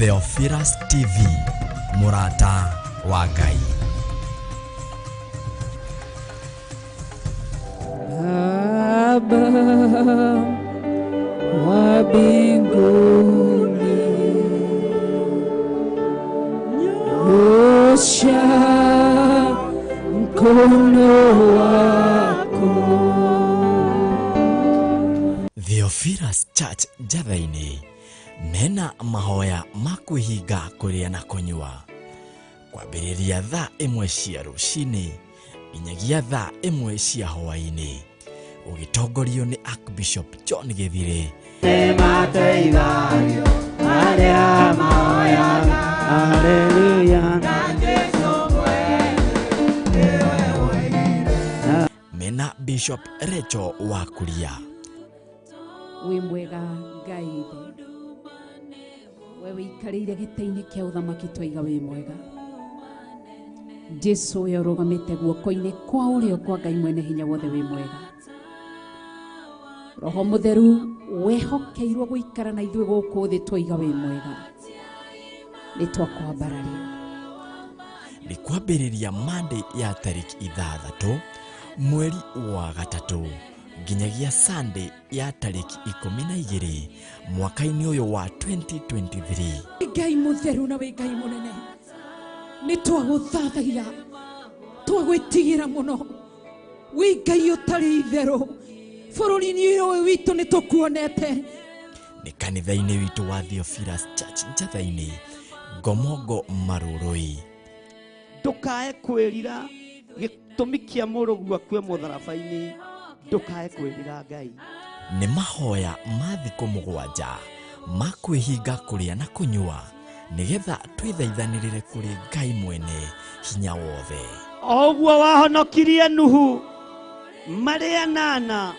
Theophilus TV, mũrata wa Ngai. Baba wa mbinguni, nyosha mkono wako. Theophilus Church Njatha-inĩ mena mahoya ma kwĩhinga kũrĩa na kũnyua kwambĩrĩria thaa 1 cia rũcinĩ nginyagia thaa 1 cia hwaĩ-inĩ, ũgĩtongorio nĩ Archbishop John Gĩthirĩ. Nĩmateithagio arĩa mahoyaga. Hallelujah. Mena Bishop Rachel wa Kuria. Wĩ mwega Ngai ithe, we wĩikarĩire gĩtĩ-inĩ kĩa ũthamaki, twaiga wĩ mwega. Jesu we ũrũgamĩte guoko-inĩ kwa ũrĩo kwa Ngai mwene hinya wothe, wĩ mwega. Roho Mũtheru wehokeirwo gũikara na ithuĩ gũkũ thĩ, twaiga wĩ mwega. Nĩ twakwambararia. Nĩ kwambĩrĩria Monday ya tarĩki 6 mweri wa 3 nginyagia Sunday ya tarĩki 12 mwaka-inĩ ũyũ wa 2023. Ngai mũtheru na wĩ Ngai mũnene, nĩ twagũthathaia, twagwĩtigĩra mũno. Wĩ Ngai ũtarĩ itherũ, bũrũri-inĩ ũyũ witũ nĩ tũkuonete. Nĩ kanitha-inĩ witũ wa Theophilus Church Njatha-inĩ, Ngomongo Marũrũi. Ndũkae kwĩrira gĩtũmi kĩa mũrũguo akue mũtharaba-inĩ, ndũkae kwĩrira Ngai. Nĩ mahoya ma thikũ 7 ma kwĩhinga kũrĩa na kũnyua nĩgetha twĩthaithanĩrĩre kũrĩ Ngai mwene hinya wothe. O ũguo wahonokirie Nuhu marĩ 8,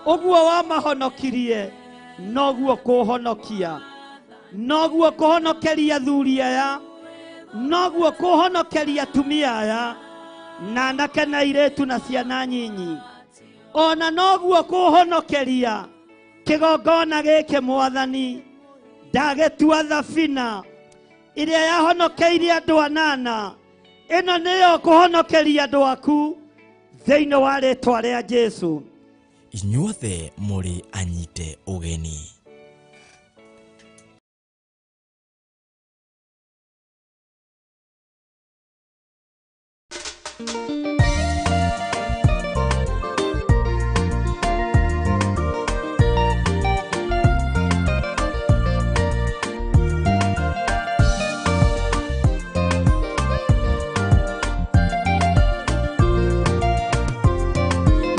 ũguo wamahonokirie noguo kũhonokia, noguo kũhonokeria athuri aya, noguo kũhonokeria atumia aya na anake na airĩtu na ciana nyinyi, ona noguo kũhonokeria kĩgongona gĩkĩ Mwathani. Ndagĩtua thabina ĩrĩa yahonokeirie andũ 8, ĩno nĩyo kũhonokeria andũ aku thĩinĩ wa rĩtwa rĩa Jesu. Inyuothe mũrĩ anyite ũgeni.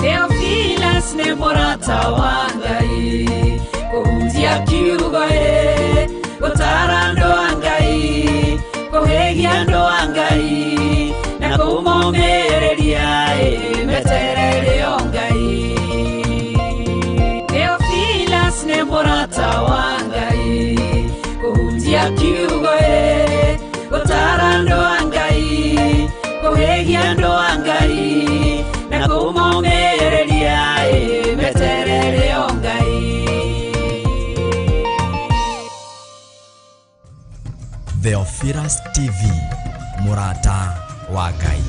Theophilus nĩ mũrata wa Ngai, kũhunjia kiugo ĩ, gũtaara andũ a Ngai, kũhĩgia andũ a Ngai, na kũmomĩrĩria ĩ, meterere o Ngai. Theophilus nĩ mũrata wa Ngai, kũhunjia kiugo ĩ, gũtaara andũ a Ngai, kũhĩgia andũ a Ngai, na kũmomĩrĩria ĩ, meterere o Ngai. Theophilus TV, mũrata wa Ngai.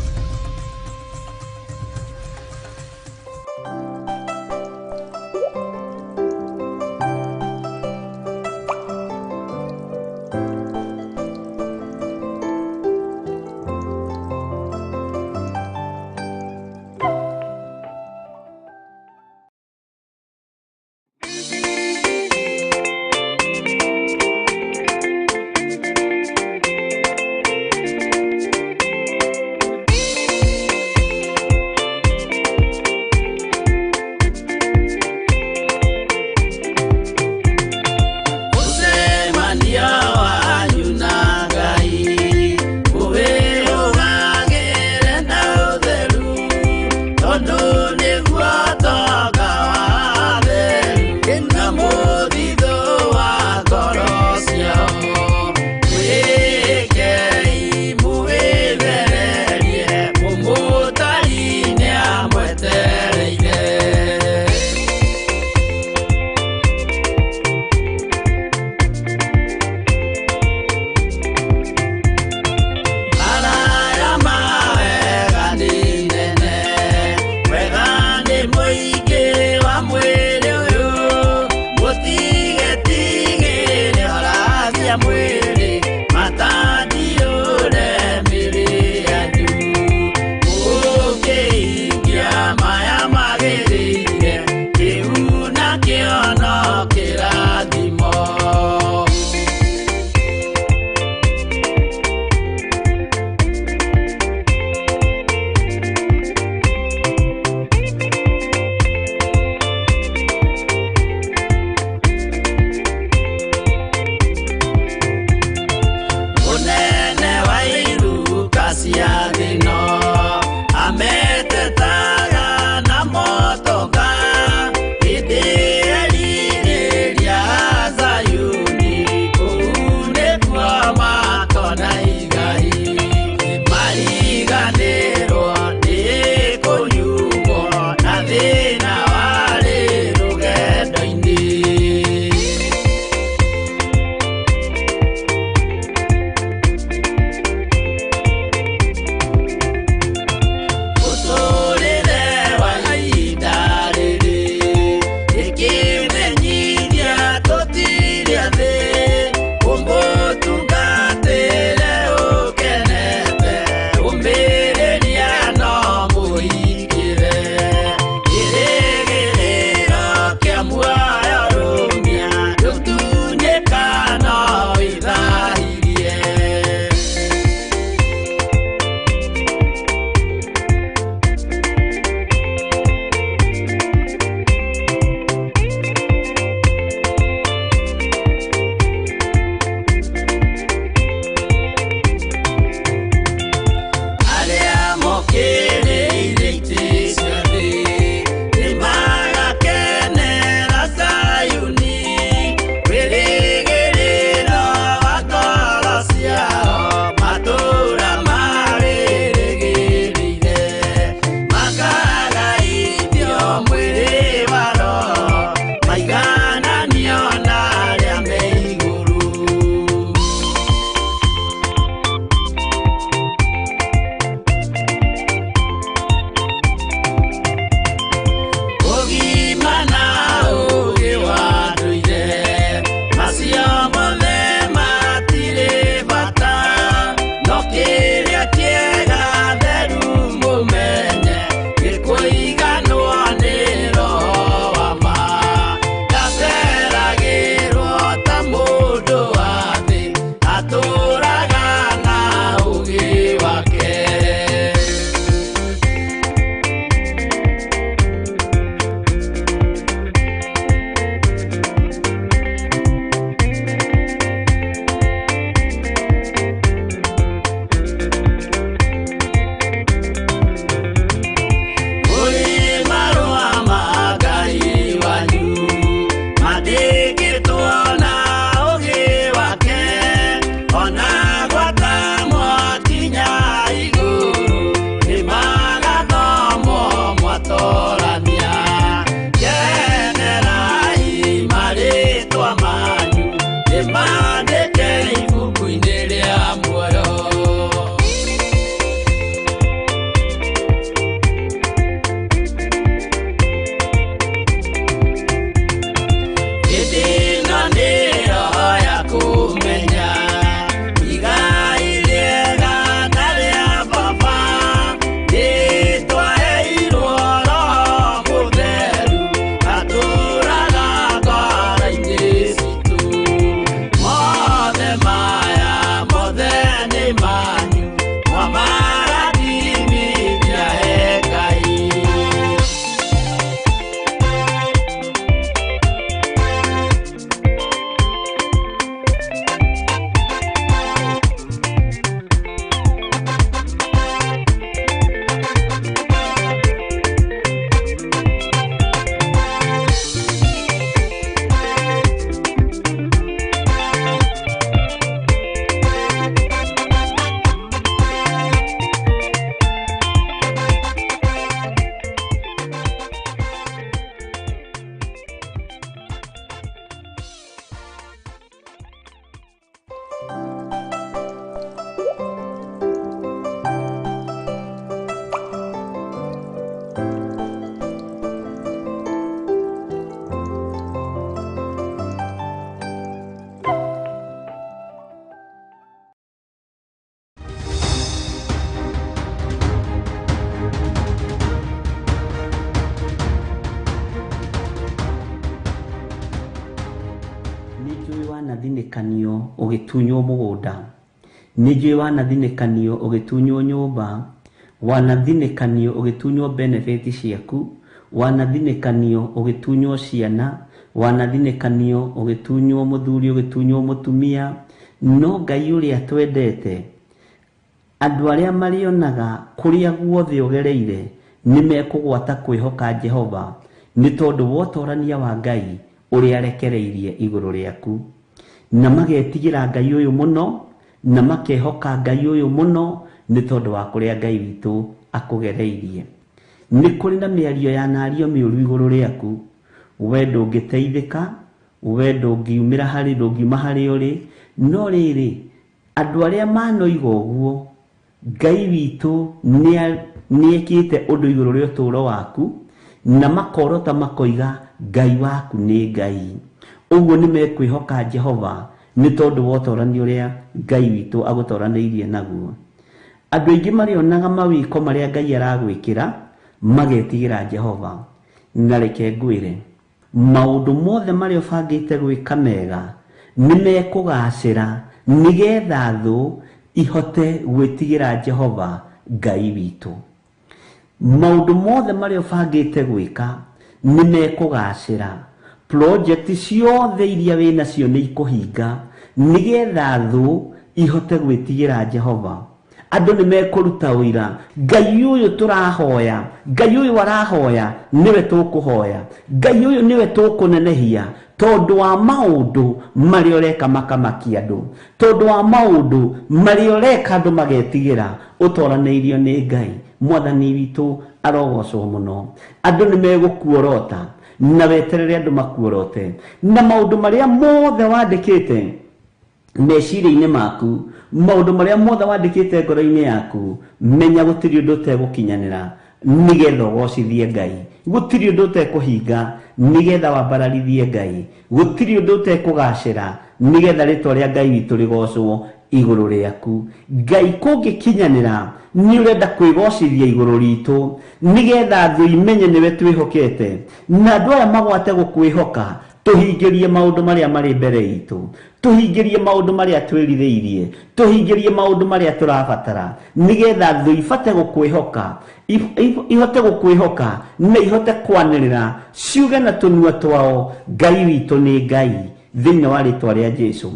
Nĩ mandĩke ibuku-inĩ rĩa muoyo. Hĩndĩ ĩno nĩ roho ya kũmenya igai rĩega na rĩa baba, nĩtwaheirwo Roho Mũtheru atũũraga ngoro-inĩ citũ. Mothe maya mothe nĩ manyu, mwamarathimithia he Ngai. Nĩ njũĩ wanathinĩkanio ũgĩtunywo mũgũnda, nĩ njũĩ wanathinĩkanio ũgĩtunywo nyũmba, wanathinĩkanio ũgĩtunywo benefit ciaku, wanathinĩkanio ũgĩtunywo ciana, wanathinĩkanio ũgĩtunywo mũthuri, ũgĩtunywo mũtumia. No Ngai ũrĩa twendete, andũ arĩa marĩonaga kũrĩa guothe ũgereire nĩ mekũgwata kwĩhoka Jehova, nĩ tondũ wa ũtorania wa Ngai ũrĩa arekereirie igũrũ rĩaku. Na magetigĩra Ngai ũyũ mũno, na makehoka Ngai ũyũ mũno, nĩ tondũ wa kũrĩa Ngai witũ akũgereirie. Nĩ kũrĩ na mĩario ya nario mĩũru igũrũ rĩaku, we ndũngĩteithĩka, we ndũngiumĩra harĩ, ndũngiuma harĩ ũrĩ. No rĩrĩ, andũ arĩa manoiga ũguo, Ngai witũ nĩekĩte ũndũ igũrũ rĩa ũtũũro waku, na makorota makoiga Ngai waku nĩ Ngai. Ũguo nĩ mekwĩhoka Jehova nĩ tondũ wa ũtorani ũrĩa Ngai witũ agũtoranĩirie naguo. Andũ aingĩ marĩonaga mawĩko marĩa Ngai aragwĩkĩra, magetigĩra Jehova. Na reke ngwĩre, maũndũ mothe marĩa ũbangĩte gwĩka mega nĩ mekũgacĩra, nĩgetha thũ ihote gwĩtigĩra Jehova Ngai witũ. Maũndũ mothe marĩa ũbangĩte gwĩka nĩ mekũgacĩra. Project ciothe iria wĩnacio nĩ ikũhinga, nĩgetha thũ ihote gwĩtigĩra Jehova. Andũ nĩ mekũruta ũira, Ngai ũyũ tũrahoya, Ngai ũyũ arahoya, nĩwe tũkũhoya, Ngai ũyũ nĩwe tũkũnenehia, tondũ wa maũndũ marĩa ũreka makamakia andũ, tondũ wa maũndũ marĩa ũreka andũ magetigĩra, ũtoranĩirio nĩ Ngai. Mwathani witũ arogocwo mũno. Andũ nĩ megũkuorota, na weterere andũ makuorote, na maũndũ marĩa mothe wandĩkĩte meciria-inĩ maku, maũndũ marĩa mothe wandĩkĩte ngoro-inĩ yaku, menya gũtirĩ ũndũ ũtegũkinyanĩra nĩgetha ũgocithie Ngai, gũtirĩ ũndũ ũtekũhinga nĩgetha wambararithie Ngai, gũtirĩ ũndũ ũtekũgacĩra nĩgetha rĩtwa rĩa Ngai witũ rĩgocwo igũrũ rĩaku. Ngai kũngĩkinyanĩra nĩ ũrenda kwĩgocithia igũrũ ritũ, nĩgetha thũ imenye nĩwe twĩhokete, na andũ aya magwate gũkwĩhoka, tũhingĩrie maũndũ marĩa marĩ mbere itũ, tũhingĩrie maũndũ marĩa twĩrirĩirie, tũhingĩrie maũndũ marĩa tũrabatara, nĩgetha thũ ibate gũkwĩhoka, ihote gũkwĩhoka na ihote kwanĩrĩra ciuge na tũnua twao, Ngai witũ nĩ Ngai, thĩinĩ wa rĩtwa rĩa Jesũ.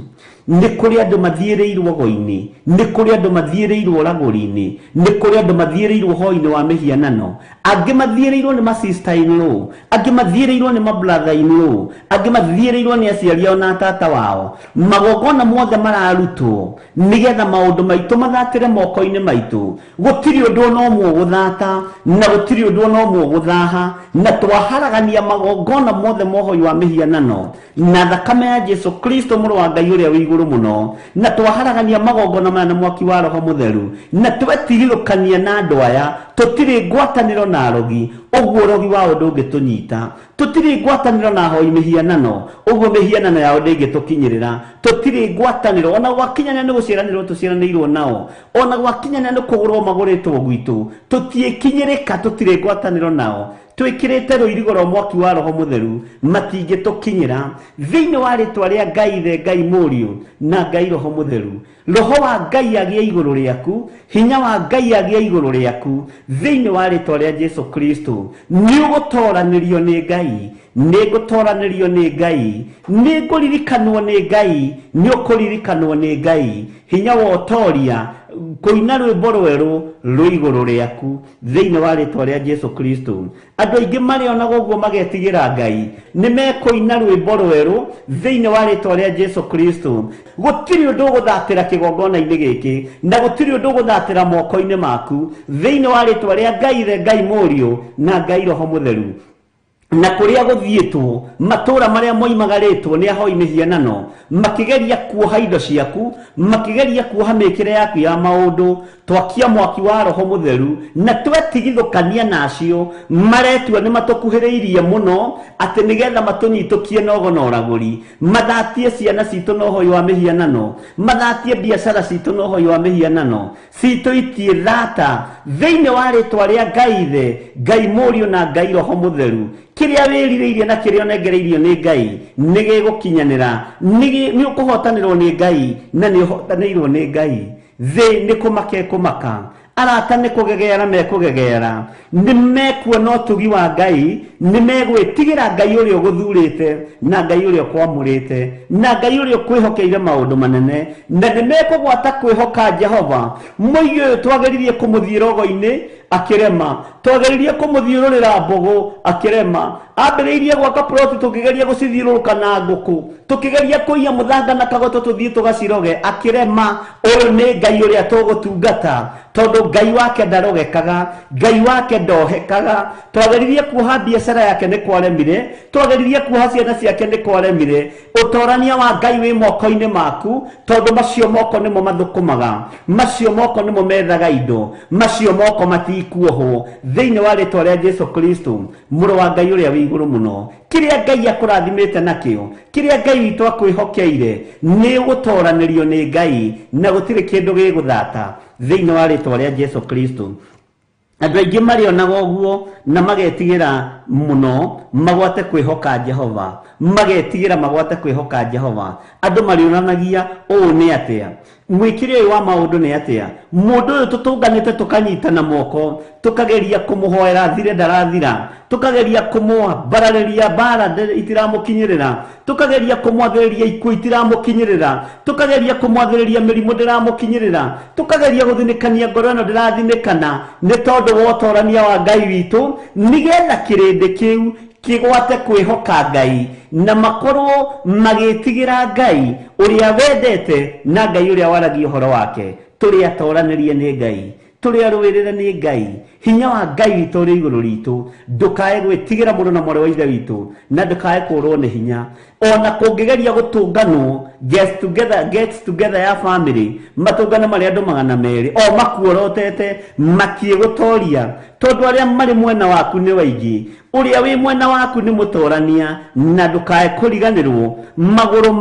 Nĩ kũrĩ andũ mathiĩrĩirwo go-inĩ, nĩ kũrĩ andũ mathiĩrĩirwo ragũri-inĩ, nĩ kũrĩ andũ mathiĩrĩirwo hoi-inĩ wa mĩhianano, angĩ mathiĩrĩirwo nĩ ma sister in law, angĩ mathiĩrĩirwo nĩ ma brother in law, angĩ mathiĩrĩirwo nĩ aciari ao na tata wao. Magongona mothe mararutwo nĩgetha maũndũ maitũ mathatĩre moko-inĩ maitũ. Gũtirĩ ũndũ ona ũmwe ũgũthata, na gũtirĩ ũndũ ona ũmwe ũgũthaha, na twaharagania magongona mothe ma ũhoi wa mĩhianano na thakame Thakame ya Jesu Kristo mũrũ wa Ngai ũrĩa wĩ igũrũ mũno, na twaharagania magongona maya na mwaki wa Roho Mũtheru, na twetigithũkania na andũ aya, tũtirĩ ngwatanĩro na arogi, ũguo ũrogi wao ndũngĩtũnyita, tũtirĩ ngwatanĩro na ahoi mĩhianano, ũguo mĩhianano yao ndĩngĩtũkinyĩrĩra, tũtirĩ ngwatanĩro ona gwakinyania nĩ gũciaranĩrwo tũciaranĩirwo nao, ona gwakinyania nĩ kũgũrwo magũrĩtwo gwitũ, tũtiĩkinyĩrĩka, tũtirĩ ngwatanĩro nao, twĩkĩrĩte rũirigo rwa mwaki wa Roho Mũtheru, matingĩtũkinyĩra. Thĩinĩ wa rĩtwa rĩa Ngai Ithe, Ngai Mũriũ na Ngai Roho Mũtheru, Roho wa Ngai agĩe igũrũ rĩaku, hinya wa Ngai agĩe igũrũ rĩaku, thĩinĩ wa rĩtwa rĩa Jesu Kristo, nĩ ũgũtoranĩrio nĩ Ngai, nĩ ngũtoranĩrio nĩ Ngai, nĩ ngũririkanwo nĩ Ngai, nĩ ũkũririkanwo nĩ Ngai, hinya wa ũtoria kũina rwĩmbo rwerũ rwĩ igũrũ rĩaku, thĩinĩ wa rĩtwa rĩa Jesu Kristo. Andũ aingĩ marĩonaga ũguo magetigĩra Ngai, nĩ mekũina rwĩmbo rwerũ thĩinĩ wa rĩtwa rĩa Jesu Kristo. Gũtirĩ ũndũ ũgũthatĩra kĩgongona-inĩ gĩkĩ, na gũtirĩ ũndũ ũgũthatĩra moko-inĩ maku, thĩinĩ wa rĩtwa rĩa Ngai Ithe, Ngai Mũriũ na Ngai Roho Mũtheru. Na kũrĩa gũthiĩtwo, matũũra marĩa moimagarĩtwo nĩ ahoi mĩhianano, makĩgeria kuoha indo ciaku, makĩgeria kuoha mĩkĩre yaku ya maũndũ, twakia mwaki wa Roho Mũtheru na twetigithũkania nacio, maretua nĩ matũkuhĩrĩirie mũno atĩ nĩgetha matũnyitũkie nogo na ũragũri, mathatie ciana citũ na ũhoi wa mĩhianano, mathatie biacara citũ na ũhoi wa mĩhianano, citũ itiĩ thata, thĩinĩ wa rĩtwa rĩa Ngai Ithe, Ngai Mũriũ na Ngai Roho Mũtheru. Kĩrĩa wĩrirĩirie na kĩrĩa ũnengereirio nĩ Ngai nĩ gĩgũkinyanĩra, nĩ ũkũhotanĩrwo nĩ Ngai na nĩ ũhotanĩirwo nĩ Ngai. Thĩ nĩ kũmaka ĩkũmaka, arata nĩ kũgegeara mekũgegeara, nĩ mekuona ũtugi wa Ngai, nĩ megwĩtigĩra Ngai ũrĩa ũgũthurĩte na Ngai ũrĩa ũkwamũrĩte na Ngai ũrĩa ũkwĩhokeire maũndũ manene, na nĩ mekũgwata kwĩhoka Jehova. Mũigi ũyũ twageririe kũmũthiĩ rogo-inĩ akĩrema, twageririe kũmũthiũrũrĩra mbũgũ akĩrema, ambĩrĩirie gwaka ploti tũkĩgeria gũcithiũrũrũka na ngũkũ, tũkĩgeria kũiya mũthanga na kagoto tũthiĩ tũgaciroge akĩrema. Ũyũ nĩ Ngai ũrĩa tũgũtungata, tondũ Ngai wake ndarogekaga, Ngai wake ndohekaga. Twageririe kuoha biacara yake nĩ kwaremire, twageririe kuoha ciana ciake nĩ kwaremire. Ũtorania wa Ngai wĩ moko-inĩ maku, tondũ macio moko nĩmo mathũkũmaga, macio moko nĩmo methaga indo, macio moko matikuohwo. Thĩinĩ wa rĩtwa rĩa Jesu Kristo, mũrũ wa Ngai ũrĩa wĩ igũrũ mũno, kĩrĩa Ngai akũrathimĩte nakĩo, kĩrĩa Ngai witũ akwĩhokeire, nĩ ũgũtoranĩrio nĩ Ngai na gũtirĩ kĩndũ gĩgũthata, thĩinĩ wa rĩtwa rĩa Jesu Kristo. Andũ aingĩ marĩonaga ũguo na magetigĩra mũno magwate kwĩhoka Jehova, magetigĩra magwate kwĩhoka Jehova. Andũ marĩonanagia ũũ nĩ atĩa, mwĩkĩre ũyũ wa maũndũ nĩ atĩa, mũndũ ũyũ tũtũnganĩte tũkanyitana moko, tũkageria kũmũhoera athire ndarathira, tũkageria kũmwambararĩria mbara itiramũkinyĩrĩra, tũkageria kũmwathĩrĩria ikuũ itiramũkinyĩrĩra, tũkageria kũmwathĩrĩria mĩrimũ ndĩramũkinyĩrĩra, tũkageria gũthinĩkania ngoro ĩno ndĩrathinĩkana, nĩ tondũ wa ũtorania wa Ngai witũ, nĩgetha kĩrĩndĩ kĩu kĩgwate kwĩhoka Ngai na makorwo magĩtigĩra Ngai ũrĩa wendete na Ngai ũrĩa waragia ũhoro wake. Tũrĩ atoranĩrie nĩ Ngai, tũrĩ arũĩrĩre nĩ Ngai, hinya wa Ngai witũ ũrĩ igũrũ ritũ. Ndũkae gwĩtigĩra mũrũ na mwarĩ wa Ithe witũ, na ndũkae kũũrwo nĩ hinya. Ona kũngĩgeria gũtũnganwo get together ya family, matũngano marĩ andũ 200 o makuorotete matiĩgũtoria, tondũ arĩa marĩ mwena waku nĩ waingĩ, ũrĩa wĩ mwena waku nĩ mũtorania, na ndũkae kũriganĩrwo magũrũ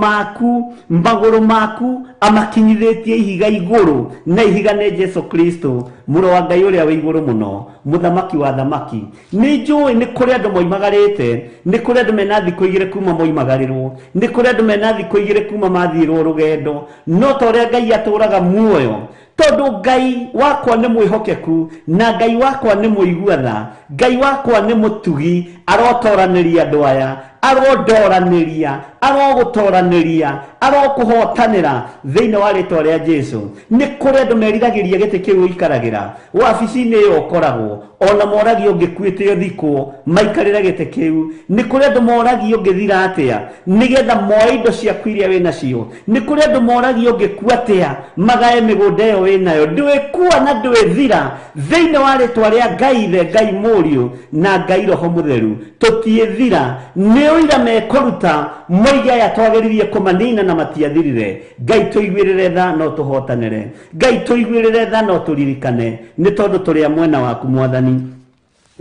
maku amakinyithĩtie ihiga igũrũ, na ihiga nĩ Jesu Kristo, mũrũ wa Ngai ũrĩa wĩ igũrũ mũno, mũthamaki wa thamaki. Nĩ njũĩ nĩ kũrĩ andũ moimagarĩte, nĩ kũrĩ andũ mena thikũ igĩrĩ kuma moimagarĩrwo, nĩ kũrĩ andũ mena thikũ igĩrĩ kuma mathiĩrwo rũgendo, no ta ũrĩa Ngai atũũraga muoyo, tondũ Ngai wakwa nĩ mwĩhokeku na Ngai wakwa nĩ mũigua tha, Ngai wakwa nĩ mũtugi, arotoranĩria andũ aya, arondoranĩria, arogũtoranĩria, arokũhotanĩra thĩinĩ wa rĩtwa rĩa Jesu. Nĩ kũrĩ andũ meriragĩria gĩtĩ kĩu ũikaragĩra, wabici-inĩ ĩyo ũkoragwo, ona moragio ũngĩkuĩte ũthikwo maikarĩre gĩtĩ kĩu. Nĩ kũrĩ andũ moragio ũngĩthira atĩa nĩgetha moe indo ciaku iria wĩnacio. Nĩ kũrĩ andũ moragio ũngĩkua atĩa magae mĩgũnda ĩyo wĩnayo. Ndwĩkua na ndwĩthira thĩinĩ wa rĩtwa rĩa Ngai Ithe, Ngai Mũriũ na Ngai Roho Mũtheru. Tũtiĩthira, nĩ ũira mekũruta Moige aya twagĩririe kũmanina na matiathirire. Ngai tũiguĩrĩre tha no tũhotanĩre. Ngai tũiguĩrĩre tha no tũririkane, nĩ tondũ tũrĩ a mwena waku Mwathani.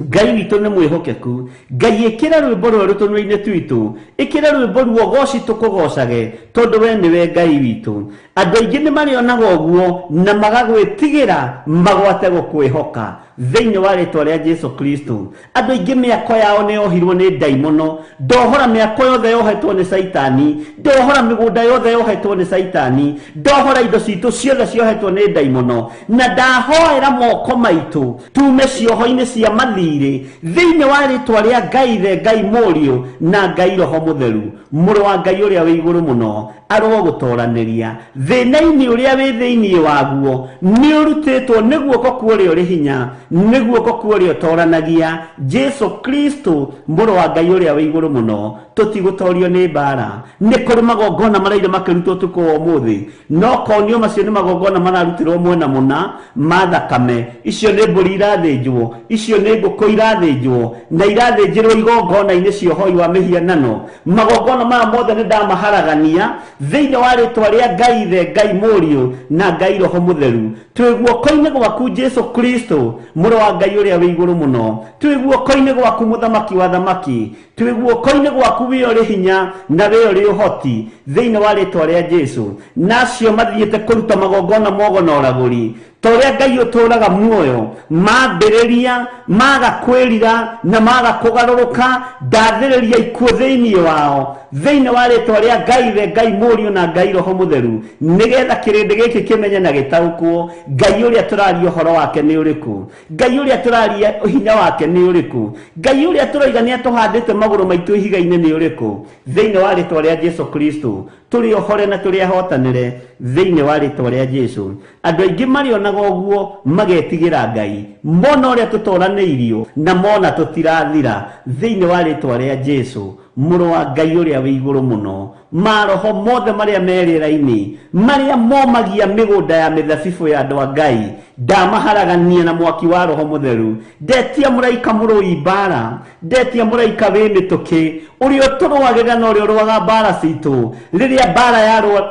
Ngai witũ nĩ mwĩhokeku. Ngai ĩkĩra rwĩmbo rwerũ tũnua-inĩ twitũ, ĩkĩra rwĩmbo ruogoci tũkũgocage, tondũ we nĩwe Ngai witũ. Andũ aingĩ nĩ marĩonaga ũguo na magagwĩtigĩra magwate gũkwĩhoka thĩinĩ wa rĩtwa rĩa Jesu Kristo. Andũ aingĩ mĩako yao nĩ yohirwo nĩ ndaimono. Ndohora mĩako yothe yohetwo nĩ Caitani, ndohora mĩgũnda yothe yohetwo nĩ Caitani, ndohora indo citũ ciothe ciohetwo nĩ ndaimono, na ndahoera moko maitũ tume cioho-inĩ cia mathirĩ thĩinĩ wa rĩtwa rĩa Ngai Ithe, Ngai Mũriũ na Ngai Roho Mũtheru. Mũrũ wa Ngai ũrĩa wĩ igũrũ mũno arogũtoranĩria thĩna-inĩ ũrĩa wĩ thĩinĩ waguo, nĩ ũrutĩtwo nĩ guoko kwa ũrĩa ũrĩ hinya, nĩ guoko kwa ũrĩa ũtoranagia, Jesu Kristo mũrũ wa Ngai ũrĩa wĩ igũrũ mũno. Tũtigũtorio nĩ mbara. Nĩ kũrĩ magongona maraire makĩrutwo ũtukũ wa ũmũthĩ, no konio macio nĩ magongona mararutĩrwo mwena mũna ma thakame. Icio nĩ mbũri irathĩnjwo, icio nĩ ngũkũ irathĩnjwo, na irathĩnjĩrwo igongona-inĩ cia ũhoi wa mĩhianano. Magongona maya mothe nĩ ndamaharagania thĩinĩ wa rĩtwa rĩa Ngai Ithe, Ngai Mũriũ na Ngai Roho Mũtheru. Twĩ guoko-inĩ gwaku Jesu Kristo mũrũ wa Ngai ũrĩa wĩ igũrũ mũno, twĩ guoko-inĩ gwaku mũthamaki wa thamaki, twĩ guoko-inĩ gwaku wĩ ũrĩ hinya na wĩ ũrĩ ũhoti thĩinĩ wa rĩtwa rĩa Jesu. Na acio mathiĩte kũruta magongona mogo na ũragũri, ta ũrĩa Ngai ũtũũraga muoyo, mambĩrĩria maga kwĩrira na maga kũgarũrũka, ndathĩrĩria ikuũ thĩinĩ wao thĩinĩ wa rĩtwa rĩa Ngai Ithe, Ngai Mũriũ na Ngai Roho Mũtheru, nĩgetha kĩrĩndĩ gĩkĩ kĩmenye na gĩtaũkwo Ngai ũrĩa tũraria ũhoro wake nĩ ũrĩkũ, Ngai ũrĩa tũraria hinya wake nĩ ũrĩkũ, Ngai ũrĩa tũroiga nĩ atũhandĩte magũrũ maitũ ihiga-inĩ nĩ ũrĩkũ. Thĩinĩ wa rĩtwa rĩa Jesu Kristo tũrĩ ohore na tũrĩ ahotanĩre thĩinĩ wa rĩtwa rĩa Jesu. Andũ aingĩ marĩonaga ũguo magetigĩra Ngai, mona ũrĩa tũtoranĩirio na mona tũtirathira thĩinĩ wa rĩtwa rĩa Jesu mũrũ wa Ngai ũrĩa wĩ igũrũ mũno. Maroho mothe marĩa me rĩera-inĩ, marĩa momagia mĩgũnda ya mĩthabibũ ya andũ a Ngai, ndamaharagania na mwaki wa Roho Mũtheru. Ndetia mũraika mũrũi mbara, ndetia mũraika wĩ mĩtũkĩ, ũrĩa ũtũrũagĩrĩra na ũrĩa ũrũaga mbara citũ, rĩrĩa mbara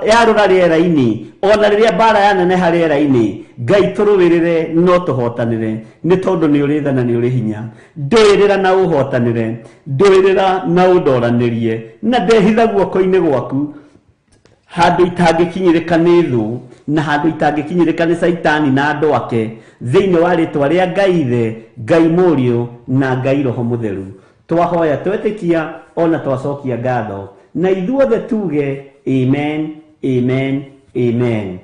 yarũra rĩera-inĩ, ona rĩrĩa mbara yaneneha rĩera-inĩ, Ngai tũrũĩrĩre no tũhotanĩre, nĩ tondũ nĩ ũrĩ tha na nĩ ũrĩ hinya. Ndũĩrĩra na ũhotanĩre, ndũĩrĩra na ũndoranĩrie, na ndehitha guoko-inĩ gwaku handũ itangĩkinyĩrĩka nĩ thũ na handũ itangĩkinyĩrĩka nĩ Caitani na andũ ake, thĩinĩ wa rĩtwa rĩa Ngai Ithe, Ngai Mũriũ na Ngai Roho Mũtheru. Twahoya twetĩkia ona twacokia ngatho, na ithuothe tuge amen, amen, amen.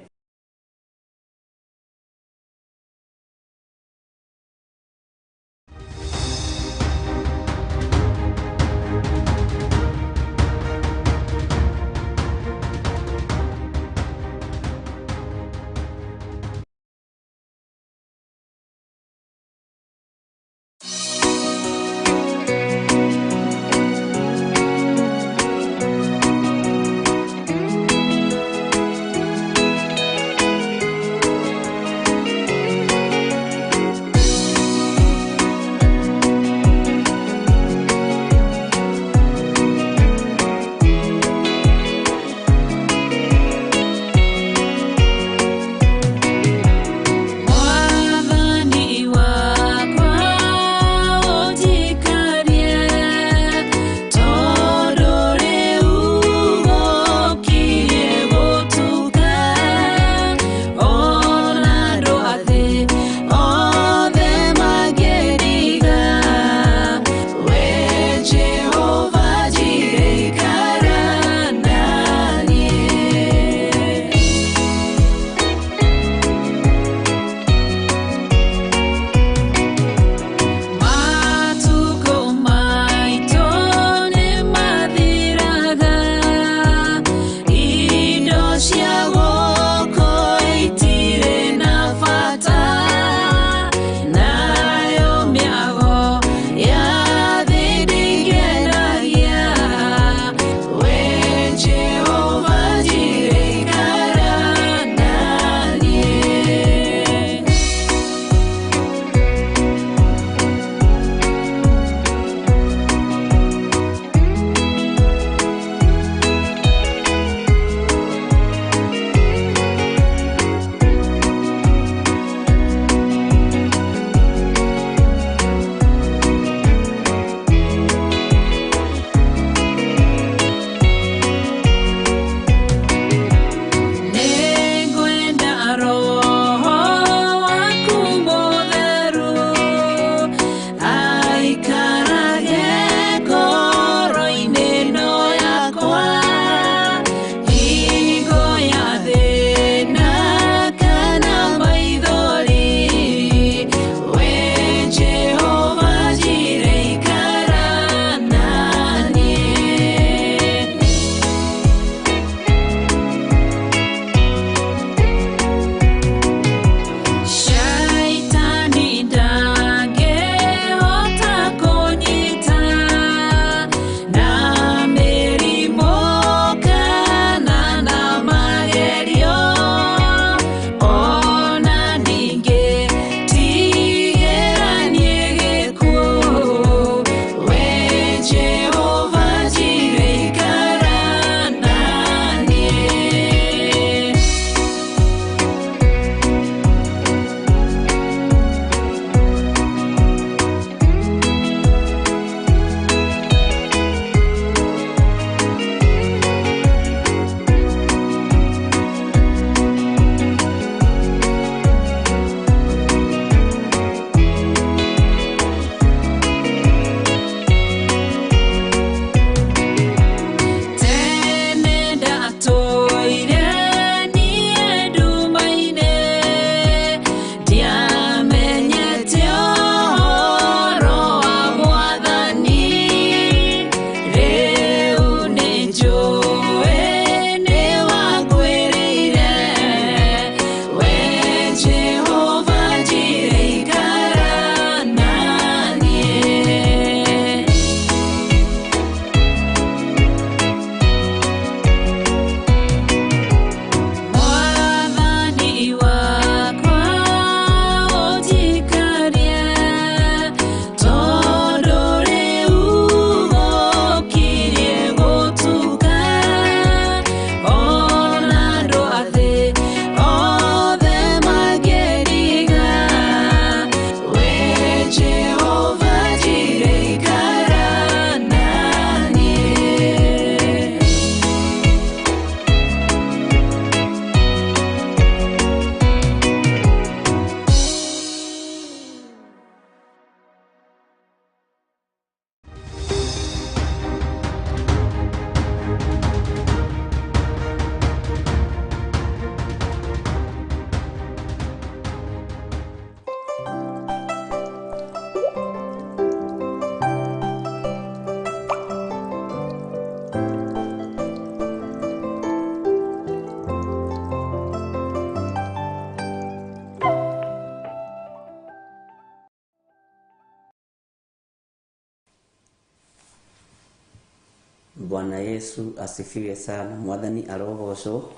Bwana Yesu asifiwe sana. Mwathani arogocwo.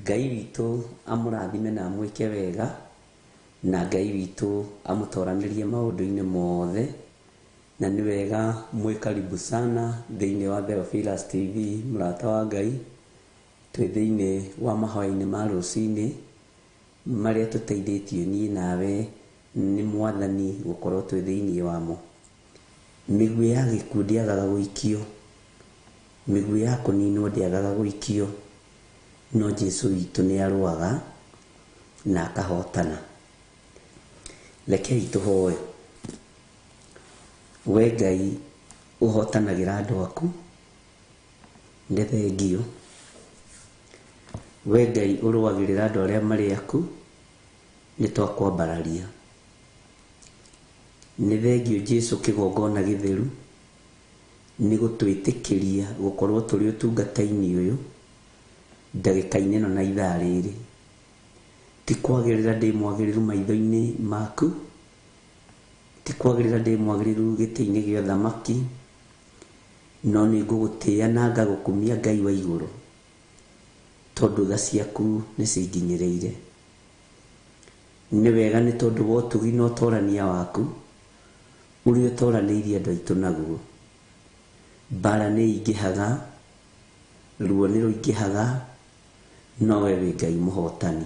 Ngai witũ amũrathime na amwĩke wega, na Ngai witũ amũtoranĩrie maũndũ-inĩ mothe. Na nĩ wega mwĩ karibu sana thĩinĩ wa Theophilus TV, mũrata wa Ngai. Twĩ thĩinĩ wa mahoya-inĩ ma rũcinĩ marĩa tũteithĩtio niĩ nawe nĩ Mwathani gũkorwo twĩ thĩinĩ wamo. Mĩguĩ ya gĩkuũ ndĩagaga gũikio, mĩguĩ ya kũninwo ndĩagaga gũikio, no Jesu witũ nĩ arũaga na akahotana. Rekei tũhoe. We Ngai ũhotanagĩra andũ aku, nĩ thengio. We Ngai ũrũagĩrĩra andũ arĩa marĩ aku, nĩ twakwambararia. Nĩ thengio Jesu kĩgongona gĩtheru, nĩ gũtwĩtĩkĩria gũkorwo tũrĩ ũtungata-inĩ ũyũ ndagĩka-inĩ ĩno na ithaa rĩrĩ. Ti kwagĩrĩra ndĩ mwagĩrĩru maitho-inĩ maku, ti kwagĩrĩra ndĩ mwagĩrĩru gĩtĩ-inĩ gĩa ũthamaki, no nĩ ngũgũtĩĩa na ngagũkumia Ngai wa igũrũ, tondũ tha ciaku nĩ cinginyĩrĩire. Nĩ wega nĩ tondũ wa ũtugi na ũtorania waku ũrĩa ũtoranĩirie andũ aitũ naguo. Mbara nĩ ingĩhaga, ruo nĩ rũingĩhaga, no we wĩ Ngai mũhotani.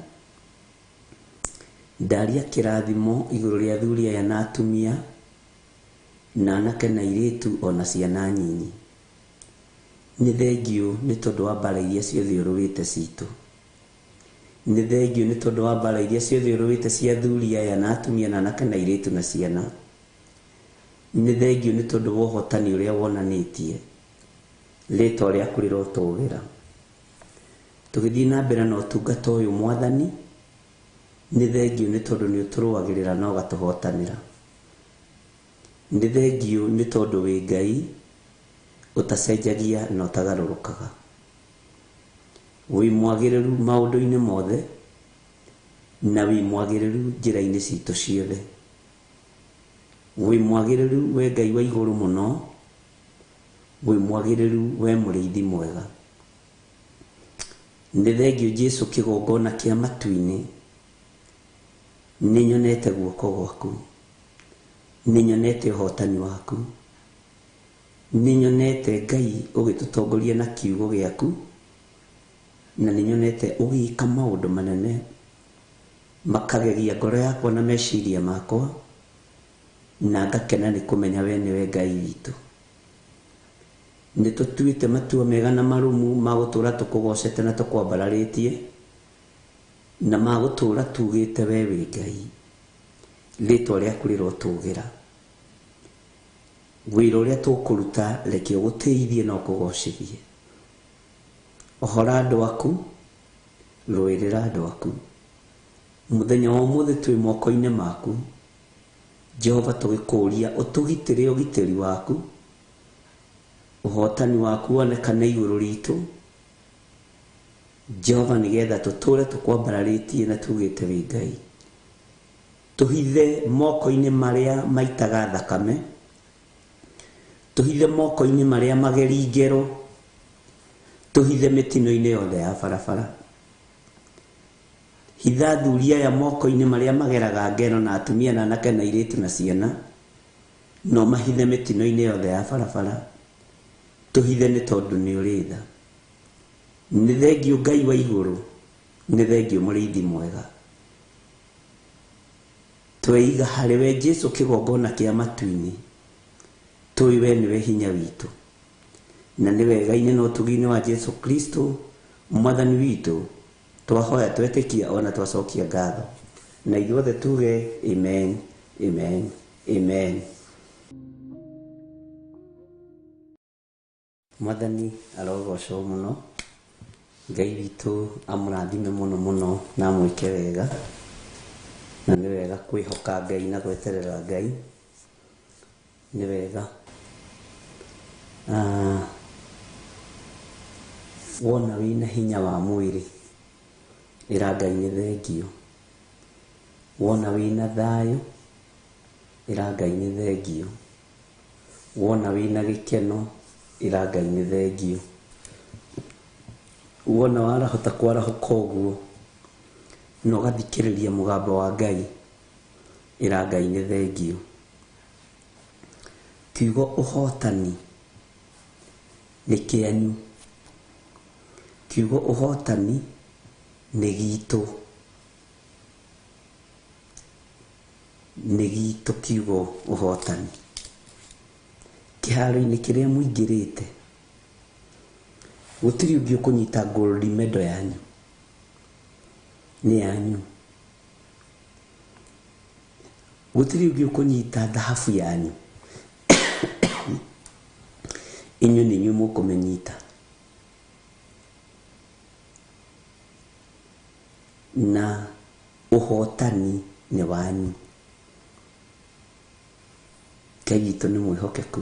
Ndaria kĩrathimo igũrũ rĩa athuri aya na atumia, na anake na airĩtu ona ciana nyinyi. Nĩ thengio nĩ tondũ wa mbara iria ciothe ũrũĩte citũ. Nĩ thengio nĩ tondũ wa mbara iria ciothe ũrũĩte cia athuri aya na atumia na anake na airĩtu na ciana. Nĩ thengio nĩ tondũ wa ũhotani ũrĩa wonanĩtie. Rĩtwa rĩaku rĩrotũgĩra. Tũgĩthiĩ na mbere na ũtungata ũyũ Mwathani, nĩ thengio nĩ tondũ nĩ ũtũrũagĩrĩra na ũgatũhotanĩra. Nĩ thengio nĩ tondũ wĩ Ngai ũtacenjagia na ũtagarũrũkaga. Wĩ mwagĩrĩru maũndũ-inĩ mothe, na wĩ mwagĩrĩru njĩra-inĩ citũ ciothe. Wĩ mwagĩrĩru we Ngai wa igũrũ mũno, wĩ mwagĩrĩru we mũrĩithi mwega. Nĩ thengio Jesu kĩgongona kĩa matu-inĩ, nĩ nyonete guoko gwaku, nĩ nyonete ũhotani waku, nĩ nyonete Ngai ũgĩtũtongoria na kiugo gĩaku, na nĩ nyonete ũgĩka maũndũ manene makagegia ngoro yakwa na meciria makwa, na ngakena nĩ kũmenya we nĩwe Ngai witũ. Nĩ tũtuĩte matua mega na marũmu ma gũtũũra tũkũgocete na tũkwambararĩtie, na ma gũtũũra tugĩte we wĩ Ngai. Rĩtwa rĩaku rĩrotũgĩra. Wĩra ũrĩa tũkũruta reke ũgũtĩithie na ũkũgocithie. Ohora andũ aku, rũĩrĩra andũ aku. Mũthenya wa ũmũthĩ twĩ moko-inĩ maku. Jehova tũgĩkũria ũtũgitĩre ũgitĩri waku, ũhotani waku wonekane igũrũ ritũ. Jehova nĩgetha tũtũre tũkwambararĩtie na tugĩte wĩ Ngai. Tũhithe moko-inĩ marĩa maitaga thakame, tũhithe moko-inĩ marĩa mageri ngero, tũhithe mĩtino-inĩ yothe ya barabara. Hitha athuri aya moko-inĩ marĩa mageraga ngero na atumia na anake na airĩtu na ciana, no mahithe mĩtino-inĩ yothe ya barabara. Tũhithe nĩ tondũ nĩ ũrĩ tha. Nĩ thengio Ngai wa igũrũ, nĩ thengio mũrĩithi mwega. Tweiga harĩ we Jesu kĩgongona kĩa matu-inĩ, tũĩ we nĩwe hinya witũ. Na nĩ wega-inĩ na ũtugi-inĩ wa Jesu Kristo Mwathani witũ, twahoya twetĩkia ona twacokia ngatho. Na ithuothe tuge amen, amen, amen. Mwathani arogocwo mũno. Ngai witũ amũrathime mũno mũno na amwĩke wega. Na nĩ wega kwĩhoka Ngai na gweterera Ngai. Nĩ wega. Wona wĩna hinya wa mwĩrĩ, ĩra Ngai nĩ thengio. Wona wĩna thayũ, ĩra Ngai nĩ thengio. Wona wĩna gĩkeno, Ĩra Ngai nĩ thengiũ. Wona warahota kwarahũka ũguo na ũgathikĩrĩria mũgambo wa Ngai, ĩra Ngai nĩ thengiũ. Kiugo ũhotani nĩ kĩanyu. Kiugo ũhotani nĩ gitũ. Nĩ gitũ kiugo ũhotani. Kĩharo-inĩ kĩrĩa mũingĩrĩte, gũtirĩ ũngĩ ũkũnyita gold medal yanyu. Nĩ yanyu. Gũtirĩ ũngĩ ũkũnyita thahabu yanyu. Inyuĩ nĩ inyuĩ mũkũmĩnyita. Na ũhotani nĩ wanyu. Ngai witũ nĩ mwĩhokeku.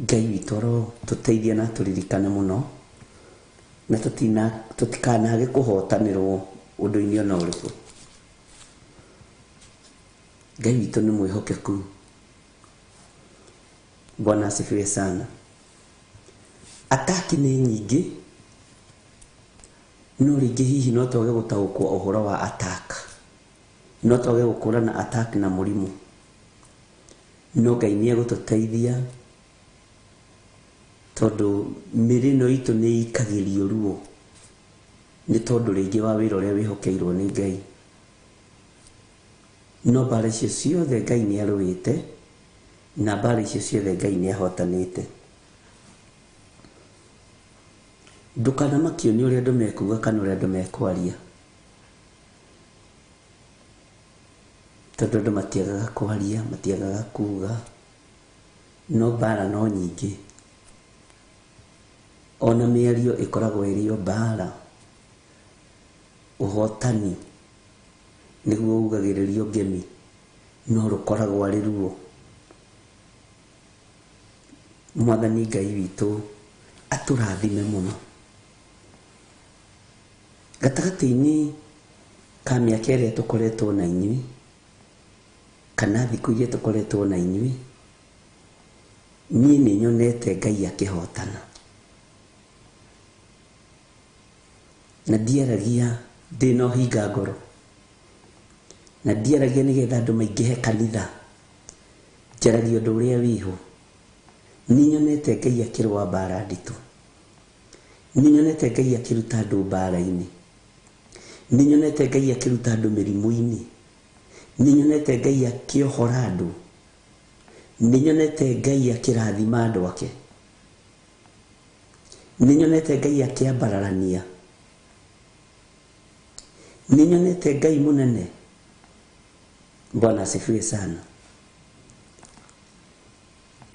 Ngai witũ arotũteithia na atũririkane mũno na tũtikanage kũhotanĩrwo ũndũ-inĩ ona ũrĩkũ. Ngai witũ nĩ mwĩhokeku. Bwana asifiwe sana. Ataki nĩ nyingĩ, no rĩngĩ hihi no twage gũtaũkwo ũhoro wa attack. No twage gũkũrana attack na mũrimũ. No Ngai nĩ egũtũteithia tondũ mĩĩrĩ ĩno itũ nĩ ĩikagĩrio ruo nĩ tondũ rĩngĩ wa wĩra ũrĩa wĩhokeirwo nĩ Ngai. No mbara icio ciothe Ngai nĩ arũĩte na mbara icio ciothe Ngai nĩ ahotanĩte. Ndũkanamakio nĩ ũrĩa andũ mekuga kana ũrĩa andũ mekwaria. Tondũ andũ matiagaga kwaria, matiagaga kuga, no mbara no nyingĩ. Ona mĩario ĩkoragwo ĩrĩ o mbara. Ũhotani nĩguo ugagĩrĩrio ngemi, no rũkoragwo arĩ ruo. Mwathani Ngai witũ atũrathime mũno. Gatagatĩ-inĩ ka mĩaka ĩrĩa tũkoretwo na inyuĩ, kana thikũ iria tũkoretwo na inyuĩ, niĩ nĩ nyonete Ngai akĩhotana. Na ndiaragia ndĩna ũhinga ngoro. Na ndiaragia nĩgetha andũ maingĩhe kanitha. Njaragia ũndũ ũrĩa wĩho. Nĩ nyonete Ngai akĩrũa mbara nditũ. Nĩ nyonete Ngai akĩruta andũ mbara-inĩ. Nĩ nyonete Ngai akĩruta andũ mĩrimũ-inĩ. Nĩ nyonete Ngai akĩohora andũ. Nĩ nyonete Ngai akĩrathima andũ ake. Nĩ nyonete Ngai akĩambararania. Nĩ nyonete Ngai mũnene. Bwana asifiwe sana.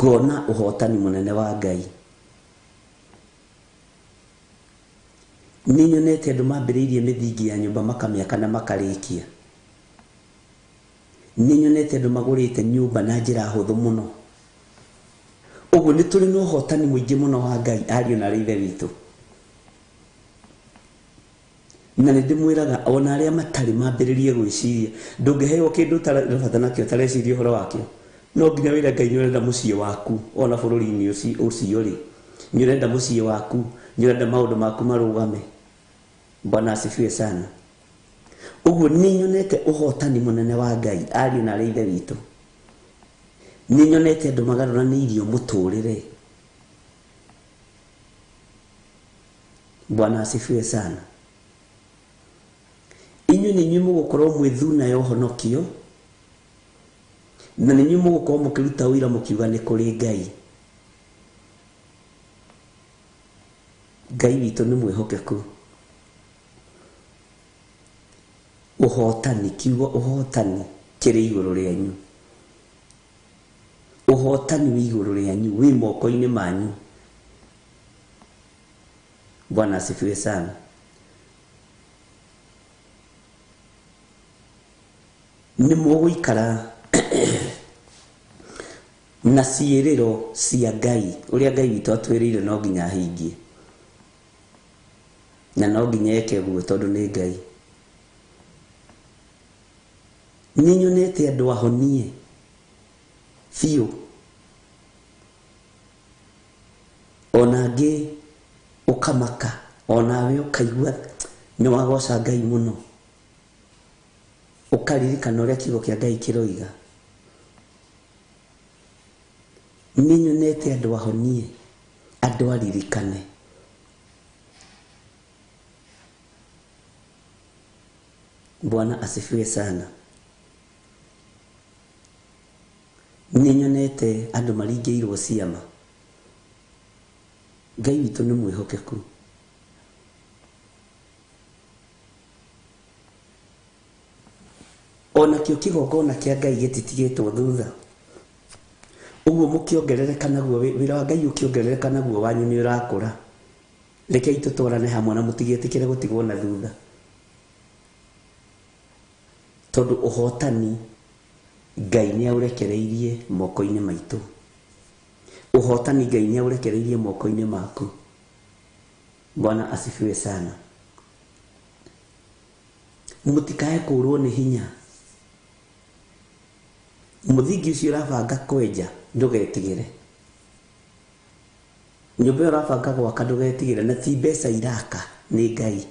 Ngona ũhotani mũnene wa Ngai. Nĩ nyonete andũ mambĩrĩirie mĩthingi ya nyũmba makamĩaka na makarĩkia. Nĩ nyonete andũ magũrĩte nyũmba na njĩra hũthũ mũno. Ũguo nĩ tũrĩ na ũhotani mũingĩ mũno wa Ngai ariũ na arĩ ithe witũ. Na nĩ ndĩmwĩraga ona arĩa matarĩ mambĩrĩrie gwĩciria, ndũngĩheo kĩndũ ũtarabata nakĩo ũtareciria ũhoro wakĩo. No nginya wĩre Ngai nĩ ũrenda mũciĩ waku ona bũrũri-inĩ ũcio rĩ, nĩ ũrenda mũciĩ waku, nĩ ũrenda maũndũ maku marũgame. Bwana asifiwe sana. Ũguo nĩ nyonete ũhotani mũnene wa Ngai ariũ na arĩ ithe witũ. Nĩ nyonete andũ magarũranĩirio mũtũrĩre. Bwana asifiwe sana. Inyuĩ nĩ inyuĩ mũgũkorwo mwĩ thuna ya ũhonokio, na nĩ inyuĩ mũgũkorwo mũkĩruta ũira mũkiuga nĩ kũrĩ Ngai. Ngai witũ nĩ mwĩhokeku. Ũhotani, kiugo ũhotani kĩrĩ igũrũ rĩanyu. Ũhotani wĩ igũrũ rĩanyu, wĩ moko-inĩ manyu. Bwana asifiwe sana. Nĩ mũgũikara na ciĩrĩro cia Ngai, ũrĩa Ngai witũ atwĩrĩire no nginya ahingie. Na no nginya eke ũguo tondũ nĩ Ngai. Nĩ nyonete andũ ahonie biũ. Ona angĩ ũkamaka, onawe ũkaigua nĩ wagoca Ngai mũno, ũkaririkana ũrĩa kiugo kĩa Ngai kĩroiga. Nĩ nyonete andũ ahonie, andũ aririkane. Bwana asifiwe sana. Nĩ nyonete andũ maringĩirwo ciama. Ngai witũ nĩ mwĩhokeku. Ona kĩo kĩgongona kĩa Ngai gĩtitigĩtwo thutha. Ũguo mũkĩongerereka naguo, wĩra wa Ngai ũkĩongerereka naguo wanyu nĩ ũrakũra. Rekei tũtwarane hamwe na mũtigetĩkĩre gũtigwo na thutha. Tondũ ũhotani Ngai nĩ aũrekereirie moko-inĩ maitũ. Ũhotani Ngai nĩ aũrekereirie moko-inĩ maku. Bwana asifiwe sana. Mũtikae kũrwo nĩ hinya. Mũthingi ũcio ũrabanga kwenja ndũgetigĩre. Nyũmba ĩyo ũrabanga gwaka ndũgetigĩre, na ti mbeca iraka, nĩ Ngai.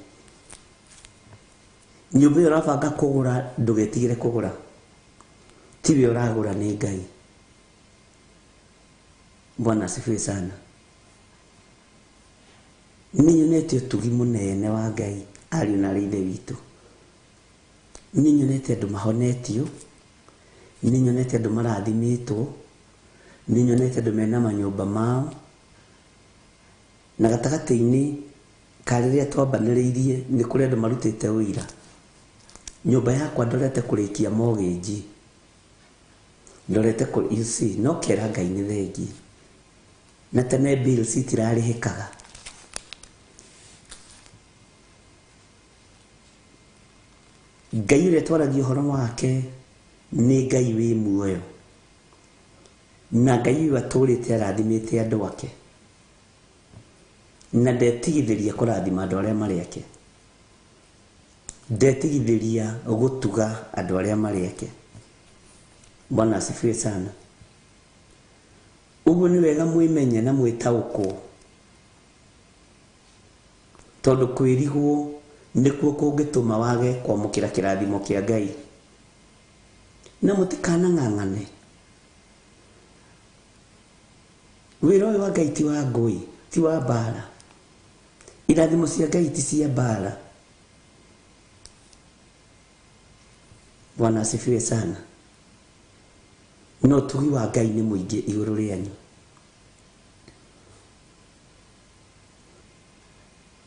Nyũmba ĩyo ũrabanga kũgũra ndũgetigĩre kũgũra, tiwe ũragũra, nĩ Ngai. Bwana asifiwe sana. Nĩ nyonete ũtugi mũnene wa Ngai ariũ na arĩ ithe witũ. Nĩ nyonete andũ mahonetio, nĩ nyonete andũ marathimĩtwo, nĩ nyonete andũ mena manyũmba mao. Na gatagatĩ-inĩ ka rĩrĩa twambanĩrĩirie nĩ kũrĩ andũ marutĩte ũira. Nyũmba yakwa ndorete kũrĩkia mortgage, ndorete you see, no kera Ngai nĩ thengi. Na tene bills itirarĩhĩkaga. Ngai ũrĩa twaragia ũhoro wake nĩ Ngai wĩ muoyo. Na Ngai ũyũ atũrĩte arathimĩte andũ ake. Na ndetigithĩria kũrathima andũ arĩa marĩ ake. Ndetigithĩria gũtuga andũ arĩa marĩ ake. Bwana asifiwe sana. Ũguo nĩ wega mwĩmenye na mwĩtaũkwo. Tondũ kwĩrigwo nĩkuo kũngĩtũma wage kwamũkĩra kĩrathimo kĩa Ngai. Na mũtikanang'ang'ane. Wĩra ũyũ wa Ngai ti wa ngũĩ, ti wa mbara. Irathimo cia Ngai ti cia mbara. Bwana asifiwe sana. No ũtugi wa Ngai nĩ mũingĩ igũrũ rĩanyu.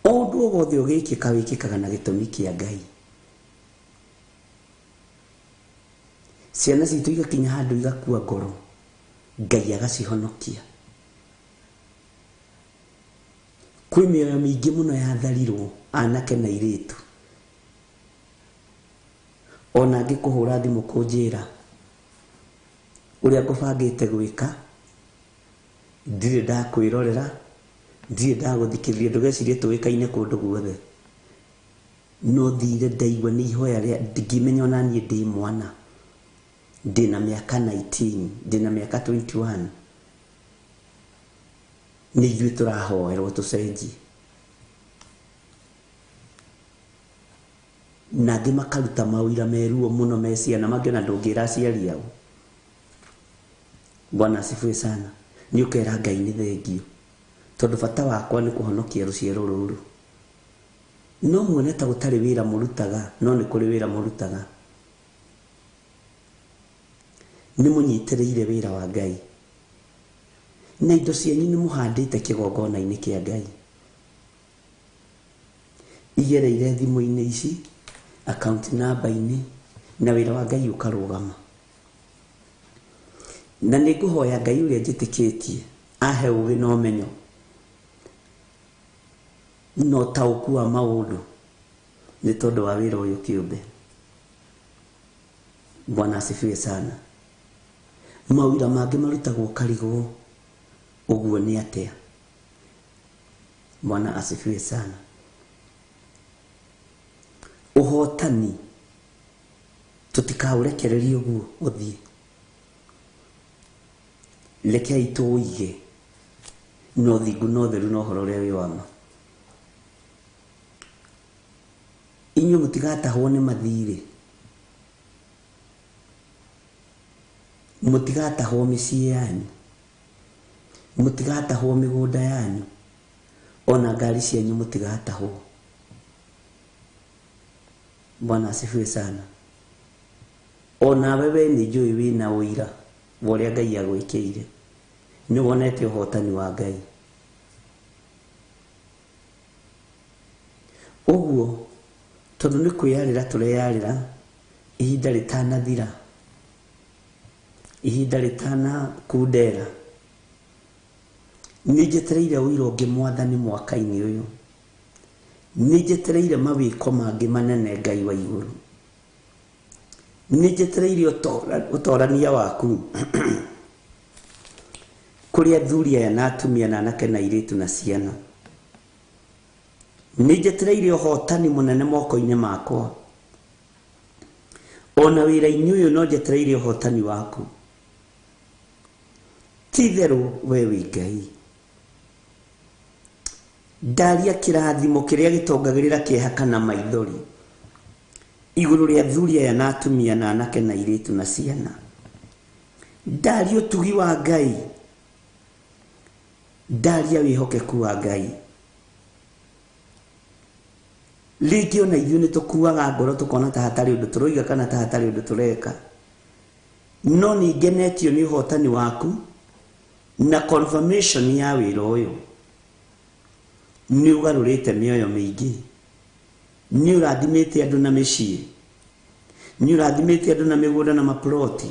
O ũndũ o wothe ũgĩkĩka wĩkĩkaga na gĩtũmi kĩa Ngai. Ciana citũ igakinya handũ igakua ngoro, Ngai agacihonokia. Kwĩ mĩoyo mĩingĩ mũno yatharirwo anake na airĩtu. Ona angĩ kũhũra thimũ kũnjĩra ũrĩa ngũbangĩte gwĩka, ndirĩ ndakwĩrorera, ndirĩ ndagũthikĩrĩria, ndũgecirie tũĩkaine kũndũ guothe. No thire ndaigua nĩ ihoya rĩa ndingĩmenya ona niĩ ndĩ mwana. Ndĩna mĩaka 19, ndĩna mĩaka 21. Nĩ ithuĩ tũrahoerwo tũcenjie. Na angĩ makaruta mawĩra meruo mũno me ciana, mangĩona ndũngĩra aciari ao. Bwana asifiwe sana. Nĩ ũkera Ngai nĩ thengio. Tondũ bata wakwa nĩ kũhonokia rũciaro rũrũ. No muone ta gũtarĩ wĩra mũrutaga, no nĩ kũrĩ wĩra mũrutaga. Nĩ mũnyitĩrĩire wĩra wa Ngai. Na indo cianyu nĩ mũhandĩte kĩgongona-inĩ kĩa Ngai. Igereire thimũ-inĩ ici, account number-inĩ, na wĩra wa Ngai ũkarũgama. Na nĩ ngũhoya Ngai ũrĩa njĩtĩkĩtie ahe ũgĩ na ũmenyo na ũtaũku wa maũndũ nĩ tondũ wa wĩra ũyũ kĩũmbe. Bwana asifiwe sana. Mawĩra mangĩ marutagwo karigwo ũguo nĩ atĩa? Bwana asifiwe sana. Ũhotani tũtikaũrekererie ũguo ũthiĩ. Rekei tũũige Na ũthingu na ũtheru na ũhoro ũrĩa wĩ wa ma. Inyuĩ mũtigatahwo nĩ mathirĩ, mũtigatahwo mĩciĩ yanyu, mũtigatahwo mĩgũnda yanyu, ona ngari cianyu mũtigatahwo. Bwana asifiwe sana. Onawe we nĩ njũĩ wĩna ũira wa ũrĩa Ngai agwĩkĩire, nĩ wonete ũhotani wa Ngai. Ũguo tondũ nĩ kwĩyarĩra tũreyarĩra ihinda rĩtanathira, ihinda rĩtanakundera, nĩ njetereire ũira ũngĩ Mwathani mwaka-inĩ ũyũ, nĩ njetereire mawĩko mangĩ manene Ngai wa igũrũ, nĩ njetereire ũtorania waku kũrĩ athuri aya na atumia na anake na airĩtu na ciana. Nĩ njetereire ũhotani mũnene moko-inĩ makwa, ona wĩra-inĩ ũyũ no njetereire ũhotani waku. Ti itherũ we wĩ Ngai. Ndaria kĩrathimo kĩrĩa gĩtongagĩrĩra kĩeha kana maithori igũrũ rĩa athuri aya na atumia na anake na airĩtu na ciana. Ndaria ũtugi wa Ngai, ndaria wĩhokeku wa Ngai. Rĩngĩ ona ithuĩ nĩ tũkuaga ngoro tũkona ta hatarĩ ũndũ tũroiga kana ta hatarĩ ũndũ tũreka, no nĩ ngenetio nĩ ũhotani waku na confirmation ya wĩra ũyũ. Nĩ ũgarũrĩte mĩoyo mĩingĩ, nĩ ũrathimĩte andũ na mĩciĩ, nĩ ũrathimĩte andũ na mĩgũnda na maploti,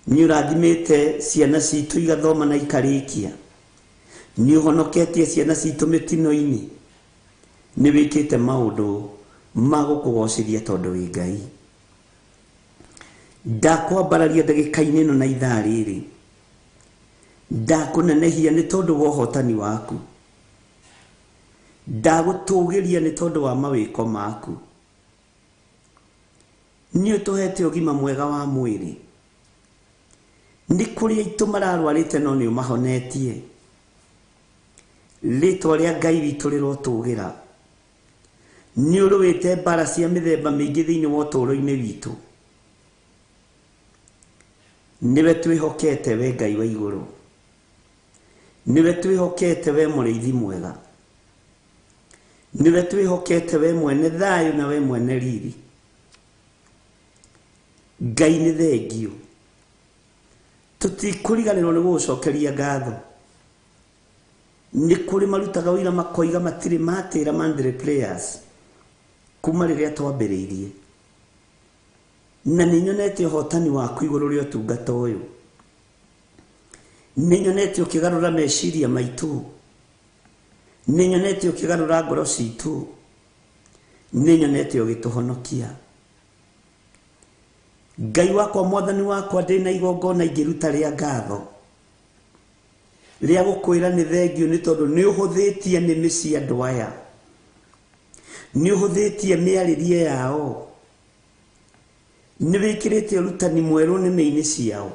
nĩ ũrathimĩte ciana citũ igathoma na ikarĩkia, nĩ ũhonoketie ciana citũ mĩtino-inĩ, nĩ wĩkĩte maũndũ ma gũkũgocithia tondũ wĩ Ngai. Ndakwambararia ndagĩka-inĩ ĩno na ithaa rĩrĩ, ndakũnenehia nĩ tondũ wa ũhotani waku, ndagũtũgĩria nĩ tondũ wa mawĩko maku. Nĩ ũtũhete ũgima mwega wa mwĩrĩ, nĩ kũrĩ aitũ mararwarĩte no nĩ ũmahonetie. Rĩtwa rĩa Ngai witũ rĩrotũgĩra. Nĩ ũrũĩte mbara cia mĩthemba mĩingĩ thĩinĩ wa ũtũũro-inĩ witũ. Nĩwe twĩhokete we Ngai wa igũrũ, nĩwe twĩhokete we mũrĩithi mwega, nĩwe twĩhokete we mwene thayũ na we mwene riri. Ngai nĩ thengio, tũtikũriganĩrwo nĩ gũgũcokeria ngatho. Nĩ kũrĩ marutaga ũira makoiga matirĩ matĩra Mandre Players kuma rĩrĩa twambĩrĩirie, na nĩ nyonete ũhotani waku igũrũ rĩa ũtungata ũyũ. Nĩ nyonete ũkĩgarũra meciria maitũ, nĩ nyonete ũkĩgarũra ngoro citũ, nĩ nyonete ũgĩtũhonokia. Ngai wakwa, Mwathani wakwa, ndĩna igongona ingĩruta rĩa ngatho rĩa gũkwĩra nĩ thengio nĩ tondũ nĩ ũhũthĩtie nĩmĩ cia andũ aya, nĩ ũhũthĩtie mĩarĩrie yao, nĩ wĩkĩrĩte ũrutani mwerũ nĩmĩ-inĩ ciao.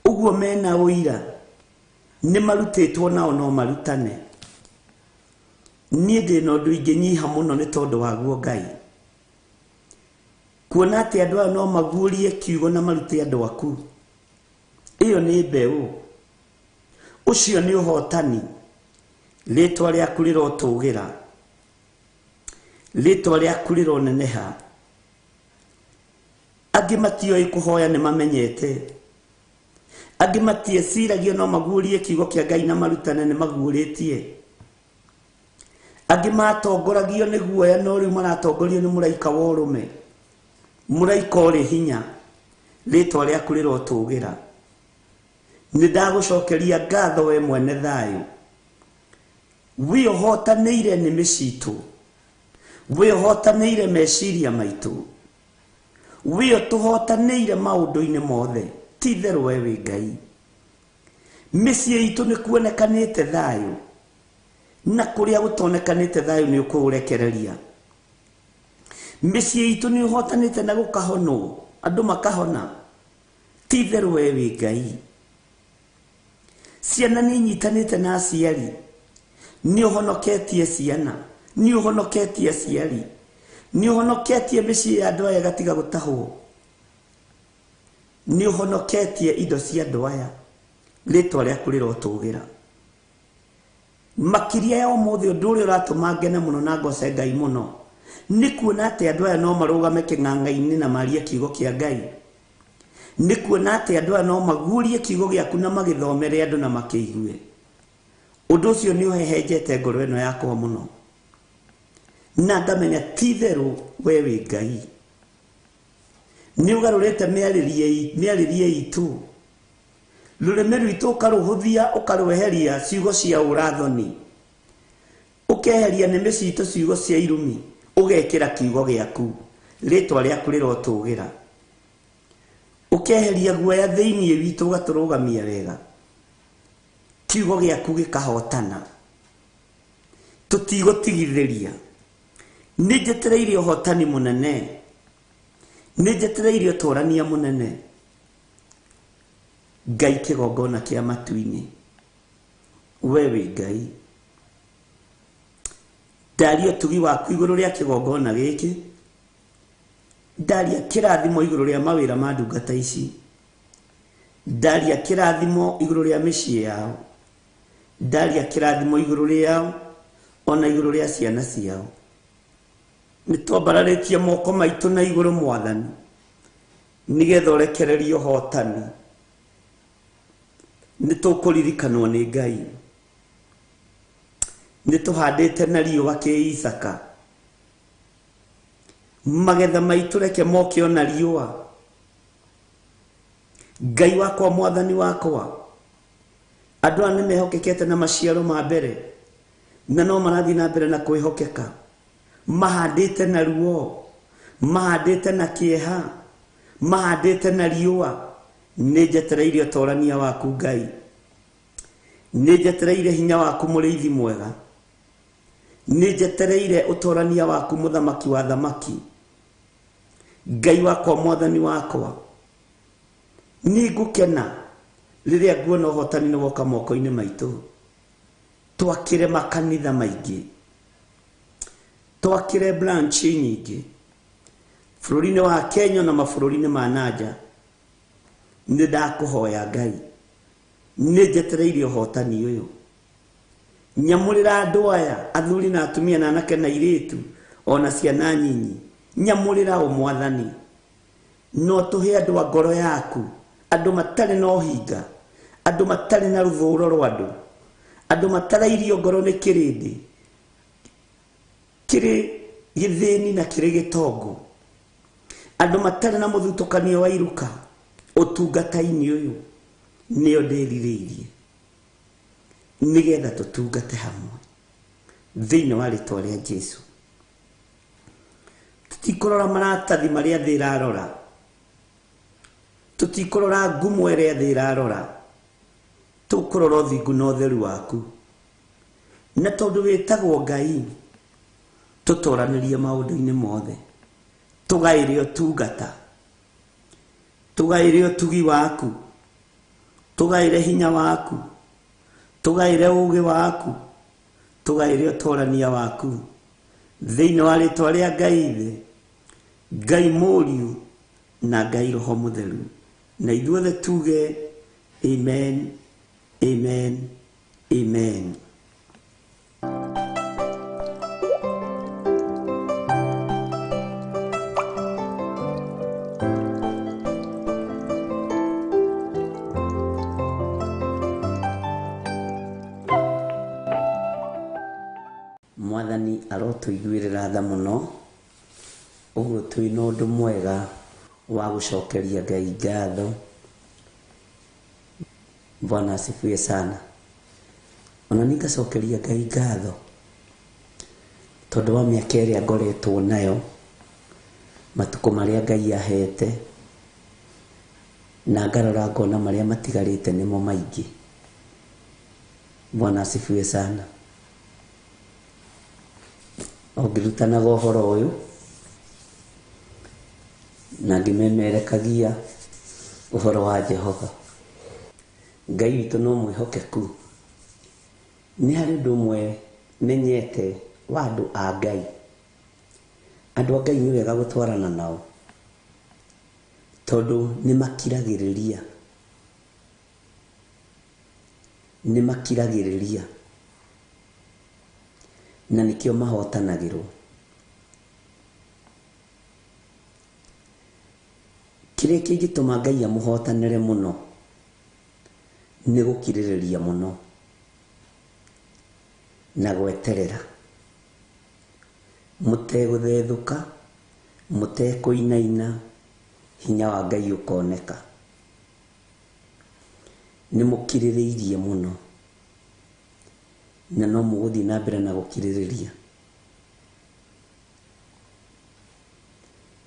Ũguo mena ũira, nĩ marutĩtwo nao no marutane. Niĩ ndĩna ũndũ ingĩnyiha mũno nĩ tondũ waguo Ngai, kuona atĩ andũ aya no maguũrie kiugo na marute andũ aku. Ĩyo nĩ mbeũ, ũcio nĩ ũhotani. Rĩtwa rĩaku rĩrotũgĩra, rĩtwa rĩaku rĩroneneha. Angĩ matioĩ kũhoya nĩ mamenyete, angĩ matieciragia no maguũrie kiugo kĩa Ngai na marutane nĩ maguũrĩtie. Angĩ matongoragio nĩ guoya no rĩu maratongorio nĩ mũraika wa ũrũme, mũraika ũrĩ hinya. Rĩtwa rĩaku rĩrotũgĩra. Nĩ ndagũcokeria ngatho we mwene thayũ, wĩ ũhotanĩire nĩmĩ citũ, wĩ ũhotanĩire meciria maitũ, wĩ ũtũhotanĩire maũndũ-inĩ mothe. Ti itherũ we wĩ Ngai. Mĩciĩ itũ nĩ kuonekanĩte thayũ, na kũrĩa gũtonekanĩte thayũ nĩ ũkũũrekereria. Mĩciĩ itũ nĩ ũhotanĩte na gũkahonwo, andũ makahona. Ti itherũ we wĩ Ngai. Ciana nĩ inyitanĩte na aciari. Nĩ ũhonoketie ciana, nĩ ũhonoketie aciari, nĩ ũhonoketie mĩciĩ ya andũ aya ĩgatiga gũtahwo, nĩ ũhonoketie indo cia andũ aya. Rĩtwa rĩaku rĩrotũgĩra. Makĩria ya ũmũthĩ ũndũ ũrĩa ũratũma ngene mũno na ngoce Ngai mũno nĩ kuona atĩ andũ aya no marũgame kĩng'ang'a-inĩ na marie kiugo kĩa Ngai. Nĩ kuona atĩ andũ aya no maguũrie kiugo gĩaku na magĩthomere andũ na makĩigue. Ũndũ ũcio nĩ ũhehenjete ngoro ĩno yakwa mũno, na ngamenya ti itherũ we wĩ Ngai. Nĩ ũgarũrĩte mĩarĩrie itũ, rũrĩmĩ rwitũ ũkarũhũthia, ũkarweheria ciugo cia ũrathoni, ũkeheria nĩmĩ citũ ciugo cia irumi, ũgekĩra kiugo gĩaku. Rĩtwa rĩaku rĩrotũgĩra. Ũkeheria guoya thĩinĩ witũ, ũgatũrũgamia wega. Kiugo gĩaku gĩkahotana. Tũtigũtigithĩria. Nĩ njetereire ũhotani mũnene, nĩ njetereire ũtũrania mũnene. Ngai kĩgongona kĩa matu-inĩ, we wĩ Ngai. Ndaria ũtugi waku igũrũ rĩa kĩgongona gĩkĩ, ndaria kĩrathimo igũrũ rĩa mawĩra ma ndungata ici, ndaria kĩrathimo igũrũ rĩa mĩciĩ yao, ndaria kĩrathimo igũrũ rĩao ona igũrũ rĩa ciana ciao. Nĩ twambararĩtie moko maitũ na igũrũ Mwathani, nĩgetha ũrekererie ũhotani. Nĩ tũkũririkanwo nĩ Ngai. Nĩ tũhandĩte na riũa kĩ Isaka. Magetha maitũ reke moke ona riũa. Ngai wakwa, Mwathani wakwa, andũ aya nĩ mehokekete na maciaro ma mbere, na no marathiĩ na mbere na kwĩhokeka. Mahandĩte na ruo, mahandĩte na kĩeha, mahandĩte na riũa. Nĩ njetereire ũtorania waku Ngai, nĩ njetereire hinya waku mũrĩithi mwega, nĩ njetereire ũtorania waku mũthamaki wa thamaki. Ngai wakwa, Mwathani wakwa, nĩ ngũkena rĩrĩa nguona ũhotani nĩ woka moko-inĩ maitũ. Twakĩre makanitha maingĩ, twakĩre branch nyingĩ bũrũri-inĩ wa Kenya na mabũrũri-inĩ ma nanja. Nĩ ndakũhoya Ngai, nĩ njetereire ũhotani ũyũ. Nyamũrĩra andũ aya, athuri na atumia na anake na airĩtu ona ciana nyinyi. Nyamũrĩra o Mwathani. No tũhe andũ a ngoro yaku, andũ matarĩ na ũhinga, andũ matarĩ na rũthũro rwa andũ, andũ matarairio ngoro nĩ kĩrĩndĩ kĩrĩ gĩthĩni na kĩrĩ gĩtongo, andũ matarĩ na mũthutũkanio wa iruka. Ũtungata-inĩ ũyũ nĩo ndĩrirĩirie, nĩgetha tũtungate hamwe thĩinĩ wa rĩtwa rĩa Jesu. Tũtikũrora maratathi marĩa thĩ ĩrarora, tũtikũrora ngumo ĩrĩa thĩ ĩrarora, tũkũrora ũthingu na ũtheru waku. Na tondũ wĩtagwo Ngai, tũtoranĩrie maũndũ-inĩ mothe, tũgaĩre ũtungata, tũgaĩre ũtugi waku, tũgaĩre hinya waku, tũgaĩre ũũgĩ waku, tũgaĩre ũtorania waku thĩinĩ wa rĩtwa rĩa Ngai Ithe, Ngai Mũriũ na Ngai Roho Mũtheru. Na ithuothe tuge amen, amen, amen. Mwathani arotũiguĩrĩra tha mũno, ũguo twĩna ũndũ mwega wa gũcokeria Ngai ngatho. Bwana asifiwe sana. Ona niĩ ngacokeria Ngai ngatho tondũ wa mĩaka ĩrĩa ngoretwo nayo, matukũ marĩa Ngai ahete, na ngarora ngona marĩa matigarĩte nĩmo maingĩ. Bwana asifiwe sana. O ngĩrutanaga ũhoro ũyũ na ngĩmemerekagia ũhoro wa Jehova, Ngai witũ no mwĩhokeku. Nĩ harĩ ũndũ ũmwe menyete wa andũ a Ngai. Andũ a Ngai nĩ wega gũtwarana nao, tondũ nĩ makiragĩrĩria. Nĩ makiragĩrĩria. Na nĩkĩo mahotanagĩrwo. Kĩrĩa kĩngĩtũma Ngai amũhotanĩre mũno nĩ gũkirĩrĩria mũno na gweterera, mũtegũthethũka, mũtekũinaina, hinya wa Ngai ũkoneka. Nĩ mũkirĩrĩirie mũno na no mũgũthiĩ na mbere na gũkirĩrĩria.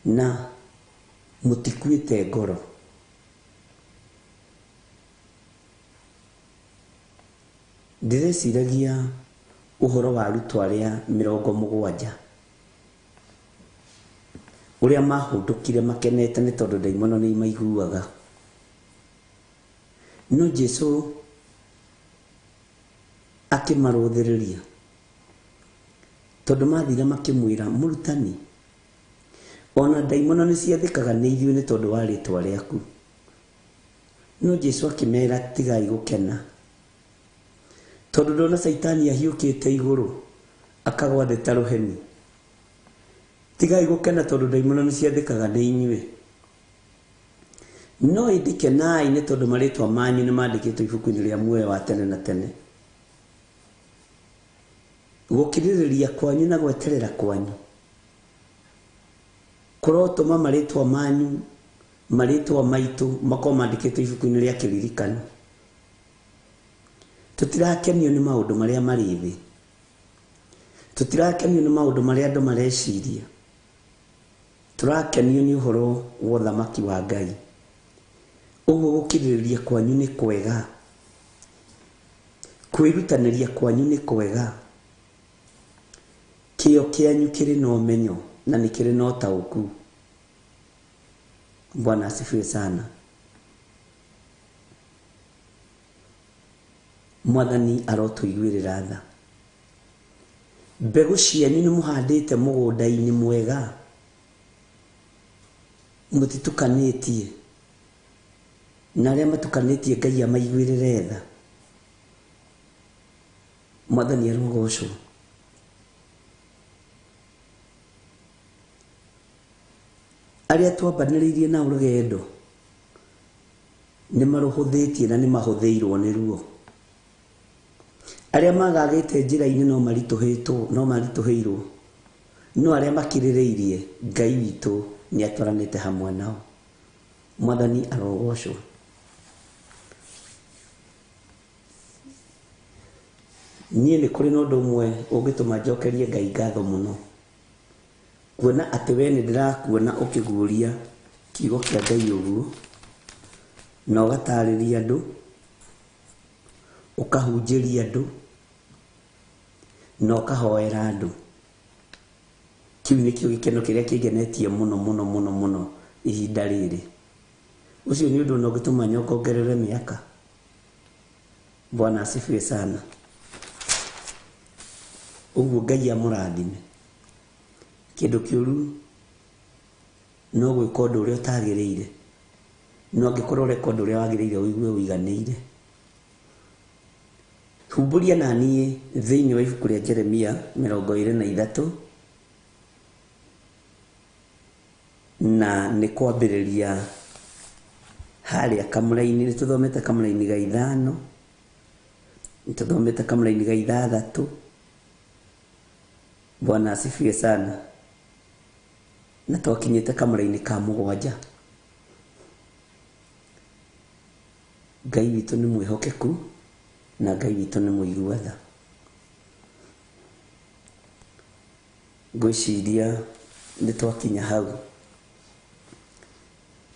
Na mũtikuĩte ngoro. Ndĩreciragia ũhoro wa arutwo arĩa 70 ũrĩa mahũndũkire makenete nĩ tondũ ndaimono nĩ imaiguaga. No Jesu akĩmarũthĩrĩria tondũ mathire makĩmwĩra, mũrutani, ona ndaimono nĩ ciathĩkaga nĩ ithuĩ nĩ tondũ wa rĩtwa rĩaku. No Jesu akĩmera, tigai gũkena, tondũ ndona Caitani ahiũkĩte igũrũ akagwa thĩ ta rũheni. Tigai gũkena tondũ ndaimono nĩ ciathĩkaga nĩ inyuĩ. No ĩndĩ kenai nĩ tondũ marĩtwa manyu nĩ mandĩkĩtwo ibuku-inĩ rĩa muoyo wa tene na tene. Gũkirĩrĩria kwanyu na gweterera kwanyu kũrotũma marĩtwa manyu, marĩtwa maitũ makorwo mandĩkĩtwo ibuku-inĩ rĩa kĩririkano. Tũtirakenio nĩ maũndũ marĩa marĩ thĩ. Tũtirakenio nĩ maũndũ marĩa andũ mareciria. Tũrakenio nĩ ũhoro wa ũthamaki wa Ngai. Ũguo gũkirĩrĩria kwanyu nĩ kwega. Kwĩrutanĩria kwanyu nĩ kwega. Kĩyo kĩanyu kĩrĩ na ũmenyo na nĩ kĩrĩ na ũtaũku. Bwana asifiwe sana. Mwathani arotũiguĩrĩra tha. Mbegũ cianyu nĩ mũhandĩte mũgũnda-inĩ mwega, mũtitukanĩtie, na arĩa matukanĩtie Ngai amaiguĩrĩre tha. Mwathani arogocwo. Arĩa twambanĩrĩirie nao rũgendo nĩ marũhũthĩtie na nĩ mahũthĩirwo nĩ ruo. Arĩa magagĩte njĩra-inĩ no maritũhĩtwo, no maritũhĩirwo. No arĩa makirĩrĩirie, Ngai witũ nĩ atwaranĩte hamwe nao. Mwathani arogocwo. Niĩ nĩ kũrĩ na ũndũ ũmwe ũngĩtũma njokerie Ngai ngatho mũno. Kuona atĩ we nĩ ndĩrakuona ũkĩguũria kiugo kĩa Ngai ũguo, na ũgatarĩria andũ, ũkahunjĩria andũ, na ũkahoera andũ. Kĩu nĩkĩo gĩkeno kĩrĩa kĩngenetie mũno mũno mũno mũno ihinda rĩrĩ. Ũcio nĩ ũndũ ona ũngĩtũma nyongongerere mĩaka. Bwana asifiwe sana. Ũguo Ngai amũrathime. Kĩndũ kĩũru no gwĩka ũndũ ũrĩa ũtagĩrĩire, no angĩkorwo ũreka ũndũ ũrĩa wagĩrĩire ũigue ũiganĩire. Humbũria na niĩ thĩinĩ wa ibuku rĩa Jeremia 23 na nĩ kwambĩrĩria harĩa kamũraini, nĩ tũthomete kamũraini ga 5, nĩ tũthomete kamũraini ga 6. Bwana asifiwe sana. Na twakinyĩte kamũraini ka 7. Ngai witũ nĩ mwĩhokeku na Ngai witũ nĩ mũigua tha. Ngwĩciria nĩ twakinya hau.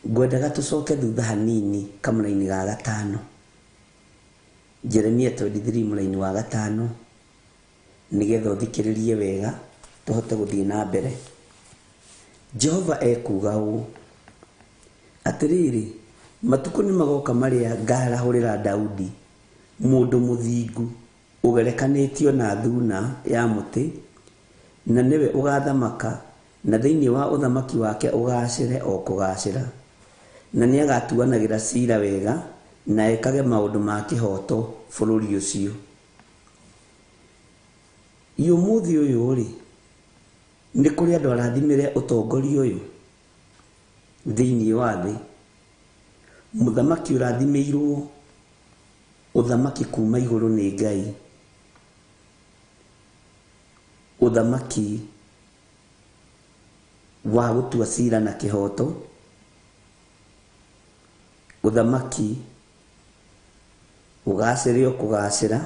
Ngwendaga tũcoke thutha hanini kamũraini ga 5. Jeremia 23 mũraini wa 5, nĩgetha ũthikĩrĩrie wega tũhote gũthiĩ na mbere. Jehova ekuuga ũũ, atĩrĩrĩ, Matukũ nĩ magoka marĩa ngarahũrĩra Daudi mũndũ mũthingu ũgerekanĩtio na thuna ya mũtĩ, na nĩwe ũgathamaka, na thĩinĩ wa ũthamaki wake ũgaacĩre o kũgaacĩra. Na nĩagatuanagĩra ciira wega na ekage maũndũ ma kĩhooto bũrũri ũcio. Ĩ ũmũthĩ ũyũ-rĩ, nĩ kũrĩ andũ arathimĩre ũtongoria ũyũ thĩinĩ wa thĩ? Mũthamaki ũrathimĩirwo ũthamaki kuma igũrũ nĩ Ngai. Ũthamaki wa gũtua cira na kĩhooto, ũthamaki ũgacĩre o kũgacĩra,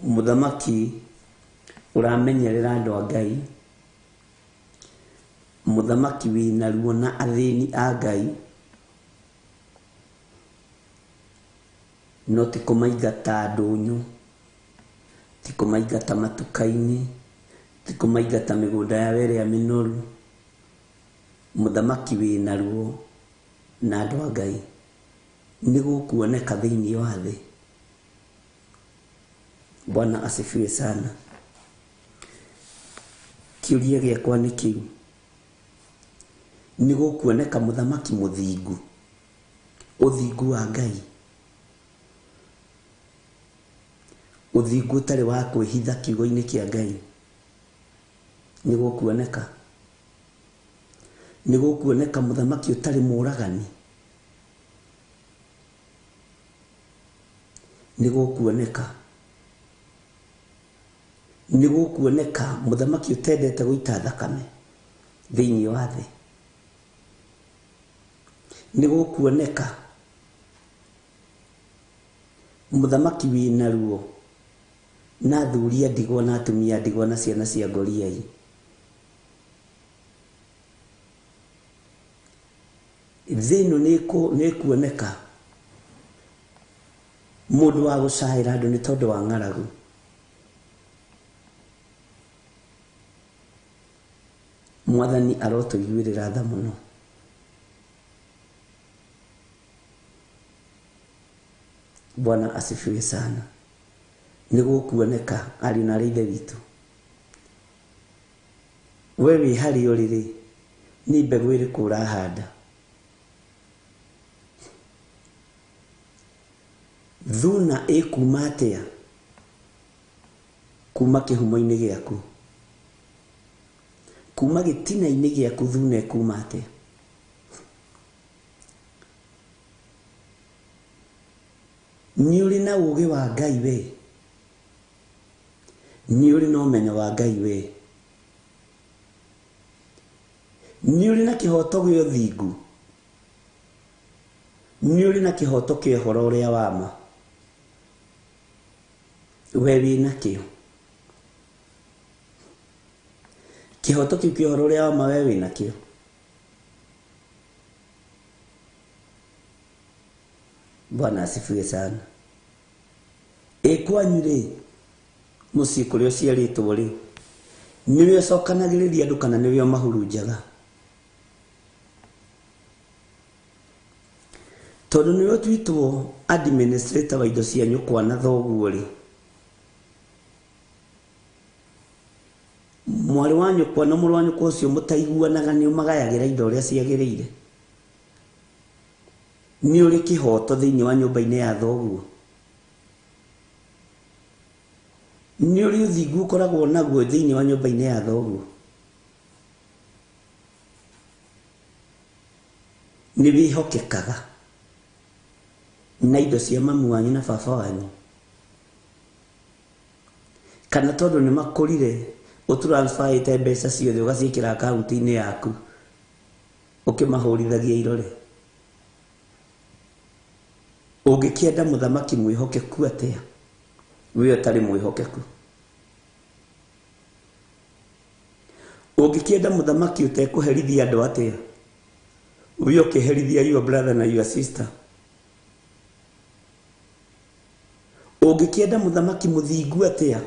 mũthamaki ũramenyerera andũ a Ngai, mũthamaki wĩna ruo na athĩni a Ngai, no ti kũmaingata ndũnyũ, ti kũmaingata matuka-inĩ, ti kũmaingata mĩgũnda yao ĩrĩa mĩnoru. Mũthamaki wĩna ruo na andũ a Ngai nĩ gũkuoneka thĩinĩ wa thĩ. Bwana asifiwe sana. Kĩũria gĩakwa nĩ kĩu, nĩ gũkuoneka mũthamaki mũthingu, ũthingu wa Ngai, ũthingu ũtarĩ wa kwĩhitha kiugo-inĩ kĩa Ngai, nĩ gũkuoneka? Nĩ gũkuoneka mũthamaki ũtarĩ mũragani? Nĩ gũkuoneka? Nĩ gũkuoneka mũthamaki ũtendete gũita thakame thĩinĩ wa thĩ? Nĩ gũkuoneka mũthamaki wĩna ruo na athuri a ndigwa na atumia a ndigwa na ciana cia ngoriai? Thĩ ĩno nĩ ĩkuoneka mũndũ wa gũcaĩra andũ nĩ tondũ wa ng'aragu? Mwathani arotũiguĩrĩra tha mũno. Bwana asifiwe sana. Nĩ gũkuoneka ariũ na arĩ ithe witũ. We wĩ harĩa ũrĩ rĩ, nĩ mbegũ ĩrĩkũ ũrahanda? Thuna ĩkuma atĩa kuma kĩhumo-inĩ gĩaku? Kuma gĩtina-inĩ gĩaku thuna ĩkuma atĩa? Nĩ ũrĩ na ũũgĩ wa Ngai we? Nĩ ũrĩ na ũmenyo wa Ngai we? Nĩ ũrĩ na kĩhooto gĩa ũthingu? Nĩ ũrĩ na kĩhooto kĩa ũhoro ũrĩa wa ma? We wĩ nakĩo? Kĩhooto kĩu kĩa ũhoro ũrĩa wa ma we wĩ nakĩo? Bwana asifiwe sana. Ĩ kwanyu rĩ, mũciĩ kũrĩa ũciarĩtwo rĩ, nĩwe ũcokanagĩrĩria andũ kana nĩwe ũmahurunjaga? Tondũ nĩwe ũtuĩtwo administrator wa indo cia nyũkwa na thoguo rĩ, mwarĩ wa nyũkwa na mũrũ wa nyũkwa ũcio mũtaiguanaga nĩ ũmagayagĩra indo ũrĩa ciagĩrĩire? Nĩ ũrĩ kĩhooto thĩinĩ wa nyũmba-inĩ ya thoguo? Nĩ ũrĩ ũthingu ũkoragwo naguo thĩinĩ wa nyũmba-inĩ ya thoguo? Nĩ wĩhokekaga na indo cia mamu wanyu na baba wanyu? Kana tondũ nĩ makũrire ũtransferĩte mbeca ciothe ũgaciĩkĩra akaunti-inĩ yaku ũkĩmahũrithagia irore? Ũngĩkĩenda mũthamaki mwĩhokeku atĩa we ũtarĩ mwĩhokeku? Ũngĩkĩenda mũthamaki ũtekũherithia andũ atĩa we ũkĩherithia your brother na your sister? Ũngĩkĩenda mũthamaki mũthingu atĩa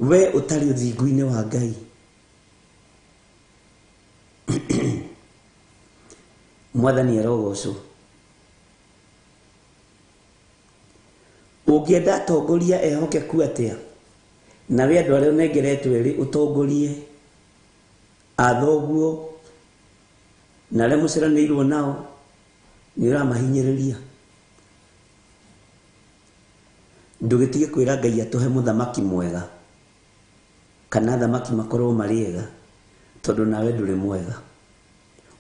we ũtarĩ ũthingu-inĩ wa Ngai? Mwathani arogocwo. Ũngĩenda atongoria ehokeku atĩa nawe andũ arĩa ũnengeretwo erĩ ũtongorie athoguo na arĩa mũciaranĩirwo nao nĩ ũramahinyĩrĩria. Ndũgĩtige kwĩra Ngai atũhe mũthamaki mwega kana athamaki makorwo marĩ ega tondũ nawe ndũrĩ mwega.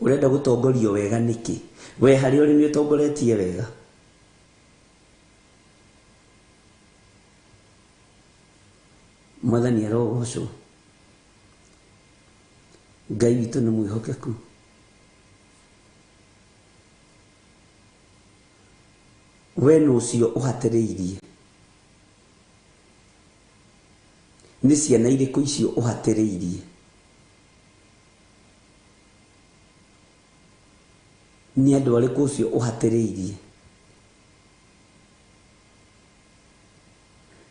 Ũrenda gũtongorio wega nĩkĩ? We harĩa ũrĩ nĩ ũtongoretie wega. Mwathani arogocwo. Ngai witũ nĩ mwĩhokeku. We nũ ũcio ũhatĩrĩirie? Nĩ ciana irĩkũ icio ũhatĩrĩirie? Nĩ andũ arĩkũ ũcio ũhatĩrĩirie?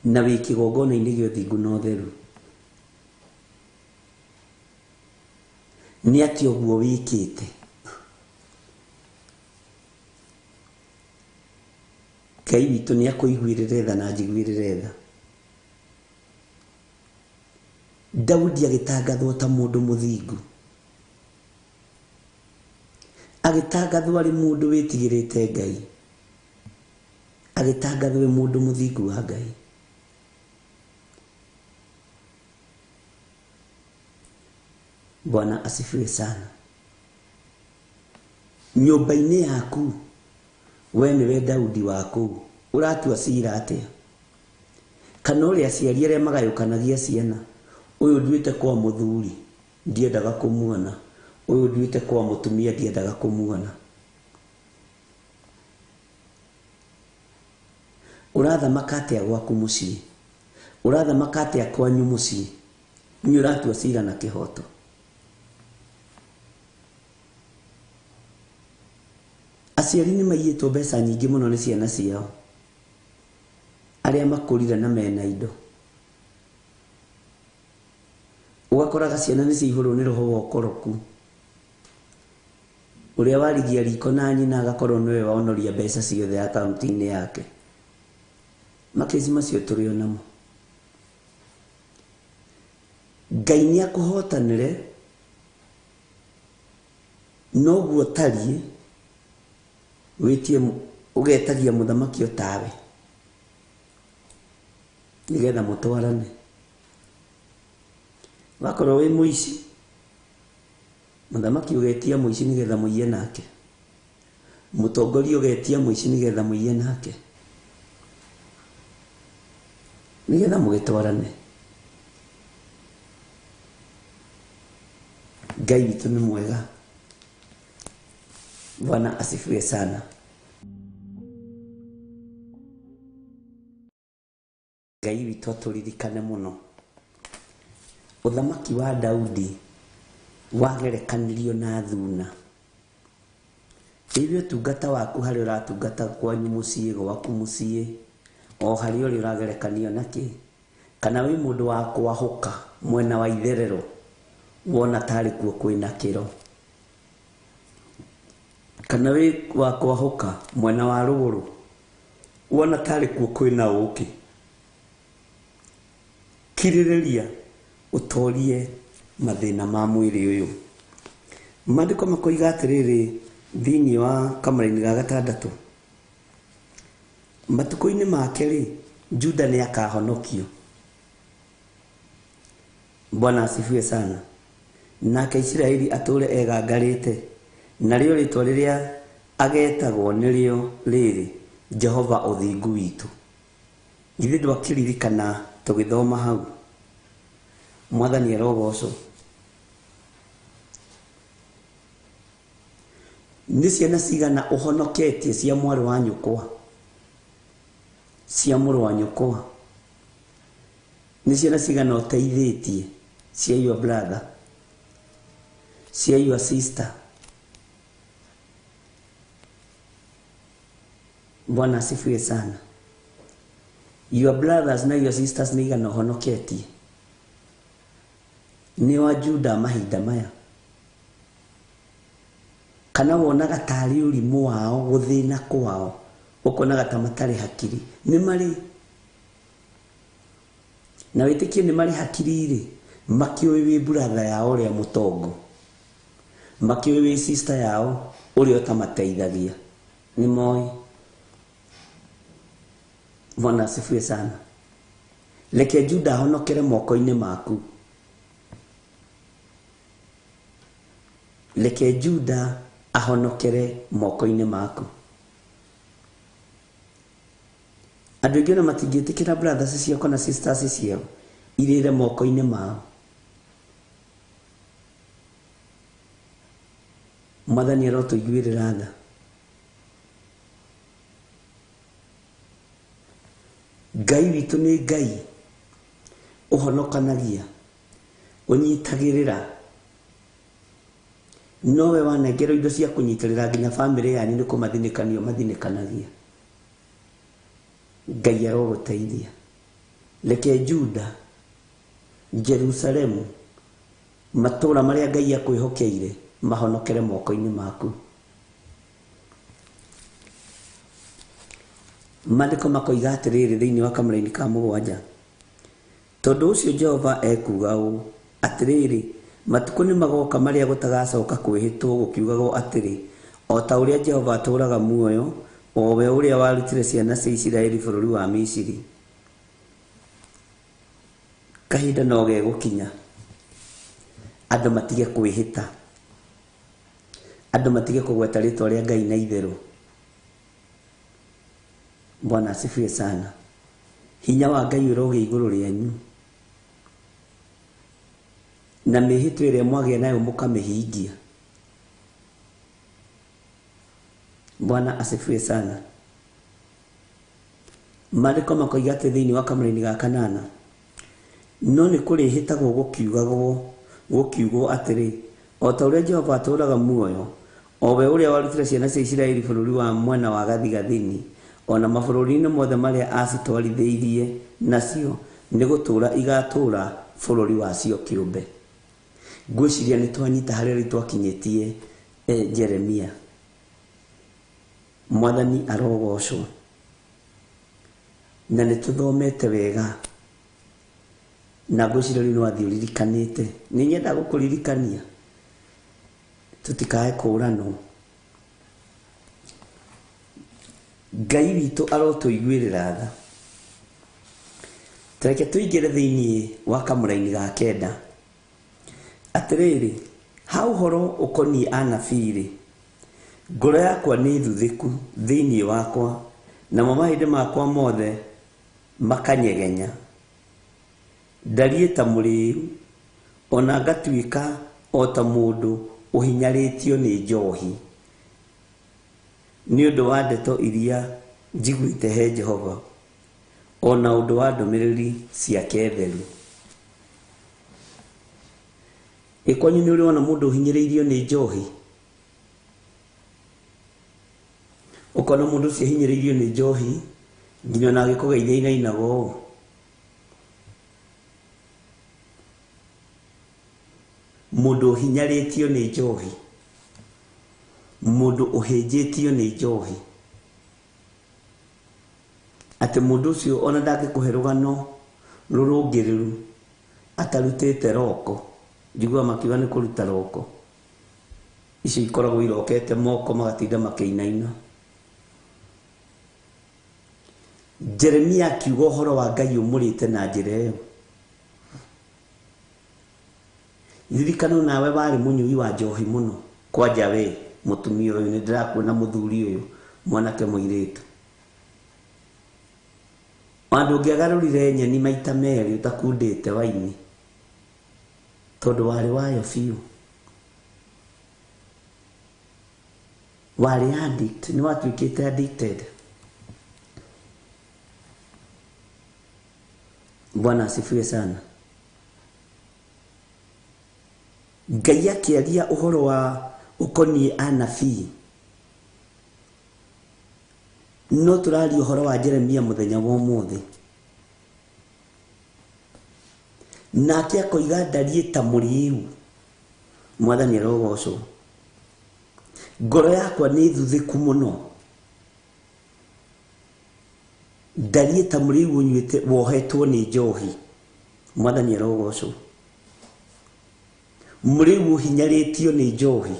Na wĩ kĩgongona-inĩ gĩa ũthingu na ũtheru. Nĩ atĩa ũguo wĩkĩte? Ngai witũ nĩ akũiguĩrĩre tha na anjiguĩrĩre tha. Daudi agĩtangathwo ta mũndũ mũthingu. Agĩtangathwo arĩ mũndũ wĩtigĩrĩte Ngai. Agĩtangathwo arĩ mũndũ mũthingu wa Ngai. Bwana asifiwe sana. Nyũmba-inĩ yaku we nĩwe Daudi wa kũu ũratua cira atĩa? Kana ũrĩa aciari arĩa magayũkanagia ciana, ũyũ nduĩte kwa mũthuri ndiendaga kũmuona, ũyũ nduĩte kwa mũtumia ndiendaga kũmuona. Ũrathamaka atĩa gwaku mũciĩ? Ũrathamaka atĩa kwanyu mũciĩ? Nĩ ũratua cira na kĩhoto. Aciari nĩ maiyĩtwo mbeca nyingĩ mũno nĩ ciana ciao arĩa makũrire na mena indo. Ũgakoraga ciana nĩ ciaihũrwo nĩ roho wa ũkoroku. Ũrĩa warigia riko na nyina agakorwo nĩwe wonoria mbeca ciothe akaunti-inĩ yake. Makĩci macio tũrĩ o namo. Ngai nĩ akũhotanĩre noguo tariĩ wĩtie ũgetagia mũthamaki o tawe nĩgetha mũtwarane. Wakorwo wĩ mũici, mũthamaki ũgetia mũici nĩgetha mũiye nake. Mũtongoria ũgetia mũici nĩgetha mũiye nake. Nĩgetha mũgĩtwarane. Ngai witũ nĩ mwega. Bwana asifiwe sana. Ngai witũ atũririkane mũno. Ũthamaki wa Daudi wagerekanirio na thuna. Ĩĩ ũtungata waku harĩa ũratungata kwanyu mũciĩ, gwaku mũciĩ, o harĩa ũrĩ ũragerekanio na kĩ? Kana wĩ mũndũ wa kwahũka mwena wa itherero wona tarĩ kuo kwĩna kĩro? Kana wĩ wa kwahũka mwena wa rũgũrũ wona tarĩ kuo kwĩna ũkĩ? Kirĩrĩria ũtorie mathĩna ma mwĩrĩ ũyũ. Maandĩko makoiga atĩrĩrĩ thĩinĩ wa kamũraini ga gatandatũ, matukũ-inĩ make rĩ, Juda nĩ akahonokio. Bwana asifiwe sana. Nake Isiraeli atũre egangarĩte, narĩo rĩtwa rĩrĩa agetagwo nĩrĩo rĩrĩ, Jehova ũthingu witũ. Githĩ ndwakĩririkana tũgĩthoma hau? Mwathani arogocwo. Nĩ ciana cigana ũhonoketie cia mwarĩ wa nyũkwa, cia mũrũ wa nyũkwa? Nĩ ciana cigana ũteithĩtie cia your brother, cia your sister? Bwana asifiwe sana. Your brothers na your sisters nĩ igana ũhonoketie? Nĩ wa Juda mahinda maya? Kana wonaga tarĩ ũrimũ wao gũthĩna kwao, ũkonaga ta matarĩ hakiri. Nĩ marĩ na wĩtĩkie nĩ marĩ hakiri rĩ, makĩũĩ wĩ brother yao ũrĩa mũtongo, makĩũĩ wĩ sister yao ũrĩa ũtamateithagia. Nĩ moĩ. Bwana asifiwe sana. Reke Juda ahonokere moko-inĩ maku. Reke Juda ahonokere moko-inĩ maku. Andũ aingĩ ona matingĩtĩkĩra brothers ciao kana sisters ciao irĩre moko-inĩ mao. Mwathani arotũiguĩrĩra tha. Ngai witũ nĩ Ngai ũhonokanagia, ũnyitagĩrĩra. Nowe wanengerwo indo cia kũnyitĩrĩra nginya bamĩrĩ yanyu nĩ kũmathinĩkanio mathinĩkanagia. Ngai arogũteithia. Reke Juda, Jerusalemu, matũũra marĩa Ngai akwĩhokeire mahonokere moko-inĩ maku. Maandĩko makoiga atĩrĩrĩ thĩinĩ wa kamũraini ka 7, tondũ ũcio Jehova ekuuga ũũ, atĩrĩrĩ, matukũ nĩ magoka marĩa gũtagacoka kwĩhĩtwo gũkiugagwo atĩrĩ, o ta ũrĩa Jehova atũũraga muoyo, o we ũrĩa warutire ciana cia Isiraeli bũrũri wa Misiri. Kahinda no gegũkinya andũ matige kwĩhĩta, andũ matige kũgweta rĩtwa rĩa Ngai na itherũ. Bwana asifiwe sana. Hinya wa Ngai ũrogĩa igũrũ rĩanyu, na mĩhĩtwa ĩrĩa mwagĩa nayo mũkamĩhingia. Bwana asifiwe sana. Maandĩko makoiga atĩ thĩinĩ wa kamũraini ga 8, no nĩ kũrĩhĩtagwo gũkiugwo atĩrĩ, o ta ũrĩa Jehova atũũraga muoyo, o we ũrĩa warutire ciana cia Isiraeli bũrũri wa mwena wa gathigathini, ona mabũrũri-inĩ mothe marĩa acitwarithĩirie nacio, nĩ gũtũũra igatũũra bũrũri wacio kĩũmbe. Ngwĩciria nĩ twanyita harĩa rĩu twakinyĩtie Jeremia. Mwathani arogocwo. Na nĩ tũthomete wega, na ngwĩciria rĩu nĩ wathiĩ ũririkanĩte. Nĩ nyendaga gũkũririkania tũtikae kũũranwo. Ngai witũ arotũiguĩrĩra tha. Tareke tũingĩre thĩinĩ wa kamũraini ga 9. Atĩrĩrĩ, ha ũhoro ũkoniĩ anabii-rĩ, ngoro yakwa nĩ thuthĩku thĩinĩ wakwa, namo mahĩndĩ makwa mothe makanyegenya. Ndariĩ ta mũrĩĩu, ona ngatuĩka o ta mũndũ ũhinyarĩtio nĩ njohi, nĩ ũndũ wa ndeto iria njiguĩte he Jehova, ona ũndũ wa ndũmĩrĩri ciake theru. Ĩ kwanyu nĩ ũrĩ wona mũndũ ũhinyĩrĩirio nĩ njohi? Ũkona mũndũ ũcio ahinyĩrĩirio nĩ njohi nginya ona agĩkũgeithia ainainaga ũũ. Mũndũ ũhinyarĩtio nĩ njohi, mũndũ ũhĩnjĩtio nĩ njohi, atĩ mũndũ ũcio ona ndangĩkũhe rũgano rũrũngĩrĩru atarutĩte roko. Njiguaga makiuga nĩ kũruta roko. Icio ikoragwo irokete moko magatinda makĩinaina. Jeremia akiuga ũhoro wa Ngai ũmũrĩte na njĩra ĩyo. Ririkana nawe warĩ mũnyui wa njohi mũno. Kwanja we mũtumia ũyũ, nĩ ndĩrakuona mũthuri ũyũ, mwanake mũirĩtu. Ona ndũngĩagarũrire nyeni maita merĩ ũtakundĩte waini, tondũ warĩ wayo biũ. Warĩ addict, nĩ watuĩkĩte addicted. Bwana asifiwe sana. Ngai akĩaria ũhoro wa ũkoniĩ anabii, no tũraria ũhoro wa Jeremia mũthenya wa ũmũthĩ. Nake akoiga ndariĩ ta mũrĩĩu. Mwathani arogocwo. Ngoro yakwa nĩ thuthĩku mũno. Ndariĩ ta mũrĩu ũnyuĩte wohetwo nĩ njohi. Mwathani arogocwo. Mũrĩu ũhinyarĩtio nĩ njohi.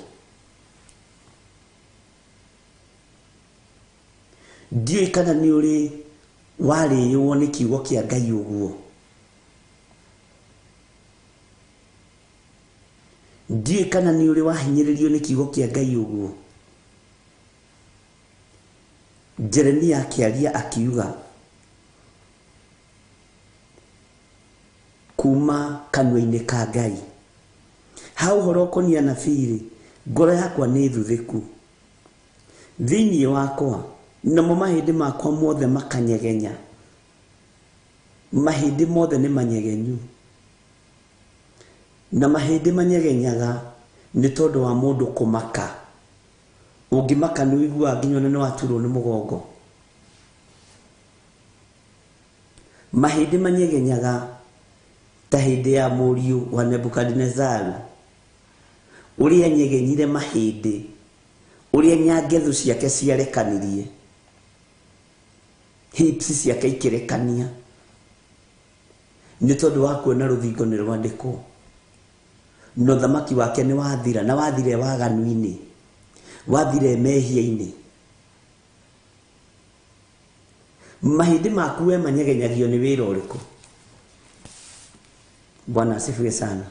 Ndiũĩ kana nĩ ũrĩ warĩywo nĩ kiugo kĩa Ngai ũguo. Ndiũĩ kana nĩ ũrĩ wahinyĩrĩrio nĩ kiugo kĩa Ngai ũguo. Jeremia akĩaria akiuga kuma kanua-inĩ ka Ngai. Ha ũhoro ũkoniĩ anabii-rĩ, ngoro yakwa nĩ thuthĩku thĩinĩ wakwa, namo mahĩndĩ makwa mothe makanyegenya. Mahĩndĩ mothe nĩ manyegenyu, na mahĩndĩ manyegenyaga nĩ tondũ wa mũndũ kũmaka. Ũngĩmaka nĩ ũiguaga nginya ona nĩ waturwo nĩ mũgongo. Mahĩndĩ manyegenyaga ta hĩndĩ ya mũriũ wa Nebukadinezaru, ũrĩa nyegenyire mahĩndĩ, ũrĩa nyangethu ciake ciarekanirie, hips ciake ikĩrekania, nĩ tondũ wa kuona rũthingo nĩ rwandĩkwo. Na ũthamaki wake nĩ wathira, na wathire waganu-inĩ, wathire mehia-inĩ. Mahĩndĩ maku we manyegenyagio nĩ wĩra ũrĩkũ? Bwana asifiwe sana.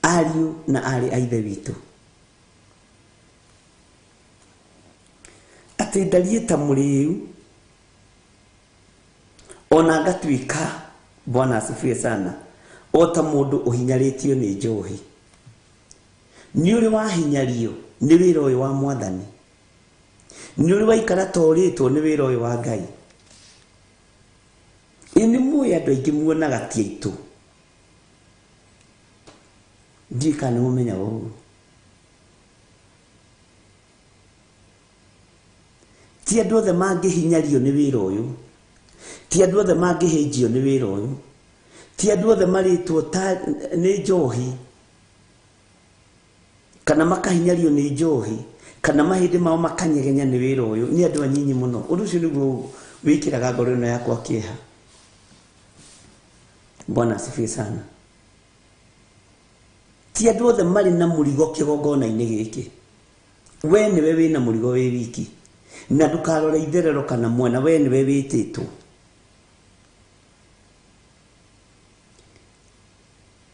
Ariũ na aarĩ a Ithe witũ, atĩ ndariĩ ta mũrĩu ona ngatuĩka, Bwana asifiwe sana, o ta mũndũ ũhinyarĩtio nĩ njohi. Nĩ ũrĩ wahinyario nĩ wĩra ũyũ wa Mwathani? Nĩ ũrĩ waikara ta ũrĩtwo nĩ wĩra ũyũ wa Ngai? Ĩ nĩ mũĩ andũ aingĩ muonaga ti aitũ. Ndiũĩ kana nĩ mũmenyaga ũguo. Ti andũ othe mangĩhinyario nĩ wĩra ũyũ. Ti andũ othe mangĩhĩnjio nĩ wĩra ũyũ. Ti andũ othe marĩtwo ta nĩ njohi, kana makahinyario nĩ njohi, kana mahĩndĩ mao makanyegenya nĩ wĩra ũyũ. Nĩ andũ anyinyi mũno. Ũndũ ũcio nĩguo wĩkĩraga ngoro ĩno yakwa kĩeha. Bwana asifiwe sana. Ti andũ othe marĩ na mũrigo kĩgongona-inĩ gĩkĩ. We nĩwe wĩna mũrigo wĩ wiki, na ndũkarore itherero kana mwena, we nĩwe wĩtĩtwo.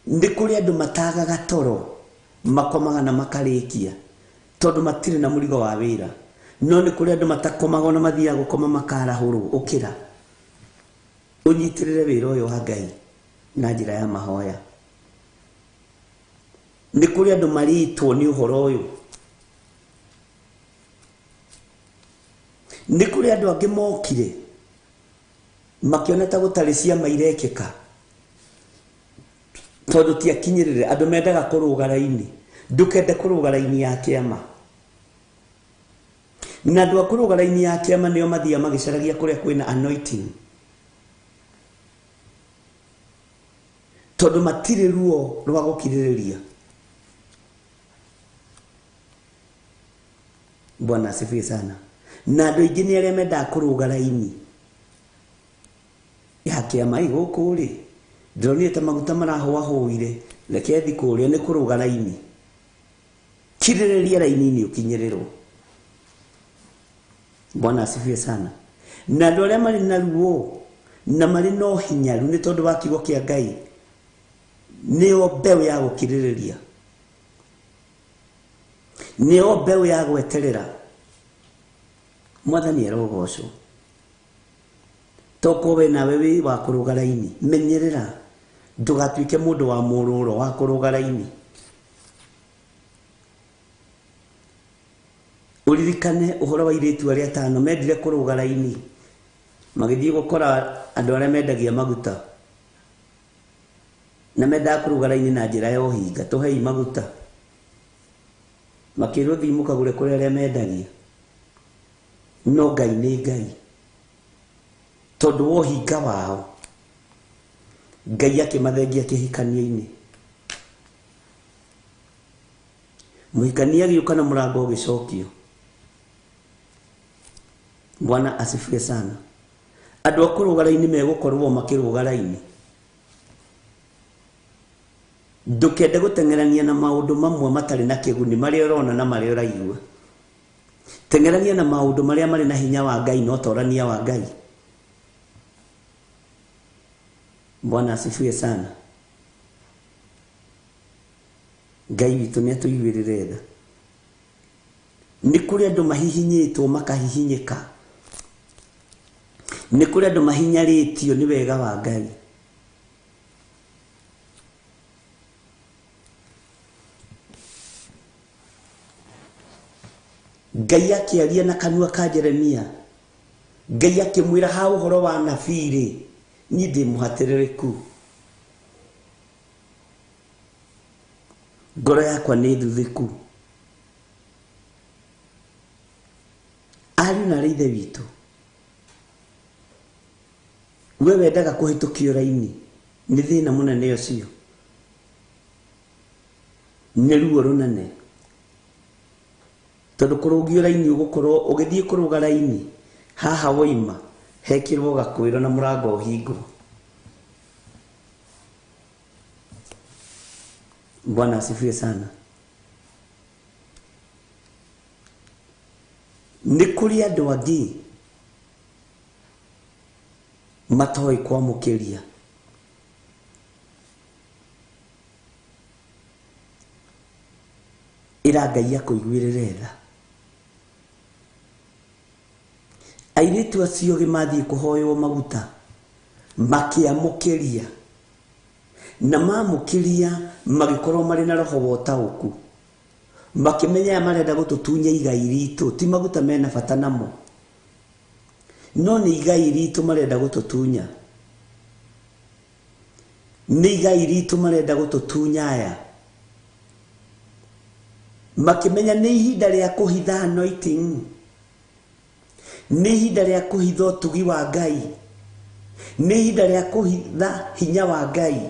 Nĩ kũrĩ andũ matagaga toro, makomaga na makarĩkia, tondũ matirĩ na mũrigo wa wĩra. No nĩ kũrĩ andũ matakomaga ona mathiaga gũkoma makarahũrwo. Ũkĩra ũnyitĩrĩre wĩra ũyũ wa Ngai na njĩra ya mahoya. Nĩ kũrĩ andũ marĩtwo nĩ ũhoro ũyũ. Nĩ kũrĩ andũ angĩ mokire makĩona ta gũtarĩ ciama irekĩka, tondũ ti akinyĩrĩre. Andũ mendaga kũrũga raini. Ndũkende kũrũga raini ya kĩama. Na andũ a kũrũga raini ya kĩama nĩo mathiaga magĩcaragia kũrĩa kwĩna anointing, tondũ matirĩ ruo rwa gũkirĩrĩria. Bwana asifiwe sana. Na andũ aingĩ nĩ arĩa mendaga kũrũga raini ya kĩama. Ĩ gũkũ rĩ, ndĩronire ta maguta marahũahũire, reke thiĩ kũrĩa. Nĩ kũrũga raini. Kirĩrĩria raini-inĩ ũkinyĩrĩrwo. Bwana asifiwe sana. Na andũ arĩa marĩ na ruo na marĩ na ũhinyaru nĩ tondũ wa kiugo kĩa Ngai, nĩo mbeũ ya gũkirĩrĩria, nĩo mbeũ ya gweterera. Mwathani arogocwo. Tokorwo we nawe wĩ wa kũrũga raini, menyerera ndũgatuĩke mũndũ wa mũrũro wa kũrũga raini. Ũririkane ũhoro wa airĩtu arĩa atano mendire kũrũga raini, magĩthiĩ gũkora andũ arĩa mendagia maguta, na mendaga kũrũga raini na njĩra ya ũhinga, tũhei maguta. Makĩrwo thiĩ mũkagũre kũrĩ arĩa mendagia. No Ngai nĩ Ngai, tondũ wa ũhinga wao Ngai akĩmathengia kĩhikanio-inĩ. Mũhikania agĩũka na mũrango ũgĩcokio. Bwana asifiwe sana. Andũ a kũrũga raini megũkorwo makĩrũga raini. Ndũkende gũteng'erania na maũndũ mamwe matarĩ na kĩguni marĩa ũrona na marĩa ũraigua. Teng'erania na maũndũ marĩa marĩ na hinya wa Ngai na ũtorania wa Ngai. Bwana asifiwe sana. Ngai witũ nĩ atũiguĩrĩre tha. Nĩ kũrĩ andũ mahihinyĩtwo makahihinyĩka. Nĩ kũrĩ andũ mahinyarĩtio nĩ wega wa Ngai. Ngai akĩaria na kanua ka Jeremia. Ngai akĩmwĩra ha ũhoro wa nabii rĩ, niĩ ndĩ mũhatĩrĩrĩku. Ngoro yakwa nĩ thuthĩku. Ariũ na arĩ ithe witũ, we wendaga kũhĩtũkio raini nĩ thĩna mũnene ũcio, nĩ ruo rũnene. Tondũ kũrũgio raini ũgũkorwo ũgĩthiĩ kũrũga raini haha woima hekĩrwo gakwĩro na mũrango ũhingwo. Bwana asifiwe sana. Nĩ kũrĩ andũ angĩ matoĩ kwamũkĩria. Ĩra Ngai akũiguĩrĩre tha. Airĩtu acio ogĩ mathiĩ kũhoywo maguta makĩamũkĩria, na mamũkĩria magĩkorwo marĩ na roho wa ũtaũku, makĩmenya aya marenda gũtũtunya igai ritũ, ti maguta mena bata namo, no nĩ igai ritũ marenda gũtũtunya, nĩ igai ritũ marenda gũtũtunya aya. Makĩmenya nĩ ihinda rĩa kũhitha anointing, nĩ ihinda rĩa kũhitha ũtugi wa Ngai, nĩ ihinda rĩa kũhitha hinya wa Ngai.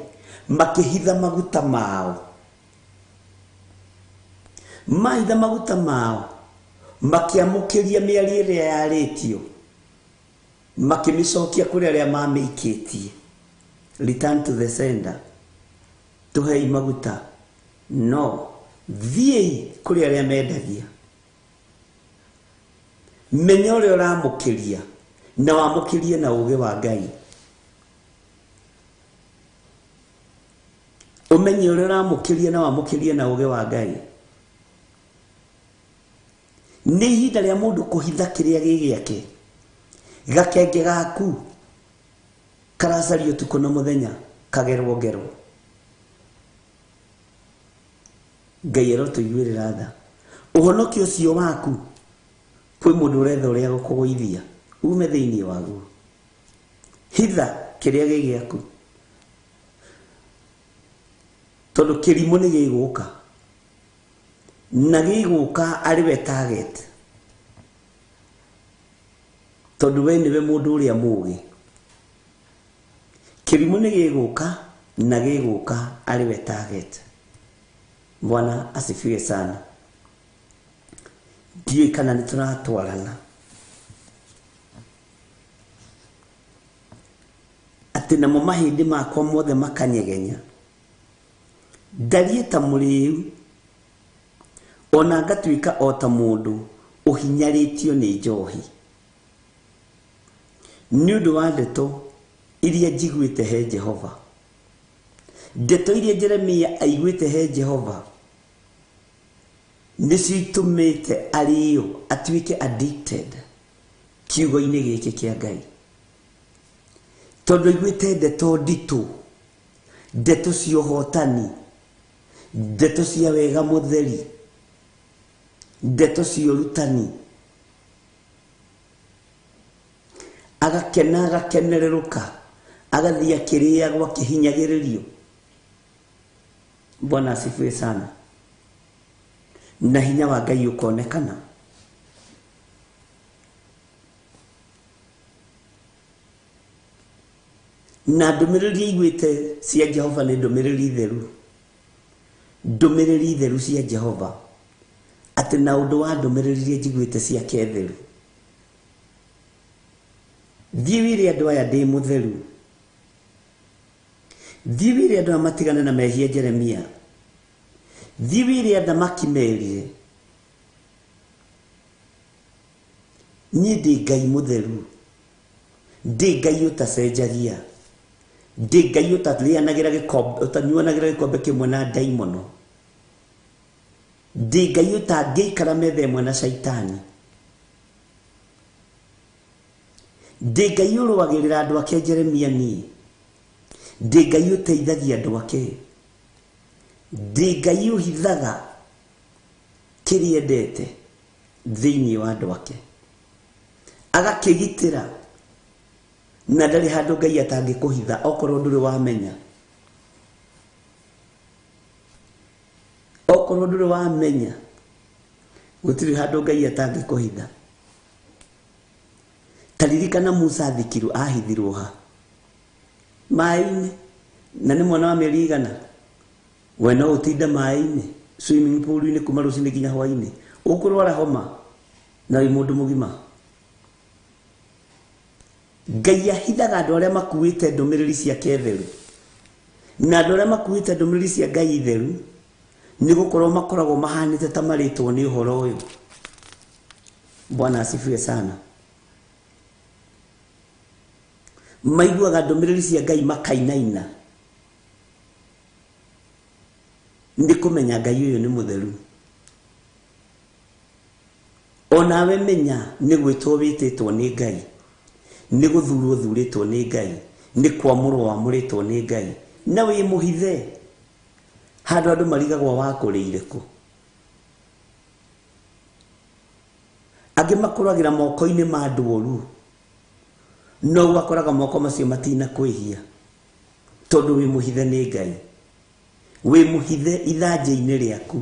Makĩhitha maguta mao. Mahitha maguta mao makĩamũkĩria mĩario ĩrĩa yarĩtio, makĩmĩcokia kũrĩ arĩa mamĩikĩtie. Return to the sender. Tũhei maguta. No thiĩi kũrĩ arĩa mendagia. Menya ũrĩa ũramũkĩria na wamũkĩrie na ũũgĩ wa Ngai. Ũmenye ũrĩa ũramũkĩria na wamũkĩrie na ũũgĩ wa Ngai. Nĩ ihinda rĩa mũndũ kũhitha kĩrĩa gĩ gĩake. Gakenge gaku karacario ũtukũ na mũthenya kagerwo ngero. Ngai arotũiguĩrĩra tha. Ũhonokio ũcio waku kwĩ mũndũ ũretha ũrĩa gũkũgũithia ume thĩinĩ waguo. Hitha kĩrĩa gĩ gĩaku, tondũ kĩrimũ nĩ gĩgũka, na gĩgũka arĩ we target, tondũ we nĩwe mũndũ ũrĩa mũũgĩ. Kĩrimũ nĩ gĩgũka na gĩgũka arĩ we target. Bwana asifiwe sana. Ndiũĩ kana nĩ tũratwarana. Atĩ namo mahĩndĩ makwa mothe makanyegenya. Ndariĩ ta mũrĩu, ona ngatuĩka o ta mũndũ ũhinyarĩtio nĩ njohi, nĩ ũndũ wa ndeto iria njiguĩte he Jehova. Ndeto iria Jeremia aiguĩte he Jehova nĩcio itũmĩte arĩo atuĩke addicted kiugo-inĩ gĩkĩ kĩa Ngai, tondũ aiguĩte ndeto nditũ, ndeto cia ũhotani, ndeto cia wega mũtheri, ndeto cia ũrutani. Agakena, agakenererũka, agathiĩ akĩrĩagwo akĩhinyagĩrĩrio. Bwana asifiwe sana. Na hinya wa Ngai ũkonekana. Na ndũmĩrĩri aiguĩte cia Jehova nĩ ndũmĩrĩri theru, ndũmĩrĩri theru cia Jehova. Atĩ na ũndũ wa ndũmĩrĩri iria njiguĩte ciake theru. Thiĩ wĩre andũ aya ndĩ mũtheru. Thiĩ wĩre andũ aya matigane na mehia Jeremia. Thiĩ wĩre athamaki merire. Niĩ ndĩ Ngai mũtheru. Ndĩ Ngai ũtacenjagia. Ndĩ Ngai ũtarĩanagĩra gĩkombe, ũtanyuanagĩra gĩkombe kĩmwe na ndaimono. Ndĩ Ngai ũtangĩikara metha ĩmwe na caitani. Ndĩ Ngai ũrũagĩrĩra andũ ake Jeremia niĩ. Ndĩ Ngai ũteithagia andũ ake. Ndĩ Ngai ũhithaga kĩrĩa endete thĩinĩ wa andũ ake. Agakĩgitĩra na ndarĩ handũ Ngai atangĩkũhitha okorwo ndũrĩ wamenya. Okorwo ndũrĩ wamenya gũtirĩ handũ Ngai atangĩkũhitha. Taririkana Musa athikirwo ahithirwo ha? Maĩ-inĩ. Na nĩ mwana wa mĩeri igana? We no ũtinde maĩ-inĩ swimming pool-inĩ kuma rũcinĩ nginya hwaĩ-inĩ. Ũkũrwara homa na wĩ mũndũ mũgima. Ngai ahithaga andũ arĩa makuĩte ndũmĩrĩri ciake theru. Na andũ arĩa makuĩte ndũmĩrĩri cia Ngai theru nĩ gũkorwo makoragwo mahanĩte ta marĩtwo nĩ ũhoro ũyũ. Bwana asifiwe sana. Maiguaga ndũmĩrĩri cia Ngai makainaina. Nĩ kũmenya Ngai ũyũ nĩ mũtheru. Onawe menya nĩ gwĩtwo wĩtĩtwo nĩ Ngai. Nĩ gũthurwo thurĩtwo nĩ Ngai. Nĩ kwamũrwo wamũrĩtwo nĩ Ngai. Na wĩ mũhithe. Handũ andũ marigagwo wakũrĩire kũ. Angĩ makũragĩra moko-inĩ ma andũ oru. No ũgakoraga moko macio matinakwĩhia. Tondũ wĩ mũhithe nĩ Ngai. Wĩ mũhithe ithanjĩ-inĩ rĩaku.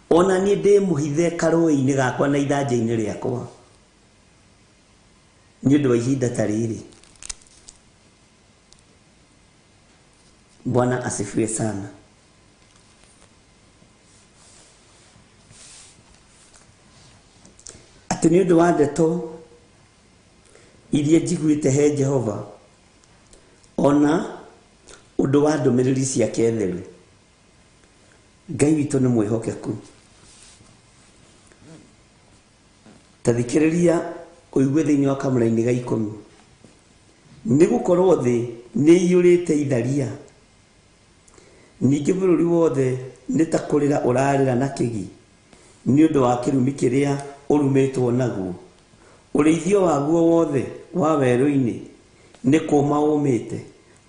Ona niĩ ndĩ mũhithe karũĩ-inĩ gakwa na ithanjĩ-inĩ rĩakwa. Nĩ ũndũ wa ihinda ta rĩrĩ. Bwana asifiwe sana. Atĩ nĩ ũndũ wa ndeto iria njiguĩte he Jehova, ona ũndũ wa ndũmĩrĩri ciake theru. Ngai witũ nĩ mwĩhokeku. Ta thikĩrĩria ũigue thĩinĩ wa kamũraini ga ikũmi. Nĩ gũkorwo thĩ nĩ ĩiyũrĩte itharia. Ningĩ bũrũri wothe nĩ ta kũrĩra ũrarĩra na kĩgi nĩ ũndũ wa kĩrumi kĩrĩa ũrumĩtwo naguo. Ũrĩithio waguo wothe wa werũ-inĩ nĩ kũũma ũũmĩte,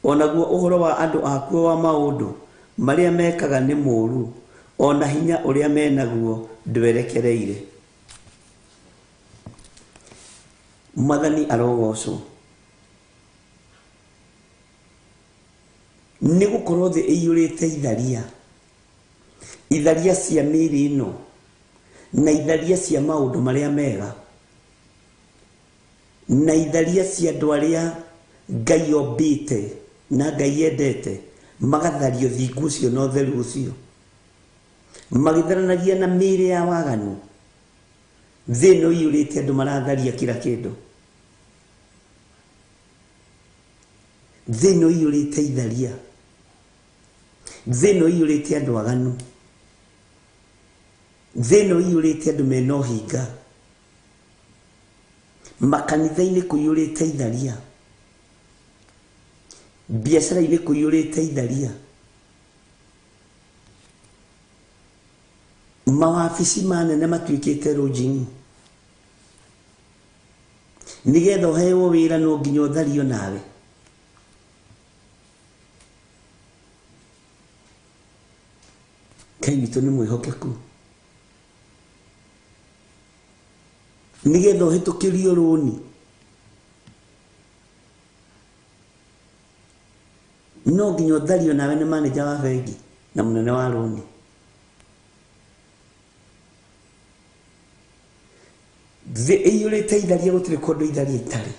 o naguo ũhoro wa andũ akuo wa maũndũ marĩa mekaga nĩ mũũru, o na hinya ũrĩa me naguo ndwerekereire. Mwathani arogocwo. Nĩ gũkorwo thĩ ĩiyũrĩte itharia. Itharia cia mĩĩrĩ ĩno na itharia cia maũndũ marĩa mega na itharia cia andũ arĩa Ngai ombĩte na Ngai endete magatharia ũthingu ũcio na ũtheru ũcio magĩtharanagia na mĩĩrĩ ya waganu. Thĩ ĩno ĩiyũrĩte andũ maratharia kila kĩndũ. Thĩ ĩno ĩiyũrĩte itharia. Thĩ ĩno ĩiyũrĩte andũ aganu. Thĩ ĩno ĩiyũrĩte andũ mena ũhinga. Makanitha-inĩ kũiyũrĩte itharia. Biacara-inĩ kũiyũrĩte itharia. Mawabici manene matuĩkĩte lodging. Nĩgetha ũheo wĩra no nginya ũthario nawe. Ngai witũ nĩ mwĩhokeku. Nĩgetha ũhĩtũkĩrio rũni no nginya ũthario nawe nĩ manager wa bengi na mũnene wa rũni. Thĩ ĩiyũrĩte itharia gũtirĩ kũndũ itharia itarĩ.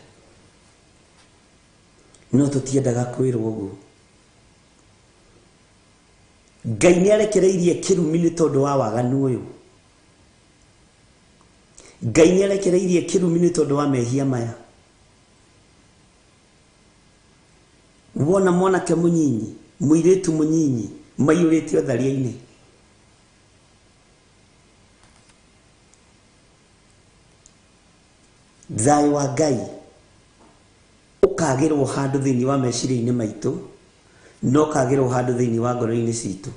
No tũtiendaga kwĩrwo ũguo. Ngai nĩ arekereirie kĩrumi nĩ tondũ wa waganu ũyũ. Ngai nĩ arekereirie kĩrumi nĩ tondũ wa mehia maya. Wona mwanake mũnyinyi, mũirĩtu mũnyinyi maiyũrĩte ũtharia-inĩ. Thayũ wa Ngai ũkagĩrwo handũ thĩinĩ wa meciria-inĩ maitũ, na ũkagĩrwo handũ thĩinĩ wa ngoro-inĩ citũ.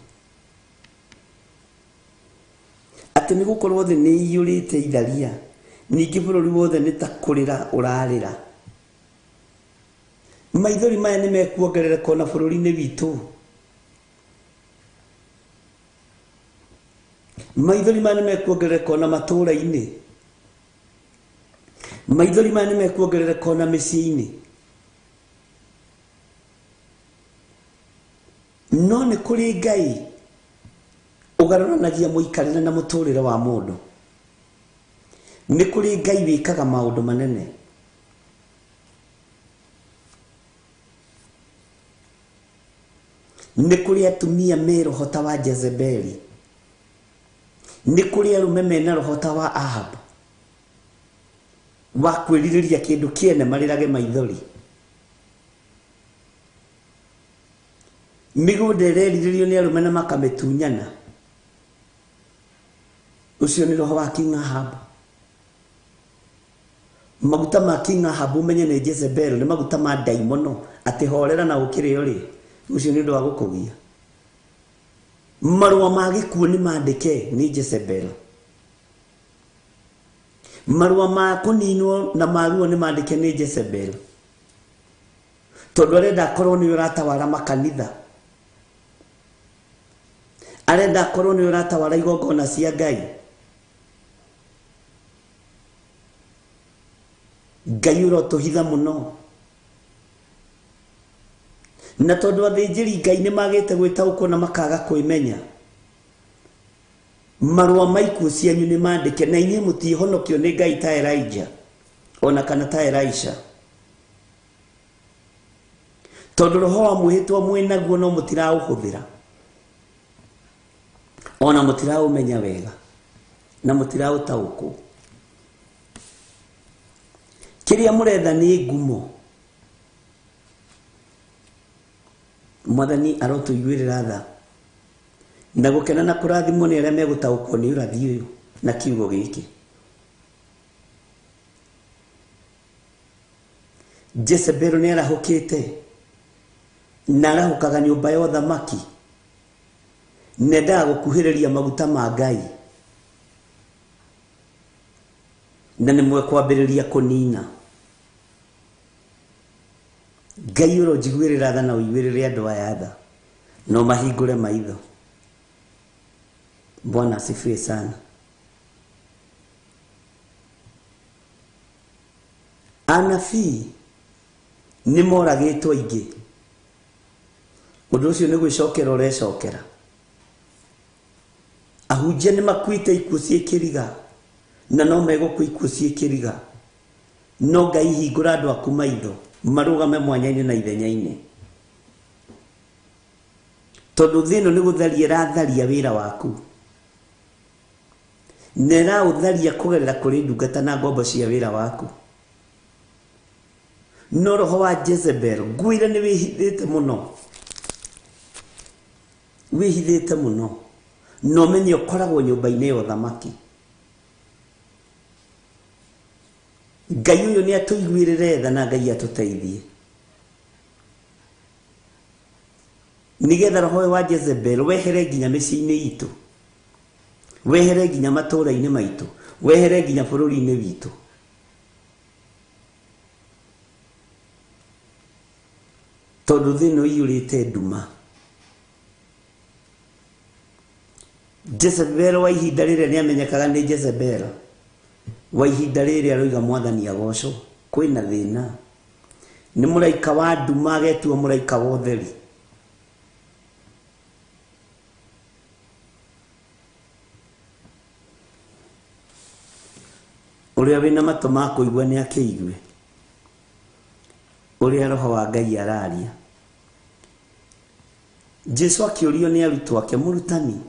Atĩ nĩ gũkorwo thĩ nĩ iyũrĩte itharia, ningĩ bũrũri wothe nĩ ta kũrĩra ũrarĩra. Maithori maya nĩ mekuongerereka ona bũrũri-inĩ witũ. Maithori maya nĩ mekuongerereka ona matũũra-inĩ. Maithori maya nĩ mekuongerereka ona mĩciĩ-inĩ. No nĩ kũrĩ Ngai ũgarũranagia mũikarĩre na mũtũrĩre wa mũndũ. Nĩ kũrĩ Ngai wĩkaga maũndũ manene. Nĩ kũrĩ atumia me roho ta wa Jezebeli. Nĩ kũrĩ arũme mena roho ta wa Ahab, wa kwĩrirĩria kĩndũ kĩene marĩrage maithori. Mĩgũnda ĩrerirĩrio nĩ arũme na makamĩtunyana. Ũcio nĩ roho wa King Ahab. Maguta ma King Ahab ũmenye nĩ Jezebel, nĩ maguta ma ndaimono, atĩ horera na ũkĩrĩo rĩ, ũcio nĩ ũndũ wa gũkũgia. Marũa ma gĩkuũ nĩ mandĩke nĩ Jezebel. Marũa ma kũninwo na maruo nĩ mandĩke nĩ Jezebel. Tondũ arenda akorwo nĩ ũratawara makanitha. Arenda akorwo nĩ ũratawara igongona cia Ngai. Ngai ũrotũhitha mũno. Na tondũ athĩnjĩri Ngai nĩ magĩte gwĩtaũkwo na makaga kwĩmenya, marũa ma ikuũ cianyu nĩ mandĩke, na inyuĩ mũtiĩhonokio nĩ Ngai ta Elijah ona kana ta Elisha. Tondũ roho wa mwĩhĩtwa mwĩnaguo no mũtiraũhũthĩra, ona mũtiraũmenya wega, na mũtiraũtaũkwo. Kĩrĩa mũretha nĩ ngumo. Mwathani arotũiguĩrĩra tha na gũkena na kũrathimwo nĩ arĩa megũtaũkwo nĩ ũrathi ũyũ na kiugo gĩkĩ. Jezebel nĩ arahũkĩte na arahũkaga nyũmba ya ũthamaki, nendaga gũkuhĩrĩria maguta ma Ngai, na nĩ mwekwambĩrĩria kũnina. Ngai ũronjiguĩrĩra tha na ũiguĩrĩre andũ aya tha, no mahingũre maitho. Bwana asifiwe sana. Anabii nĩ moragĩtwo aingĩ. Ũndũ ũcio nĩ gwĩcokera ũrecokera. Ahunjia nĩ makuĩte ikuũ ciĩ kĩriga, na no megũkua ikuũ ciĩ kĩriga. No Ngai hingũra andũ aku maitho, marũgame mwanya-inĩ na ithenya-inĩ. Tondũ thĩ ĩno nĩ gũtharia ĩratharia wĩra waku, na ĩraũtharia kũgerera kũrĩ ndungata na ngombo cia wĩra waku. No roho wa Jezebel ngwĩre nĩ wĩhithĩte mũno, wĩhithĩte mũno, na ũmenye ũkoragwo nyũmba-inĩ ya ũthamaki. Ngai ũyũ nĩ atũiguĩrĩre tha na Ngai atũteithie, nĩgetha roho ũyũ wa Jezebel wehere nginya mĩciĩ-inĩ itũ, wehere nginya matũũra-inĩ maitũ, wehere nginya bũrũri-inĩ witũ. Tondũ thĩ ĩno ĩiyũrĩte nduma. Jezebel wa ihinda rĩrĩa nĩamenyekaga nĩ Jezebel wa ihinda rĩrĩa aroiga Mwathani agocwo, kwĩna thĩna. Nĩ mũraika wa nduma agetua mũraika wa ũtheri. Ũrĩa wĩna matũ ma kũigua nĩ akĩigue ũrĩa roho wa Ngai araria. Jesu akĩũrio nĩ arutwo ake, mũrutani,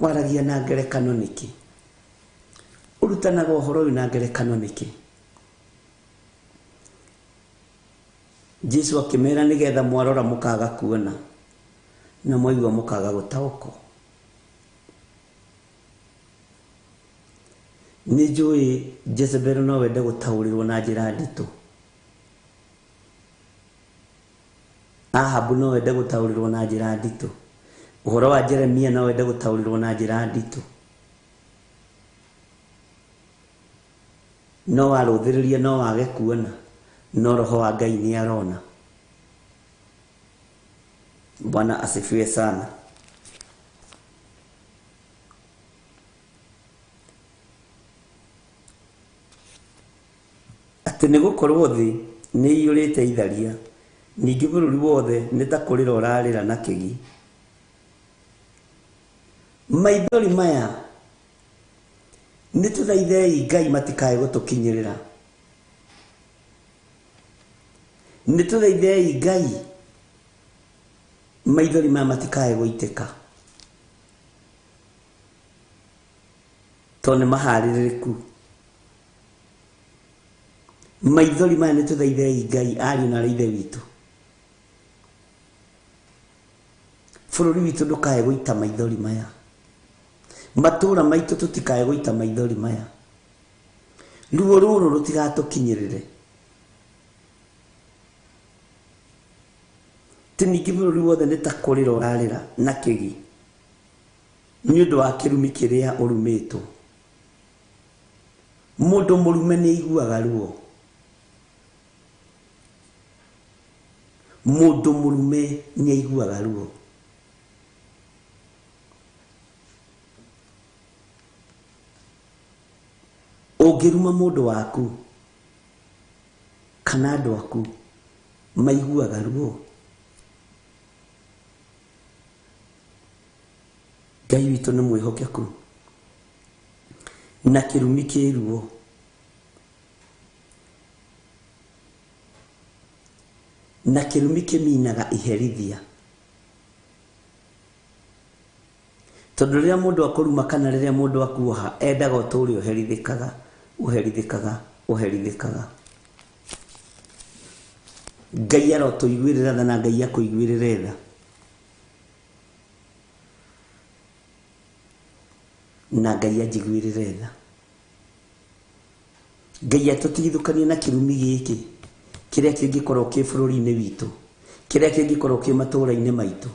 waragia na ngerekano nĩkĩ? Ũrutanaga ũhoro ũyũ na ngerekano nĩkĩ? Jesu akĩmera nĩgetha mwarora mũkaga kuona na mwaigua mũkaga gũtaũkwo. Nĩ njũĩ Jezebel no wende gũtaũrĩrwo na njĩra nditũ. Ahabu no wende gũtaũrĩrwo na njĩra nditũ. Ũhoro wa Jeremia no wende gũtaũrĩrwo na njĩra nditũ. No warũthĩrĩria no wage kuona, no roho wa Ngai nĩ arona. Bwana asifiwe sana. Atĩ nĩ gũkorwo thĩ nĩ iyũrĩte itharia, ningĩ bũrũri wothe nĩ ta kũrĩra ũrarĩra na kĩgi. Maithori maya nĩ tũthaithei Ngai matikae gũtũkinyĩrĩra. Nĩ tũthaithei Ngai maithori maya matikae gũitĩka, tondũ nĩ maharĩrĩku. Maithori maya nĩ tũthaithei Ngai ariũ na ithe witũ. Bũrũri witũ ndũkae gũita maithori maya. Matũra maitũ tũtikae gũita maithori maya. Ruo rũrũ rũtigatũkinyĩrĩre. Ti ningĩ bũrũri wothe nĩ ta kũrĩra ũrarĩra na kĩgi nĩ ũndũ wa kĩrumi kĩrĩa ũrumĩtwo. Mũndũ mũrume nĩ aiguaga ruo. Mũndũ mũrume nĩ aiguaga ruo. Ũngĩruma mũndũ waku kana andũ aku maiguaga ruo. Ngai witũ nĩ mwĩhokeku na kĩrumi kĩ ruo. Na kĩrumi kĩminaga iherithia. Tondũ rĩrĩa mũndũ akũruma kana rĩrĩa mũndũ akuoha endaga ũtũũre ũherithĩkaga, ũherithĩkaga, ũherithĩkaga. Ngai arotũiguĩrĩra tha na Ngai akũiguĩrĩre tha. Na Ngai anjiguĩrĩre tha. Ngai atũtigithũkanie na kĩrumi gĩkĩ kĩrĩa kĩngĩkorwo kĩ bũrũri-inĩ witũ, kĩrĩa kĩngĩkorwo kĩ matũũra-inĩ maitũ,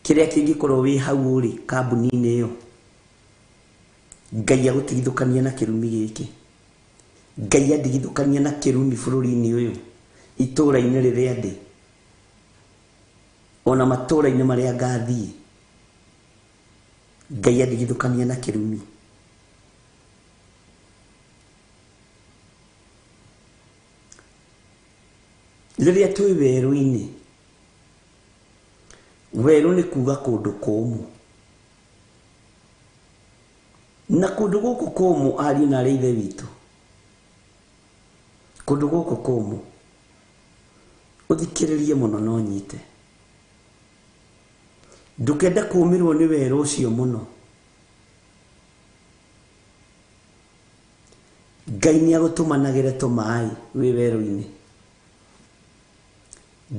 kĩrĩa kĩngĩkorwo wĩ hau ũrĩ kambuni-inĩ ĩyo. Ngai agũtigithũkanie na kĩrumi gĩkĩ. Ngai andigithũkanie na kĩrumi bũrũri-inĩ ũyũ, itũũra-inĩ rĩrĩa ndĩ, ona matũũra-inĩ marĩa ngathiĩ. Ngai andigithũkanie na kĩrumi. Rĩrĩa twĩ werũ-inĩ, werũ nĩ kuga kũndũ kũmũ. Na kũndũ gũkũ kũmũ ariũ na arĩ ithe witũ, kũndũ gũkũ kũmũ ũthikĩrĩrie mũno no nyite. Ndũkende kũũmĩrwo nĩ werũ ũcio mũno. Ngai nĩ agũtũmanagĩre tũmaĩ wĩ werũ-inĩ.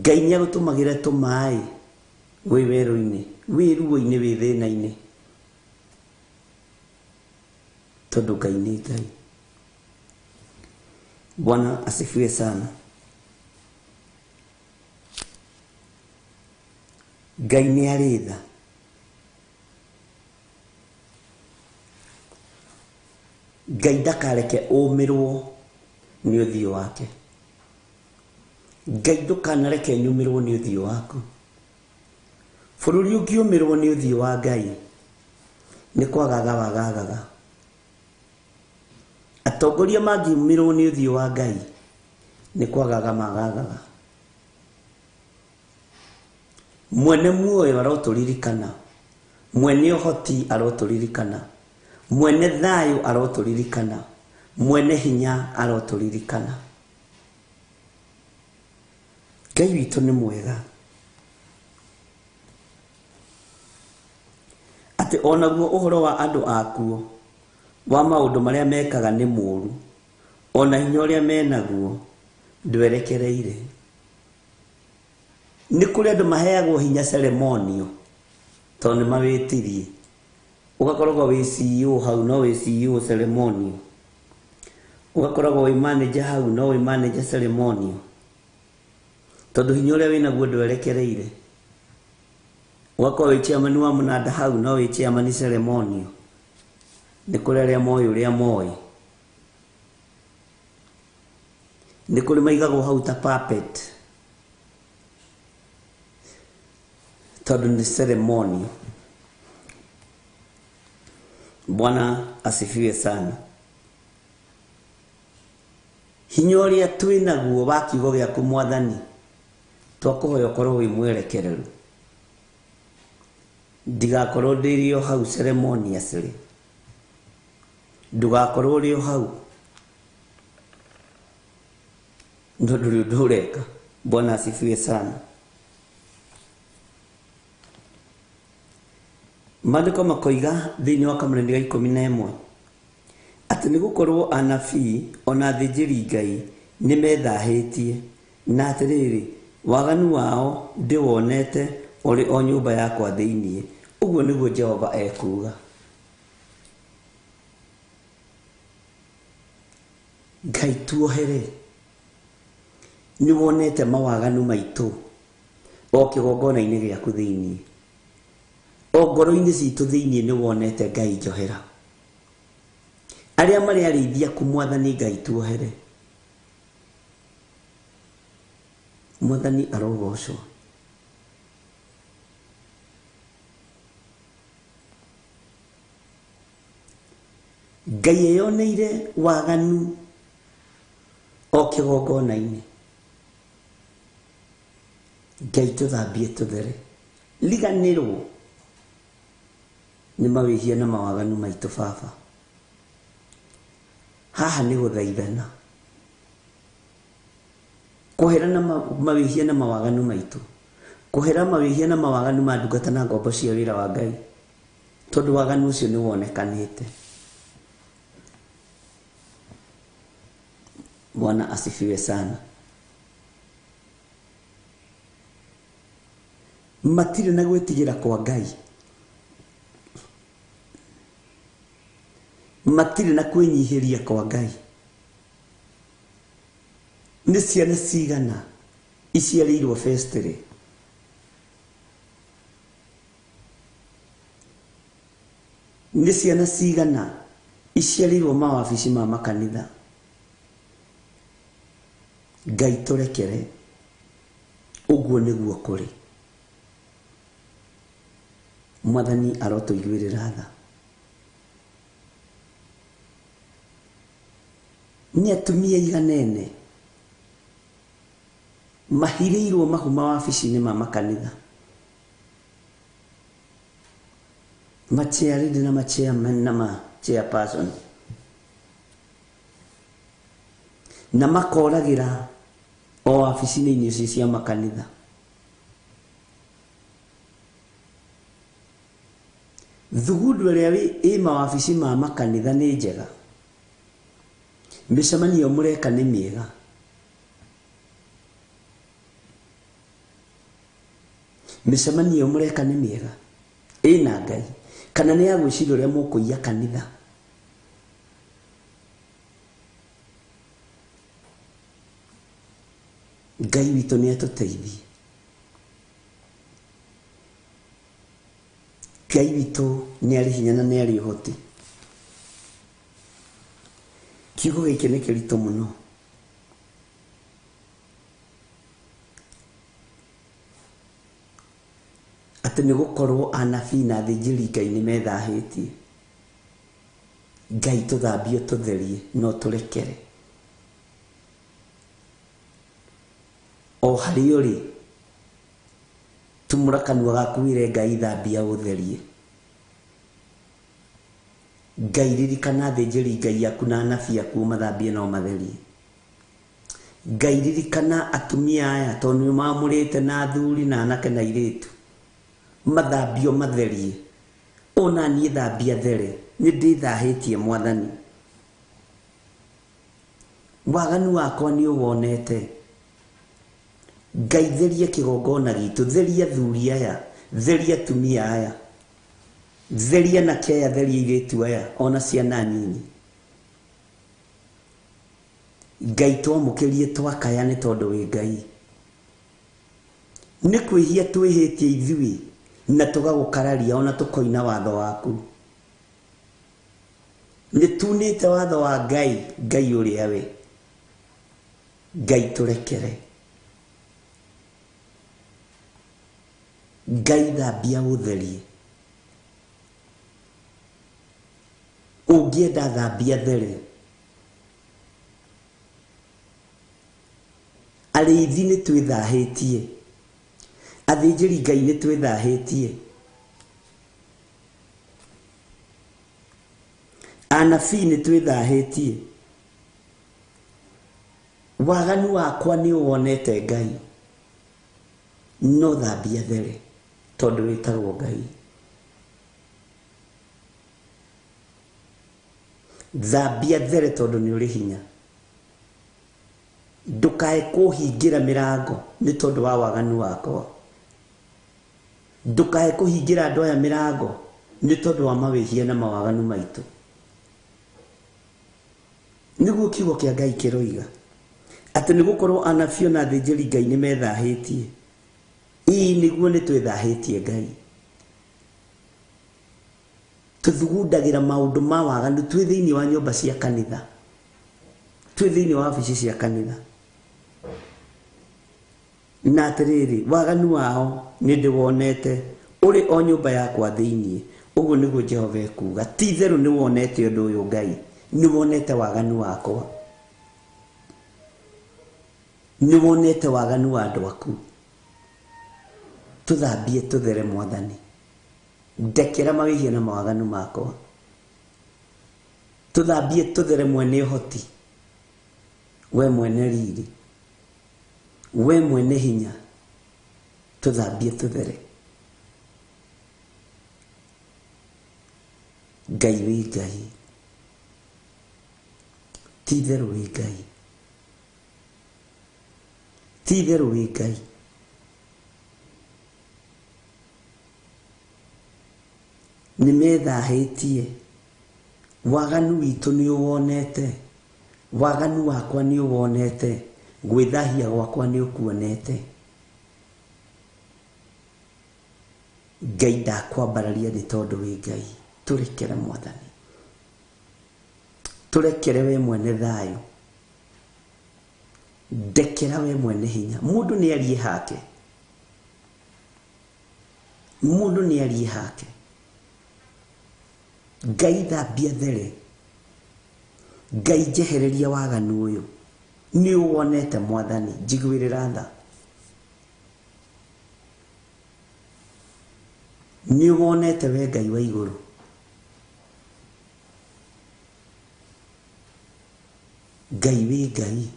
Ngai nĩ agũtũmagĩre tũmaĩ wĩ werũ-inĩ, wĩ ruo-inĩ, wĩ thĩna-inĩ. Tondũ Ngai nĩ Ngai. Bwana asifiwe sana. Ngai nĩ arĩ tha. Ngai ndakareke ũmĩrwo nĩ ũthiũ wake. Ngai ndũkanareke nyũmĩrwo nĩ ũthiũ waku. Bũrũri ũngĩũmĩrwo nĩ ũthiũ wa Ngai nĩ kwagaga wagagaga. Atongoria mangĩũmĩrwo nĩ ũthiũ wa Ngai nĩ kwagaga magagaga. Mwene muoyo arotũririkana, mwene ũhoti arotũririkana, mwene thayũ arotũririkana, mwene hinya arotũririkana. Ngai witũ nĩ mwega. Atĩ onaguo ũhoro wa andũ akuo Wa maũndũ marĩa mekaga nĩ mũũru, ona hinya ũrĩa menaguo ndwerekereire. Nĩ kũrĩ andũ maheagwo hinya ceremonio tondũ nĩ mawĩtirie. Ũgakoragwo wĩ CEO hau no wĩ CEO ceremonio, ũgakoragwo wĩ manager hau no wĩ manager ceremonio, tondũ hinya ũrĩa wĩnaguo ndwerekereire. Ũgakorwo wĩ chairman wa mũnanda hau no wĩ chairman ceremonio. Nĩ kũrĩ arĩa moĩ ũrĩa moĩ, nĩ kũrĩ maigagwo hau ta puppet tondũ nĩ ceremonio. Bwana asifiwe sana. Hinya ũrĩa twĩnaguo wa kiugo gĩaku Mwathani, twakũhoya ũkorwo wĩ mwerekereru, ndigakorwo ndĩrĩ o hau ceremoniously, ndũgakorwo ũrĩ o hau no ndũrĩ ũndũ ũreka. Bwana asifiwe sana. Maandĩko makoiga thĩinĩ wa kamũranĩ ga 11 atĩ nĩ gũkorwo anabii ona athĩnjĩri Ngai nĩ methahĩtie, na atĩrĩrĩ, waganu wao ndĩwonete ũrĩ o nyũmba yakwa thĩinĩ. Ũguo nĩguo Jehova ekuuga. Ngai tuohere, nĩ wonete mawaganu maitũ o kĩgongona-inĩ gĩaku thĩinĩ, o ngoro-inĩ citũ thĩinĩ nĩ wonete. Ngai njohera. Arĩa marĩ arĩithi aku Mwathani Ngai tuohere. Mwathani arogocwo. Ngai eyoneire waganu o kĩgongona-inĩ. Ngai tũthambie tũthere, riganĩrwo nĩ mawĩhia na mawaganu maitũ. Baba, haha nĩ gũthaithana kũhera na mawĩhia na mawaganu maitũ, kũhera mawĩhia na mawaganu ma ndungata na ngombo cia wĩra wa Ngai, tondũ waganu ũcio nĩ wonekanĩte. Bwana asifiwe sana. Matirĩ na gwĩtigĩra kwa Ngai, matirĩ na kwĩnyihĩria kwa Ngai. Nĩ ciana cigana iciarĩirwo festĩrĩ? Nĩ ciana cigana iciarĩirwo mawabici ma makanitha? Ngai tũrekere, ũguo nĩguo kũrĩ. Mwathani arotũiguĩrĩra tha. Nĩ atumia iganene mahirĩirwo mahu mawabici-inĩ ma makanitha, machairlady na machairman na machairperson, na makoragĩra o wabici-inĩ icio cia makanitha. Thugundu ĩrĩa ĩ mawabici ma makanitha nĩ njega, mĩcemanio mũreka nĩ mĩega, mĩcemanio mũreka nĩ mĩega ĩna Ngai, kana nĩ ya gwĩciria ũrĩa mũkũiya kanitha? Ngai witũ nĩ atũteithie. Ngai witũ nĩ arĩ hinya na nĩ arĩ ũhoti. Kiugo gĩkĩ nĩ kĩritũ mũno. Atĩ nĩ gũkorwo anabii na athĩnjĩri Ngai nĩ methahĩtie. Ngai tũthambie tũtherie no tũrekere. O harĩa ũrĩ, tumũra kanua gaku wĩre Ngai thambia ũtherie. Ngai ririkana athĩnjĩri Ngai aku na anabii aku ũmathambie na ũmatherie. Ngai ririkana atumia aya tondũ nĩ mamũrĩte na athuri na anake na airĩtu, mathambio matherie. Ona niĩ thambia there. Nĩ ndĩthahĩtie Mwathani. Waganu wakwa nĩ ũwonete. Ngai theria kĩgongona gitũ, theria athuri aya, theria atumia aya, theria anake aya, theria airĩtu aya, ona ciana nyinyi. Ngai twamũkĩrie twakaya nĩ tondũ wĩ Ngai. Nĩ kwĩhia twĩhĩtie ithuĩ na tũgagũkararia ona tũkoina watho waku. Nĩ tunĩte watho wa Ngai, Ngai ũrĩa we. Ngai tũrekere. Ngai thambia ũtherie. Ũngĩenda thambia there. Arĩithi nĩ twĩthahĩtie. Athĩnjĩri Ngai nĩ twĩthahĩtie. Anabii nĩ twĩthahĩtie. Waganu wakwa nĩ ũwonete Ngai. No thambia there tondũ wĩtagwo Ngai. Thambia there tondũ nĩ ũrĩ hinya. Ndũkae kũhingĩra mĩrango nĩ tondũ wa waganu wakwa. Ndũkae kũhingĩra andũ aya mĩrango nĩ tondũ wa mawĩhia na mawaganu maitũ. Nĩguo kiugo kĩa Ngai kĩroiga atĩ nĩ gũkorwo anabii ona athĩnjĩri Ngai nĩ methahĩtie. Ĩĩ nĩguo nĩ twĩthahĩtie Ngai. Tũthugundagĩra maũndũ ma waganu twĩ thĩinĩ wa nyũmba cia kanitha, twĩ thĩinĩ wa wabici cia kanitha. Na atĩrĩrĩ, waganu wao nĩ ndĩwonete ũrĩ o nyũmba yakwa thĩinĩ. Ũguo nĩguo Jehova ekuuga. Ti itherũ nĩ wonete ũndũ ũyũ Ngai, nĩ wonete waganu wakwa, nĩ wonete waganu wa andũ aku. Tũthambie tũthere Mwathani. Ndekera mawĩhia na mawaganu makwa. Tũthambie tũthere mwene ũhoti, we mwene riri, we mwene hinya. Tũthambie tũthere. Ngai wĩ Ngai, ti itherũ wĩ Ngai, ti itherũ wĩ Ngai. Nĩ methahĩtie. Waganu witũ nĩ ũwonete. Waganu wakwa nĩ ũwonete. Gwĩthahia gwakwa nĩ ũkuonete. Ngai ndakwambararia nĩ tondũ wĩ Ngai. Tũrekere Mwathani. Tũrekere we mwene thayũ. Ndekera we mwene hinya. Mũndũ nĩ arie hake. Mũndũ nĩ arie hake. Ngai thambia there. Ngai njehereria waganu ũyũ. Nĩ ũwonete Mwathani, njiguĩrĩra tha. Nĩ ũwonete we Ngai wa igũrũ. Ngai wĩ Ngai.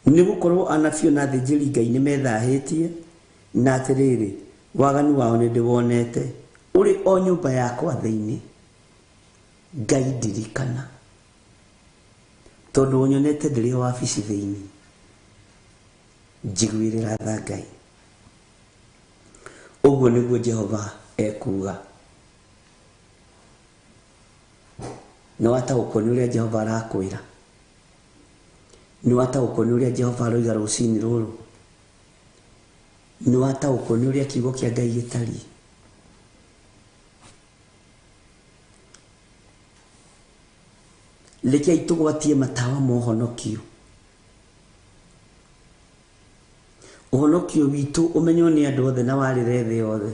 Nĩ gũkorwo anabii ona athĩnjĩri Ngai nĩ methahĩtie, na atĩrĩrĩ, waganu wao nĩ ndĩwonete ũrĩ o nyũmba yakwa thĩinĩ. Ngai ndirikana, tondũ ũnyonete ndĩrĩ o wabici thĩinĩ. Njiguĩrĩra tha Ngai. Ũguo nĩguo Jehova ekuuga. Nĩ wataũkwo nĩ ũrĩa Jehova arakwĩra? Nĩ wataũkwo nĩ ũrĩa Jehova aroiga rũcinĩ rũrũ? Nĩ wataũkwo nĩ ũrĩa kiugo kĩa Ngai gĩtariĩ? Rekei tũgwatie matawa ma ũhonokio. Ũhonokio witũ ũmenywo nĩ andũ othe na warĩre thĩ yothe.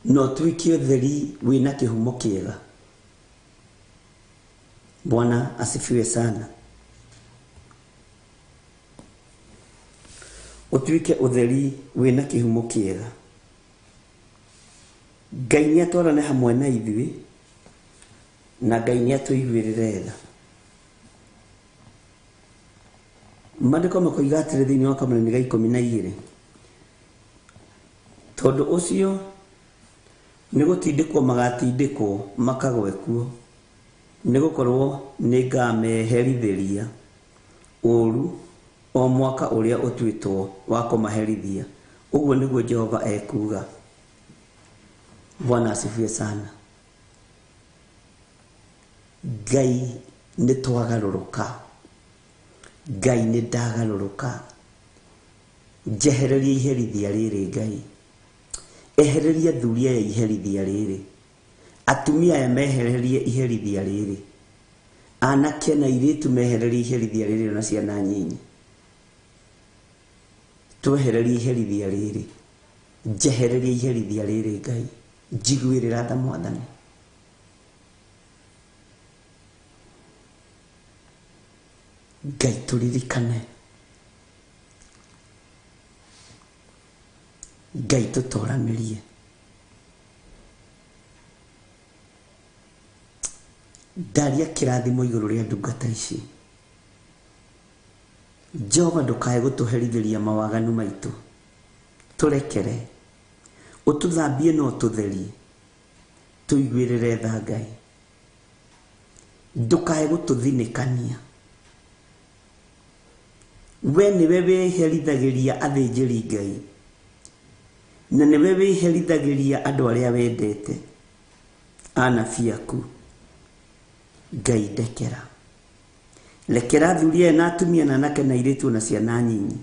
Na ũtuĩke ũtheri wĩna kĩhumo kĩega. Bwana asifiwe sana. Ũtuĩke ũtheri wĩna kĩhumo kĩega. Ngai nĩ atwarane hamwe na ithuĩ, na Ngai nĩ atũiguĩrĩre tha. Maandĩko makoiga atĩrĩ thĩinĩ wa kamũranĩ ga 12, tondũ ũcio nĩ gũtindĩkwo magatindĩkwo makagwe kuo, nĩ gũkorwo nĩ ngameherithĩria ũũru o mwaka ũrĩa ũtuĩtwo wa kũmaherithia. Ũguo nĩguo Jehova ekuuga. Bwana asifiwe sana. Ngai nĩ twagarũrũka, Ngai nĩ ndagarũrũka, njehereria iherithia rĩrĩ Ngai, ehereria athuri aya iherithia rĩrĩ, atumia aya mehererie iherithia rĩrĩ, anake na airĩtu mehererie iherithia rĩrĩ na ciana nyinyi, twehererie iherithia rĩrĩ, njehereria iherithia rĩrĩ Ngai, njiguĩrĩra tha Mwathani. Ngai tũririkane, Ngai tũtoranĩrie. Ndaria kĩrathimo igũrũ rĩa ndungata ici. Jehova ndũkae gũtũherithĩria mawaganu maitũ, tũrekere, ũtũthambie na ũtũtherie, tũiguĩrĩre tha Ngai, ndũkae gũtũthinĩkania. We nĩwe wĩherithagĩria athĩnjĩri Ngai, na nĩwe wĩherithagĩria andũ arĩa wendete, anabii aku. Ngai ndekera, rekera athuri aya na atumia na anake na airĩtu na ciana nyinyi.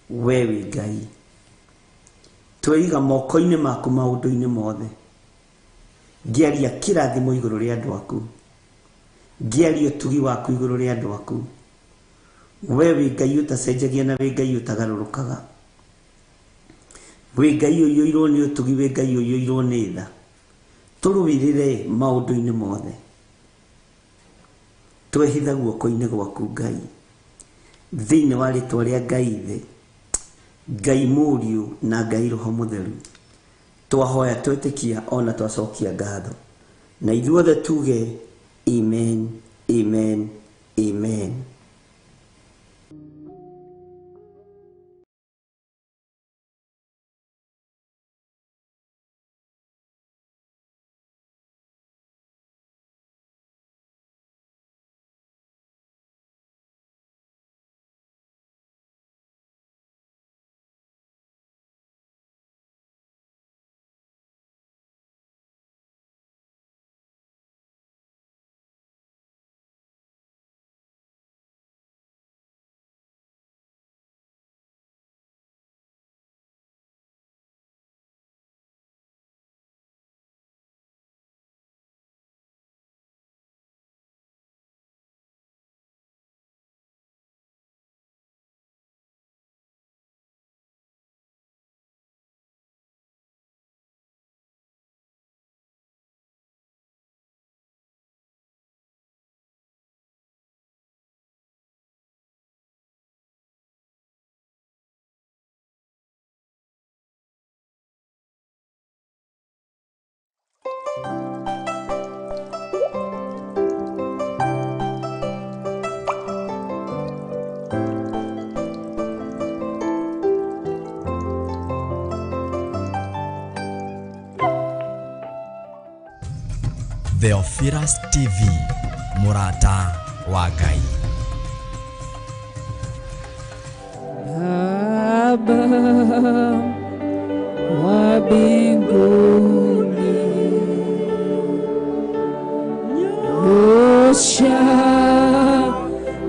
We wĩ Ngai, tweiga moko-inĩ maku maũndũ-inĩ mothe. Ngĩaria kĩrathimo igũrũ rĩa andũ aku, ngĩaria ũtugi waku igũrũ rĩa andũ aku. We wĩ Ngai ũtacenjagia na wĩ Ngai ũtagarũrũkaga, wĩ Ngai ũiyũirwo nĩ ũtugi, wĩ Ngai ũiyũirwo nĩ tha. Tũrũĩrĩre maũndũ-inĩ mothe, twehitha guoko-inĩ gwaku Ngai, thĩinĩ wa rĩtwa rĩa Ngai Ithe, Ngai Mũriũ na Ngai Roho Mũtheru. Twahoya twetĩkia ona twacokia ngatho, na ithuothe tuge amen, amen, amen. Theophilus TV, Murata wa Ngai. Baba wa mbinguni, nyosha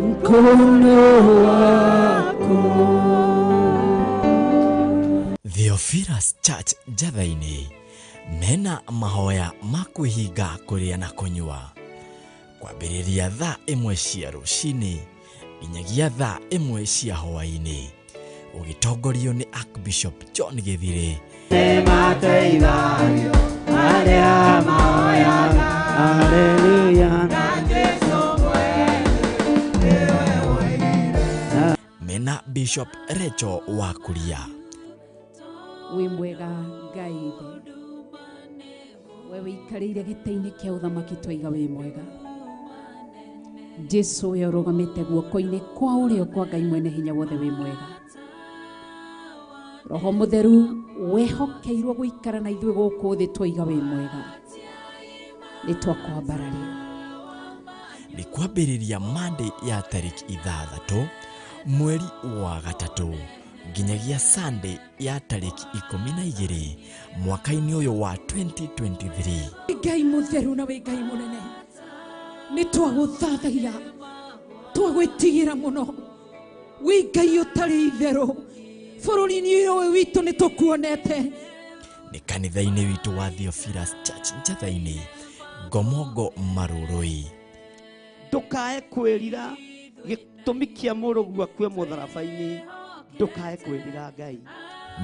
mkono wako. Theophilus Church Njatha-inĩ mena mahoya ma kwĩhinga kũrĩa na kũnyua, kwambĩrĩria thaa 1 cia rũcinĩ nginyagia thaa 1 cia hwaĩ-inĩ, ũgĩtongorio nĩ Archbishop John Gĩthirĩ. Mena Bishop Rachel wa Kuria. Wĩ mwega Ngai Ithe, we wĩikarĩire gĩtĩ-inĩ kĩa ũthamaki, twaiga wĩ mwega. Jesu we ũrũgamĩte guoko-inĩ kwa ũrĩo kwa Ngai mwene hinya wothe wĩ mwega. Roho Mũtheru wehokeirwo gũikara na ithuĩ gũkũ thĩ twaiga wĩ mwega. Nĩ twakwambararia. Nĩ kwambĩrĩria Monday ya tarĩki 6 mweri wa 3 nginyagia Sunday ya tarĩki 12 mwaka-inĩ ũyũ wa 2023. Ngai mũtheru na wĩ Ngai mũnene, nĩ twagũthathagia, twagwĩtigĩra mũno. Wĩ Ngai ũtarĩ itherũ, bũrũri-inĩ ũyũ witũ nĩ tũkuonete. Nĩ kanitha-inĩ witũ wa Theophilus Church Njatha-inĩ, Ngomongo Marũrũi. Ndũkae kwĩrira gĩtũmi kĩa mũrũguo akue mũtharaba-inĩ, ndũkae kwĩrira Ngai.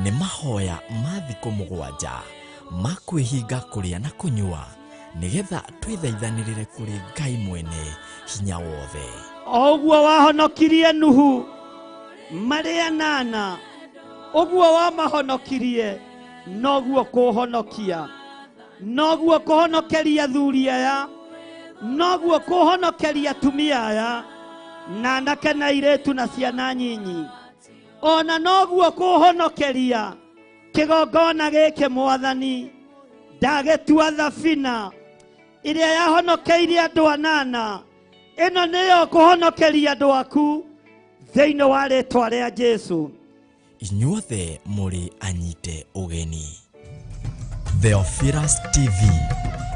Nĩ mahoya ma thikũ 7 ma kwĩhinga kũrĩa na kũnyua nĩgetha twĩthaithanĩrĩre kũrĩ Ngai mwene hinya wothe. O ũguo wahonokirie Nuhu marĩ 8, ũguo wamahonokirie noguo kũhonokia, noguo kũhonokeria athuri aya, noguo kũhonokeria atumia aya na anake na airĩtu na ciana nyinyi, ona noguo kũhonokeria kĩgongona gĩkĩ Mwathani. Ndagĩtua thabina ĩrĩa yahonokeirie andũ 8, ĩno nĩyo kũhonokeria andũ aku thĩinĩ wa rĩtwa rĩa Jesu. Inyuothe mũrĩ anyite ũgeni. Theophilus TV,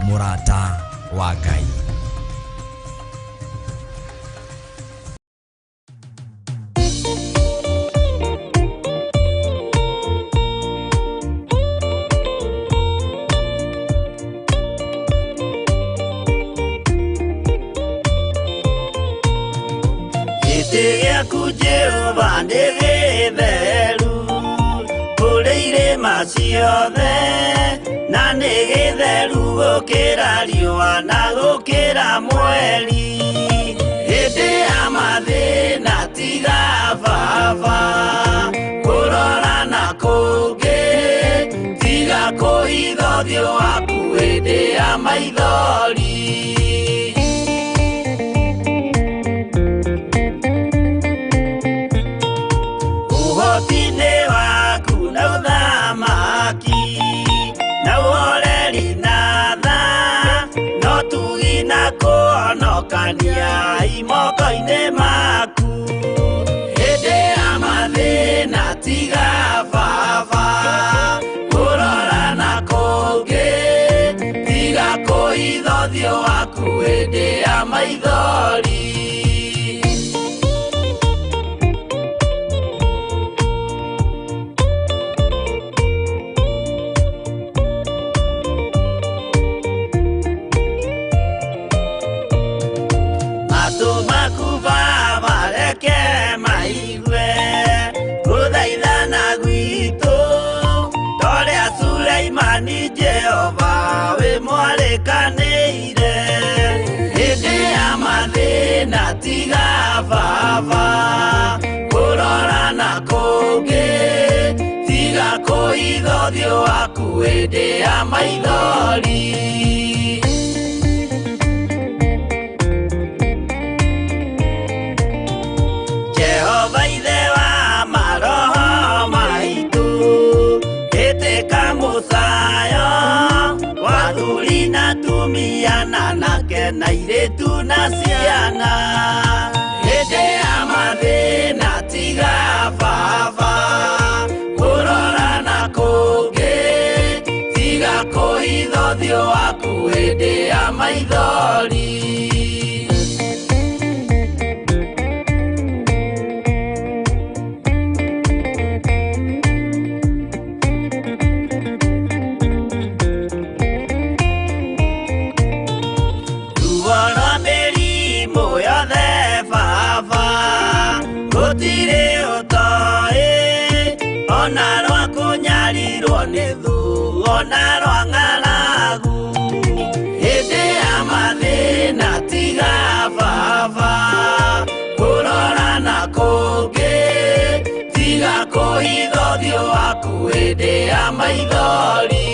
mũrata wa Ngai. Gĩtĩ gĩaku Jehova nĩ gĩtheru kũrĩ irĩma ciothe, na nĩ gĩtheru gũkĩra riũa na gũkĩra mweri. Hĩndĩ ya mathĩna tiga baba kũrora na kũngĩ, tiga kũhitha ũthiũ waku hĩndĩ ya maithori. Ũhoti-inĩ waku na ũthamaki na ũhoreri na tha, no tugi na kũhonokania imoko-inĩ maku. Hĩndĩ ya mathĩna tiga baba kũrora na kũngĩ, tiga kũhitha ũthiũ waku hĩndĩ ya maithori. Jehova wĩ mwarĩkanĩire. Hĩndĩ ya mathĩna tiga baba kũrora na kũngĩ, tiga kũhitha ũthiũ waku hĩndĩ ya maithori. Jehova ithe wa maroho maitũ, ĩtĩka mũcayo wa athuri na atumia na anake na airĩtu na ciana. Hĩndĩ ya mathĩna tiga baba kũrora na kũngĩ, tiga kũhitha ũthiũ waku hĩndĩ ya maithori. Gũtirĩ ũtoĩ ona rwa kũnyarirwo nĩ thũ ona rwa ng'aragu. Hĩndĩ ya mathĩna tiga baba kũrora na kũngĩ, tiga kũhitha ũthiũ waku hĩndĩ ya maithori.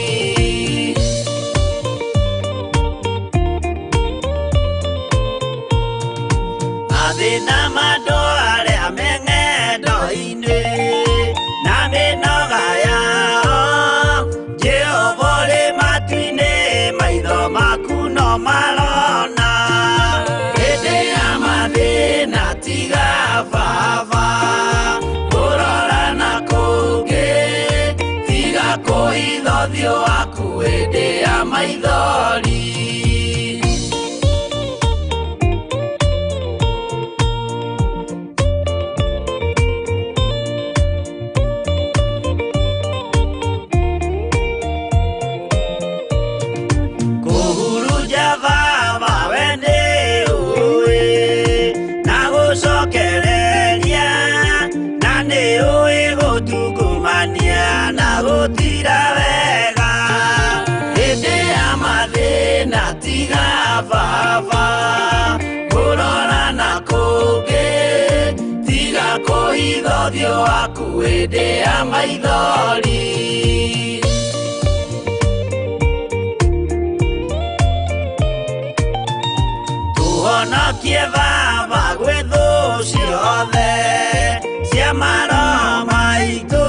kũhitha ũthiũ waku hĩndĩ ya maithori. Kũhurunja baba we nĩ ũĩ na gũcokereria, na nĩ ũĩ gũtungumania na gũtira wega. Hĩndĩ ya mathĩna tiga baba kũrora na kũngĩ, tiga kũhitha ũthiũ waku hĩndĩ ya maithori. Tũhonokie baba gwĩ thũ ciothe cia maroho maitũ,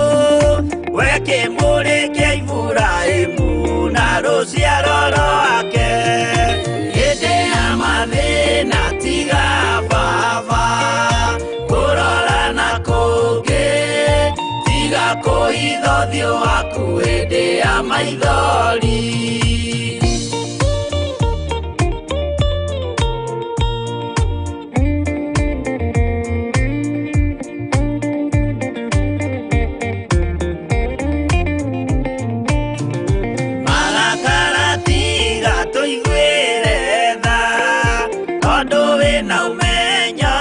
we kĩmũrĩ kĩa Iburahĩmu na rũciaro rwake. Hĩndĩ ya mathĩna tiga baba kũrora na kũngĩ, tiga kũhitha ũthiũ waku hĩndĩ ya maithori. Marakara tiga tũiguĩre tha, tondũ wĩna ũmenyo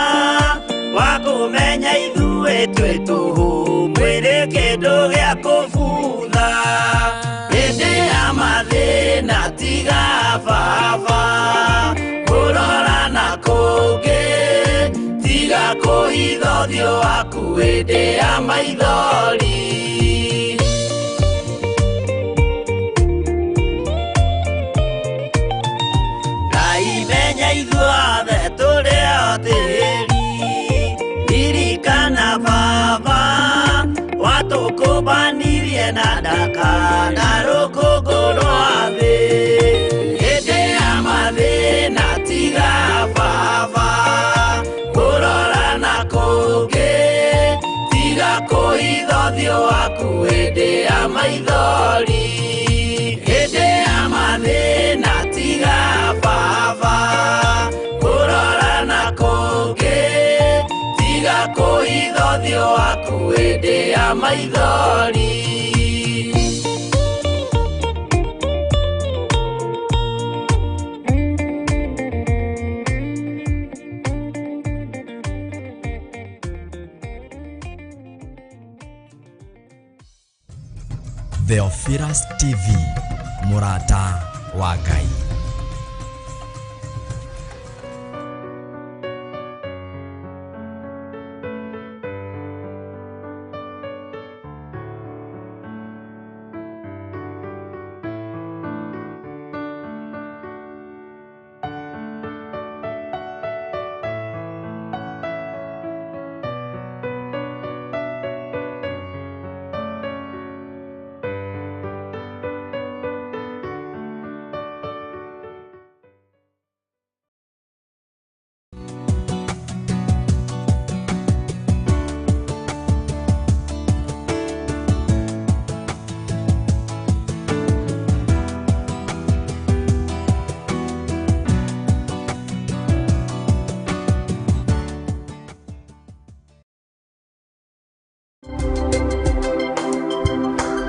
wa kũmenya ithuĩ twĩ tũhũ, mwĩrĩ kĩndũ gĩa kũbutha. Hĩndĩ ya mathĩna tiga baba kũrora na kũngĩ, tiga kũhitha ũthiũ waku hĩndĩ ya maithori. Ngai menya ithuothe tũrĩ o tĩri, ririkana baba watũkũmbanirie na ndaka na rũkũngũ rwa thĩ. Hĩndĩ ya mathĩna tiga baba kũrora na kũngĩ, tiga kũhitha ũthiũ waku hĩndĩ ya maithori. Hĩndĩ ya mathĩna tiga baba kũrora na kũngĩ, tiga kũhitha ũthiũ waku hĩndĩ ya maithori. Theophilus TV, mũrata wa Ngai.